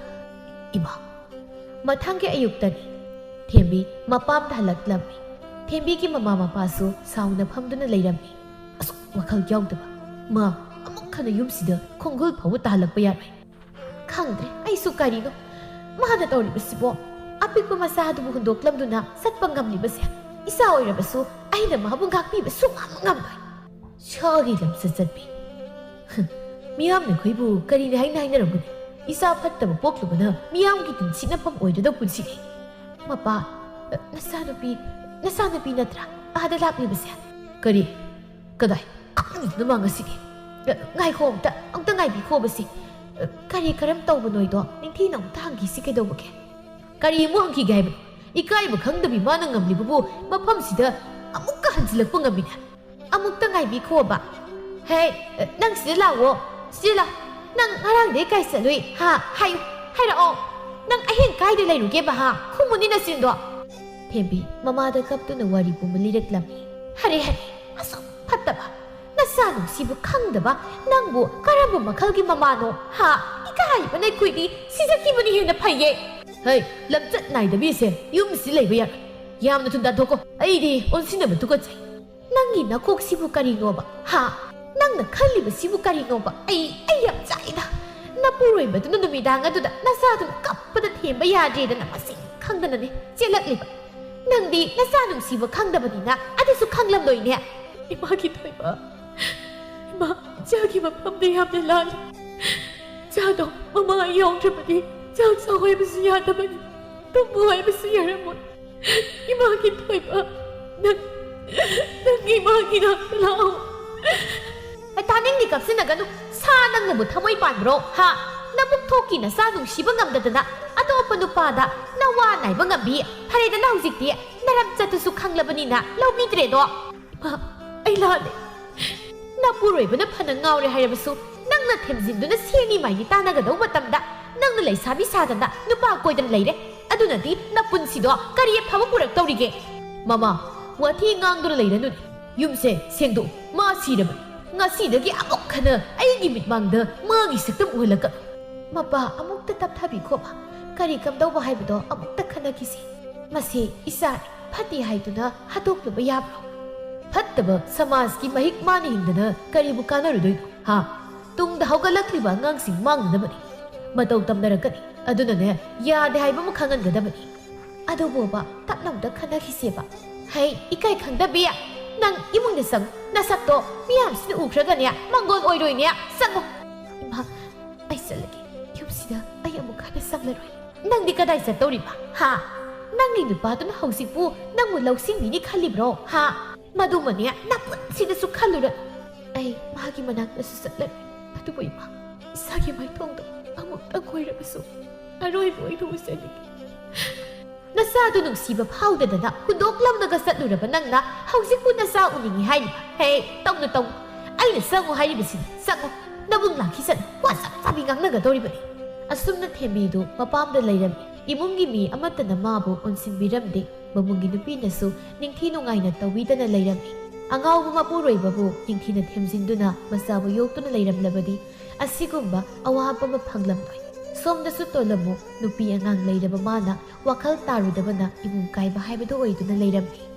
ꯏꯃꯥ꯫ ꯃꯊꯪꯒꯤ ꯑꯌꯨꯛꯇꯅꯤ꯫ ꯊꯦꯝꯕꯤ ꯃꯄꯥꯝꯗ ꯍꯜꯂꯛꯂꯝꯃꯤ꯫ ꯊꯦꯝꯕꯤꯒꯤ ꯃꯃꯥ ꯃꯄꯥꯁꯨ ꯁꯥꯎꯅ ꯐꯝꯗꯨꯅ ꯂꯩꯔꯝꯃꯤ꯫ ꯑꯁꯨꯛ ꯋꯥꯈꯜ ꯌꯥꯎꯗꯕ ꯃꯥ ꯑꯃꯨꯛ ꯍꯟꯅ ꯌꯨꯝꯁꯤꯗ ꯈꯣꯡꯒꯨꯜ ꯐꯥꯎꯕ ꯇꯥꯍꯜꯂꯛꯄ ꯌꯥꯔꯣꯏ꯫ ꯈꯪꯗ꯭ꯔꯦ ꯑꯩꯁꯨ ꯀꯔꯤꯅꯣ ꯃꯥꯅ ꯇꯧꯔꯤꯕꯁꯤꯕꯣ꯫ ꯑꯄꯤꯛꯄ ꯃꯆꯥ ꯑꯗꯨꯕꯨ ꯍꯨꯟꯗꯣꯛꯂꯝꯗꯨꯅ ꯆꯠꯄ ꯉꯝꯂꯤꯕꯁꯦ꯫ ꯏꯆꯥ ꯑꯣꯏꯔꯕꯁꯨ ꯑꯩꯅ ꯃꯥꯕꯨ ꯉꯥꯛꯄꯤꯕ ꯁꯨꯡꯉꯝ ꯉꯝꯂꯣꯏ꯫ ꯁꯥꯒꯤ ꯂꯝꯆꯠ ꯆꯠꯄꯤ꯫ ꯍꯝ, ꯃꯤꯌꯥꯝꯅ ꯑꯩꯈꯣꯏꯕꯨ ꯀꯔꯤꯅꯤ ꯍꯥꯏꯅ ꯍꯥꯏꯅꯔꯝꯒꯅꯤ? ꯏꯆꯥ ꯐꯠꯇꯕ ꯄꯣꯛꯂꯨꯕꯅ ꯃꯤꯌꯥꯝꯒꯤ ꯇꯤꯟ ꯁꯤꯠꯅꯐꯝ ꯑꯣꯏꯔꯗꯧ ꯄꯨꯟꯁꯤꯅꯤ꯫ ꯃꯄꯥ, ꯑ, ꯅꯆꯥꯅꯨꯄꯤ, ꯅꯆꯥꯅꯨꯄꯤ ꯅꯠꯇ꯭ꯔꯥ ꯑꯥꯗ ꯂꯥꯛꯂꯤꯕꯁꯦ? ꯀꯔꯤ? ꯀꯗꯥꯏ? ꯈꯪꯗꯦꯗ ꯃꯥ ꯉꯁꯤꯗꯤ꯫ ꯑ, ꯉꯥꯏꯈꯣ ꯑꯝꯇ, ꯑꯝꯇ ꯉꯥꯏꯕꯤꯈꯣꯕꯁꯤ꯫ ꯑ, ꯀꯔꯤ ꯀꯔꯝ ꯇꯧꯕꯅꯣꯏꯗꯣ ꯅꯤꯡꯊꯤꯅ ꯑꯃꯨꯛꯇ ꯍꯪꯈꯤꯁꯤ ꯀꯩꯗꯧꯕꯒꯦ? ꯀꯔꯤ ꯑꯃꯨꯛ ꯍꯪꯈꯤꯒꯦ ꯍꯥꯏꯕꯅꯣ? ꯏꯀꯥꯏꯕ ꯈꯪꯗꯕꯤ ꯃꯥꯅ ꯉꯝꯂꯤꯕꯕꯨ ꯃꯐꯝꯁꯤꯗ ꯑꯃꯨꯛꯀ ꯍꯟꯖꯤꯜꯂꯛꯄ ꯉꯝꯃꯤꯅꯦ꯫ ꯑꯃꯨꯛꯇ ꯉꯥꯏꯕꯤꯈꯣꯕ꯫ ꯍꯦ, ꯅꯪ ꯁꯤꯗ ꯂꯥꯛꯑꯣ꯫ ꯁꯤꯗ ꯂꯥꯛ꯫ ꯅꯪ ꯉꯔꯥꯡꯗꯩ ꯀꯥꯏ ꯆꯠꯂꯨꯏ? ꯍꯥ? ꯍꯥꯏꯌꯨ꯫ ꯍꯥꯏꯔꯛꯑꯣ꯫ ꯅꯪ ꯑꯍꯤꯡ ꯀꯥꯏꯗ ꯂꯩꯔꯨꯒꯦꯕ, ꯍꯥ? ꯈꯨꯝꯃꯨꯅꯤ ꯅꯆꯤꯟꯗꯣ꯫ ꯊꯦꯝꯕꯤ ꯃꯃꯥꯗ ꯀꯞꯇꯨꯅ ꯋꯥꯔꯤ ꯄꯨꯝꯕ ꯂꯤꯔꯛꯂꯝꯃꯤ꯫ ꯍꯔꯦ, ꯍꯔꯦ, ꯑꯁꯨꯛ ꯐꯠꯇꯕ ꯅꯆꯥ ꯅꯨꯡꯁꯤꯕꯨ ꯈꯪꯗꯕ ꯅꯪꯕꯨ ꯀꯔꯝꯕ ꯃꯈꯜꯒꯤ ꯃꯃꯥꯅꯣ? ꯍꯥ? ꯏꯀꯥꯏꯕꯅ ꯑꯩꯈꯣꯏꯗꯤ ꯁꯤꯖꯈꯤꯕꯅ ꯍꯦꯟꯅ ꯐꯩꯌꯦ꯫ ꯍꯩ, ꯂꯝꯆꯠ ꯅꯥꯏꯗꯕꯤꯁꯦ ꯌꯨꯝꯁꯤ ꯂꯩꯕ ꯌꯥꯔꯣꯏ꯫ ꯌꯥꯝꯅ ꯊꯨꯅ ꯇꯥꯟꯊꯣꯛꯀꯣ꯫ ꯑꯩꯗꯤ ꯑꯣꯟꯁꯤꯟꯅꯕ ꯇꯨꯀꯠꯆꯩ꯫ ꯅꯪꯒꯤ ꯅꯀꯣꯛꯁꯤꯕꯨ ꯀꯔꯤꯅꯣꯕ? ꯍꯥ? ꯅꯪꯅ ꯈꯜꯂꯤꯕꯁꯤꯕꯨ ꯀꯔꯤꯅꯣꯕ? ꯑꯩ ꯑꯩ ꯌꯥꯝ ꯆꯥꯛꯏꯗ꯫ ꯅꯄꯨꯔꯣꯏꯕꯗꯨꯅ ꯅꯨꯃꯤꯗꯥꯡ ꯑꯗꯨꯗ ꯅꯆꯥꯗꯨꯅ ꯀꯞꯄꯗ ꯊꯦꯝꯕ ꯌꯥꯗ꯭ꯔꯦꯗꯅ ꯃꯁꯤꯡ ꯈꯪꯗꯅꯅꯦ ꯆꯦꯜꯂꯛꯂꯤꯕ꯫ ꯅꯪꯗꯤ ꯅꯆꯥ ꯅꯨꯡꯁꯤꯕ ꯈꯪꯗꯕꯅꯤꯅ ꯑꯗꯨꯁꯨ ꯈꯪꯂꯝꯂꯣꯏꯅꯦ꯫ ꯏꯃꯥꯒꯤ ꯊꯣꯏꯕ, ꯏꯃꯥ, ꯏꯆꯥꯒꯤ ꯃꯐꯝꯗ ꯌꯥꯝꯅ ꯂꯥꯜꯂꯤ꯫ ꯏꯆꯥꯗꯣ ꯃꯃꯥ ꯌꯥꯎꯗ꯭ꯔꯕꯗꯤ ꯆꯥꯛ ꯆꯥꯎ ꯍꯥꯏꯕꯁꯨ ꯌꯥꯗꯕꯅꯤ, ꯇꯨꯝꯃꯨ ꯍꯥꯏꯕꯁꯨ ꯌꯥꯔꯝꯃꯣꯏ꯫ ꯏꯃꯥꯒꯤ ꯊꯣꯏꯕ, ꯅꯪ, ꯅꯪ ꯏꯃꯥꯒꯤ ꯅꯥꯛꯇ ꯂꯥꯛꯑꯣ꯫ ꯑꯩ ꯇꯥꯅꯤꯡꯗꯦ, ꯀꯞꯁꯤꯟꯅꯒꯅꯨ꯫ ꯁꯥ ꯅꯪꯅꯕꯨ ꯊꯃꯣꯏ ꯄꯥꯟꯕ꯭ꯔꯣ? ꯍꯥ? ꯅꯕꯨꯛ ꯊꯣꯛꯀꯤ ꯅꯆꯥ ꯅꯨꯡꯁꯤꯕ ꯉꯝꯗꯗꯅ ꯑꯇꯣꯞꯄ ꯅꯨꯄꯥꯗ ꯅꯋꯥ ꯅꯥꯏꯕ ꯉꯝꯕꯤ꯫ ꯐꯔꯦꯗꯅ ꯍꯧꯖꯤꯛꯇꯤ ꯅꯔꯝ ꯆꯠꯇꯨꯁꯨ ꯈꯪꯂꯕꯅꯤꯅ ꯂꯧꯕꯤꯗ꯭ꯔꯦꯗꯣ꯫ ꯏꯃꯥ, ꯑꯩ ꯂꯥꯜꯂꯦ꯫ ꯅꯄꯨꯔꯣꯏꯕꯅ ꯐꯅ ꯉꯥꯎꯔꯦ ꯍꯥꯏꯔꯕꯁꯨ ꯅꯪꯅ ꯊꯦꯝꯖꯤꯟꯗꯨꯅ ꯁꯦꯅꯤ ꯃꯥꯏꯅꯤ ꯇꯥꯟꯅꯒꯗꯧ ꯃꯇꯝꯗ ꯅꯪꯅ ꯂꯩꯁꯥꯕꯤ ꯁꯥꯗꯅ ꯅꯨꯄꯥ ꯀꯣꯏꯗꯅ ꯂꯩꯔꯦ꯫ ꯑꯗꯨꯅꯗꯤ ꯅꯄꯨꯟꯁꯤꯗꯣ ꯀꯔꯤ ꯑꯐꯕ ꯄꯨꯔꯛꯇꯧꯔꯤꯒꯦ? ꯃꯃꯥ, ꯋꯥꯊꯤ ꯉꯥꯡꯗꯨꯅ ꯂꯩꯔꯅꯨꯅꯦ꯫ ꯌꯨꯝꯁꯦ ꯁꯦꯡꯗꯣꯛꯎ꯫ ꯃꯥ ꯁꯤꯔꯕꯅꯤ꯫ ꯉꯁꯤꯗꯒꯤ ꯑꯃꯨꯛ ꯍꯟꯅ ꯑꯩꯒꯤ ꯃꯤꯠꯃꯥꯡꯗ ꯃꯥꯒꯤ ꯁꯛꯇꯝ ꯎꯍꯜꯂꯛꯀꯅꯨ꯫ ꯃꯄꯥ, ꯑꯃꯨꯛꯇ ꯇꯞꯊꯕꯤꯈꯣꯕ꯫ ꯀꯔꯤ ꯀꯝꯗꯧꯕ ꯍꯥꯏꯕꯗꯣ ꯑꯃꯨꯛꯇ ꯈꯟꯅꯈꯤꯁꯤ꯫ ꯃꯁꯤ ꯏꯆꯥ ꯐꯠꯇꯦ ꯍꯥꯏꯗꯨꯅ ꯍꯥꯠꯇꯣꯛꯂꯨꯕ ꯌꯥꯕ꯭ꯔꯣ? ꯐꯠꯇꯕ ꯁꯃꯥꯖꯀꯤ ꯃꯍꯤꯛ ꯃꯥꯅ ꯍꯤꯡꯗꯅ ꯀꯔꯤꯕꯨ ꯀꯥꯟꯅꯔꯨꯗꯣꯏꯅꯣ? ꯍꯥ? ꯇꯨꯡꯗ ꯍꯧꯒꯠꯂꯛꯂꯤꯕ ꯑꯉꯥꯡꯁꯤꯡ ꯃꯥꯡꯅꯅꯕꯅꯤ꯫ ꯃꯇꯧ ꯇꯝꯅꯔꯛꯀꯅꯤ꯫ ꯑꯗꯨꯅꯅꯦ, ꯌꯥꯗꯦ ꯍꯥꯏꯕ ꯑꯃ ꯈꯪꯍꯟꯒꯗꯕꯅꯤ꯫ ꯑꯗꯨꯕꯨꯕ, ꯇꯞꯅ ꯑꯝꯇ ꯈꯟꯅꯈꯤꯁꯦꯕ꯫ ꯍꯩ, ꯏꯀꯥꯏ ꯈꯪꯗꯕꯤ! ꯅꯪ ꯏꯃꯨꯡꯗ ꯆꯪ꯫ ꯅꯁꯛꯇꯣ ꯃꯤꯌꯥꯝꯁꯤꯅ ꯎꯈ꯭ꯔꯒꯅꯦ, ꯃꯪꯒꯣꯜ ꯑꯣꯏꯔꯣꯏꯅꯦ꯫ ꯆꯪꯉꯨ꯫ ꯏꯃꯥ, ꯑꯩ ꯆꯠꯂꯒꯦ꯫ ꯌꯨꯝꯁꯤꯗ ꯑꯩ ꯑꯃꯨꯛ ꯍꯟꯅ ꯆꯪꯂꯔꯣꯏ꯫ ꯅꯪꯗꯤ ꯀꯗꯥꯏ ꯆꯠꯇꯧꯔꯤꯕ? ꯍꯥ? ꯅꯪꯒꯤ ꯅꯨꯄꯥꯗꯨꯅ ꯍꯧꯖꯤꯛꯄꯨ ꯅꯪꯕꯨ ꯂꯧꯁꯤꯟꯕꯤꯅꯤ ꯈꯜꯂꯤꯕ꯭ꯔꯣ? ꯍꯥ? ꯃꯗꯨꯃꯅꯦ ꯅꯄꯨꯟꯁꯤꯗꯁꯨ ꯈꯜꯂꯨꯔꯅꯨ꯫ ꯑꯩ ꯃꯥꯒꯤ ꯃꯅꯥꯛꯇꯁꯨ ꯆꯠꯂꯔꯣꯏ꯫ ꯑꯗꯨꯕꯨ ꯏꯃꯥ, ꯏꯁꯥꯒꯤ ꯃꯥꯏꯊꯣꯡꯗꯣ ꯑꯃꯨꯛꯇꯪ ꯑꯣꯏꯔꯕꯁꯨ ꯑꯔꯣꯏꯕ ꯑꯣꯏꯅ ꯎꯖꯅꯤꯡꯉꯤ꯫ ꯅꯆꯥꯗꯨ ꯅꯨꯡꯁꯤꯕ ꯐꯥꯎꯗꯗꯅ ꯍꯨꯟꯗꯣꯛꯂꯝꯂꯒ ꯆꯠꯂꯨꯔꯕ ꯅꯪꯅ ꯍꯧꯖꯤꯛꯄꯨ ꯅꯆꯥ ꯎꯅꯤꯡꯉꯤ ꯍꯥꯏꯔꯤꯕ? ꯍꯦ, ꯇꯧꯅꯨ, ꯇꯧꯅꯨ꯫ ꯑꯩꯅ ꯆꯪꯉꯨ ꯍꯥꯏꯔꯤꯕꯁꯤꯅꯤ꯫ ꯆꯪꯉꯨ꯫ ꯅꯕꯨꯡ ꯂꯥꯛꯈꯤꯁꯅꯨ꯫ ꯋꯥ ꯆꯞ ꯆꯥꯕꯤ ꯉꯥꯡꯅꯒꯗꯧꯔꯤꯕꯅꯤ꯫ ꯑꯁꯨꯝꯅ ꯊꯦꯝꯕꯤꯗꯨ ꯃꯄꯥꯝꯗ ꯂꯩꯔꯝꯃꯤ꯫ ꯏꯃꯨꯡꯒꯤ ꯃꯤ ꯑꯃꯠꯇꯅ ꯃꯥꯕꯨ ꯑꯣꯟꯁꯤꯟꯕꯤꯔꯝꯗꯦ꯫ ꯃꯕꯨꯡꯒꯤ ꯅꯨꯄꯤꯅꯁꯨ ꯅꯤꯡꯊꯤ ꯅꯨꯡꯉꯥꯏꯅ ꯇꯧꯕꯤꯗꯅ ꯂꯩꯔꯝꯃꯤ꯫ ꯑꯉꯥꯎꯕ ꯃꯄꯨꯔꯣꯏꯕꯕꯨ ꯅꯤꯡꯊꯤꯅ ꯊꯦꯝꯖꯤꯟꯗꯨꯅ ꯃꯆꯥꯕꯨ ꯌꯣꯛꯇꯨꯅ ꯂꯩꯔꯝꯂꯕꯗꯤ ꯑꯁꯤꯒꯨꯝꯕ ꯑꯋꯥꯕ ꯑꯃ ꯐꯪꯂꯝꯂꯣꯏ꯫ ꯁꯣꯝꯗꯁꯨ ꯇꯣꯂꯝꯃꯨ ꯅꯨꯄꯤ ꯑꯉꯥꯡ ꯂꯩꯔꯕ ꯃꯥꯅ ꯋꯥꯈꯜ ꯇꯥꯔꯨꯗꯕꯅ ꯏꯃꯨꯡ ꯀꯥꯏꯕ ꯍꯥꯏꯕꯗꯨ ꯑꯣꯏꯗꯨꯅ ꯂꯩꯔꯝꯃꯤ꯫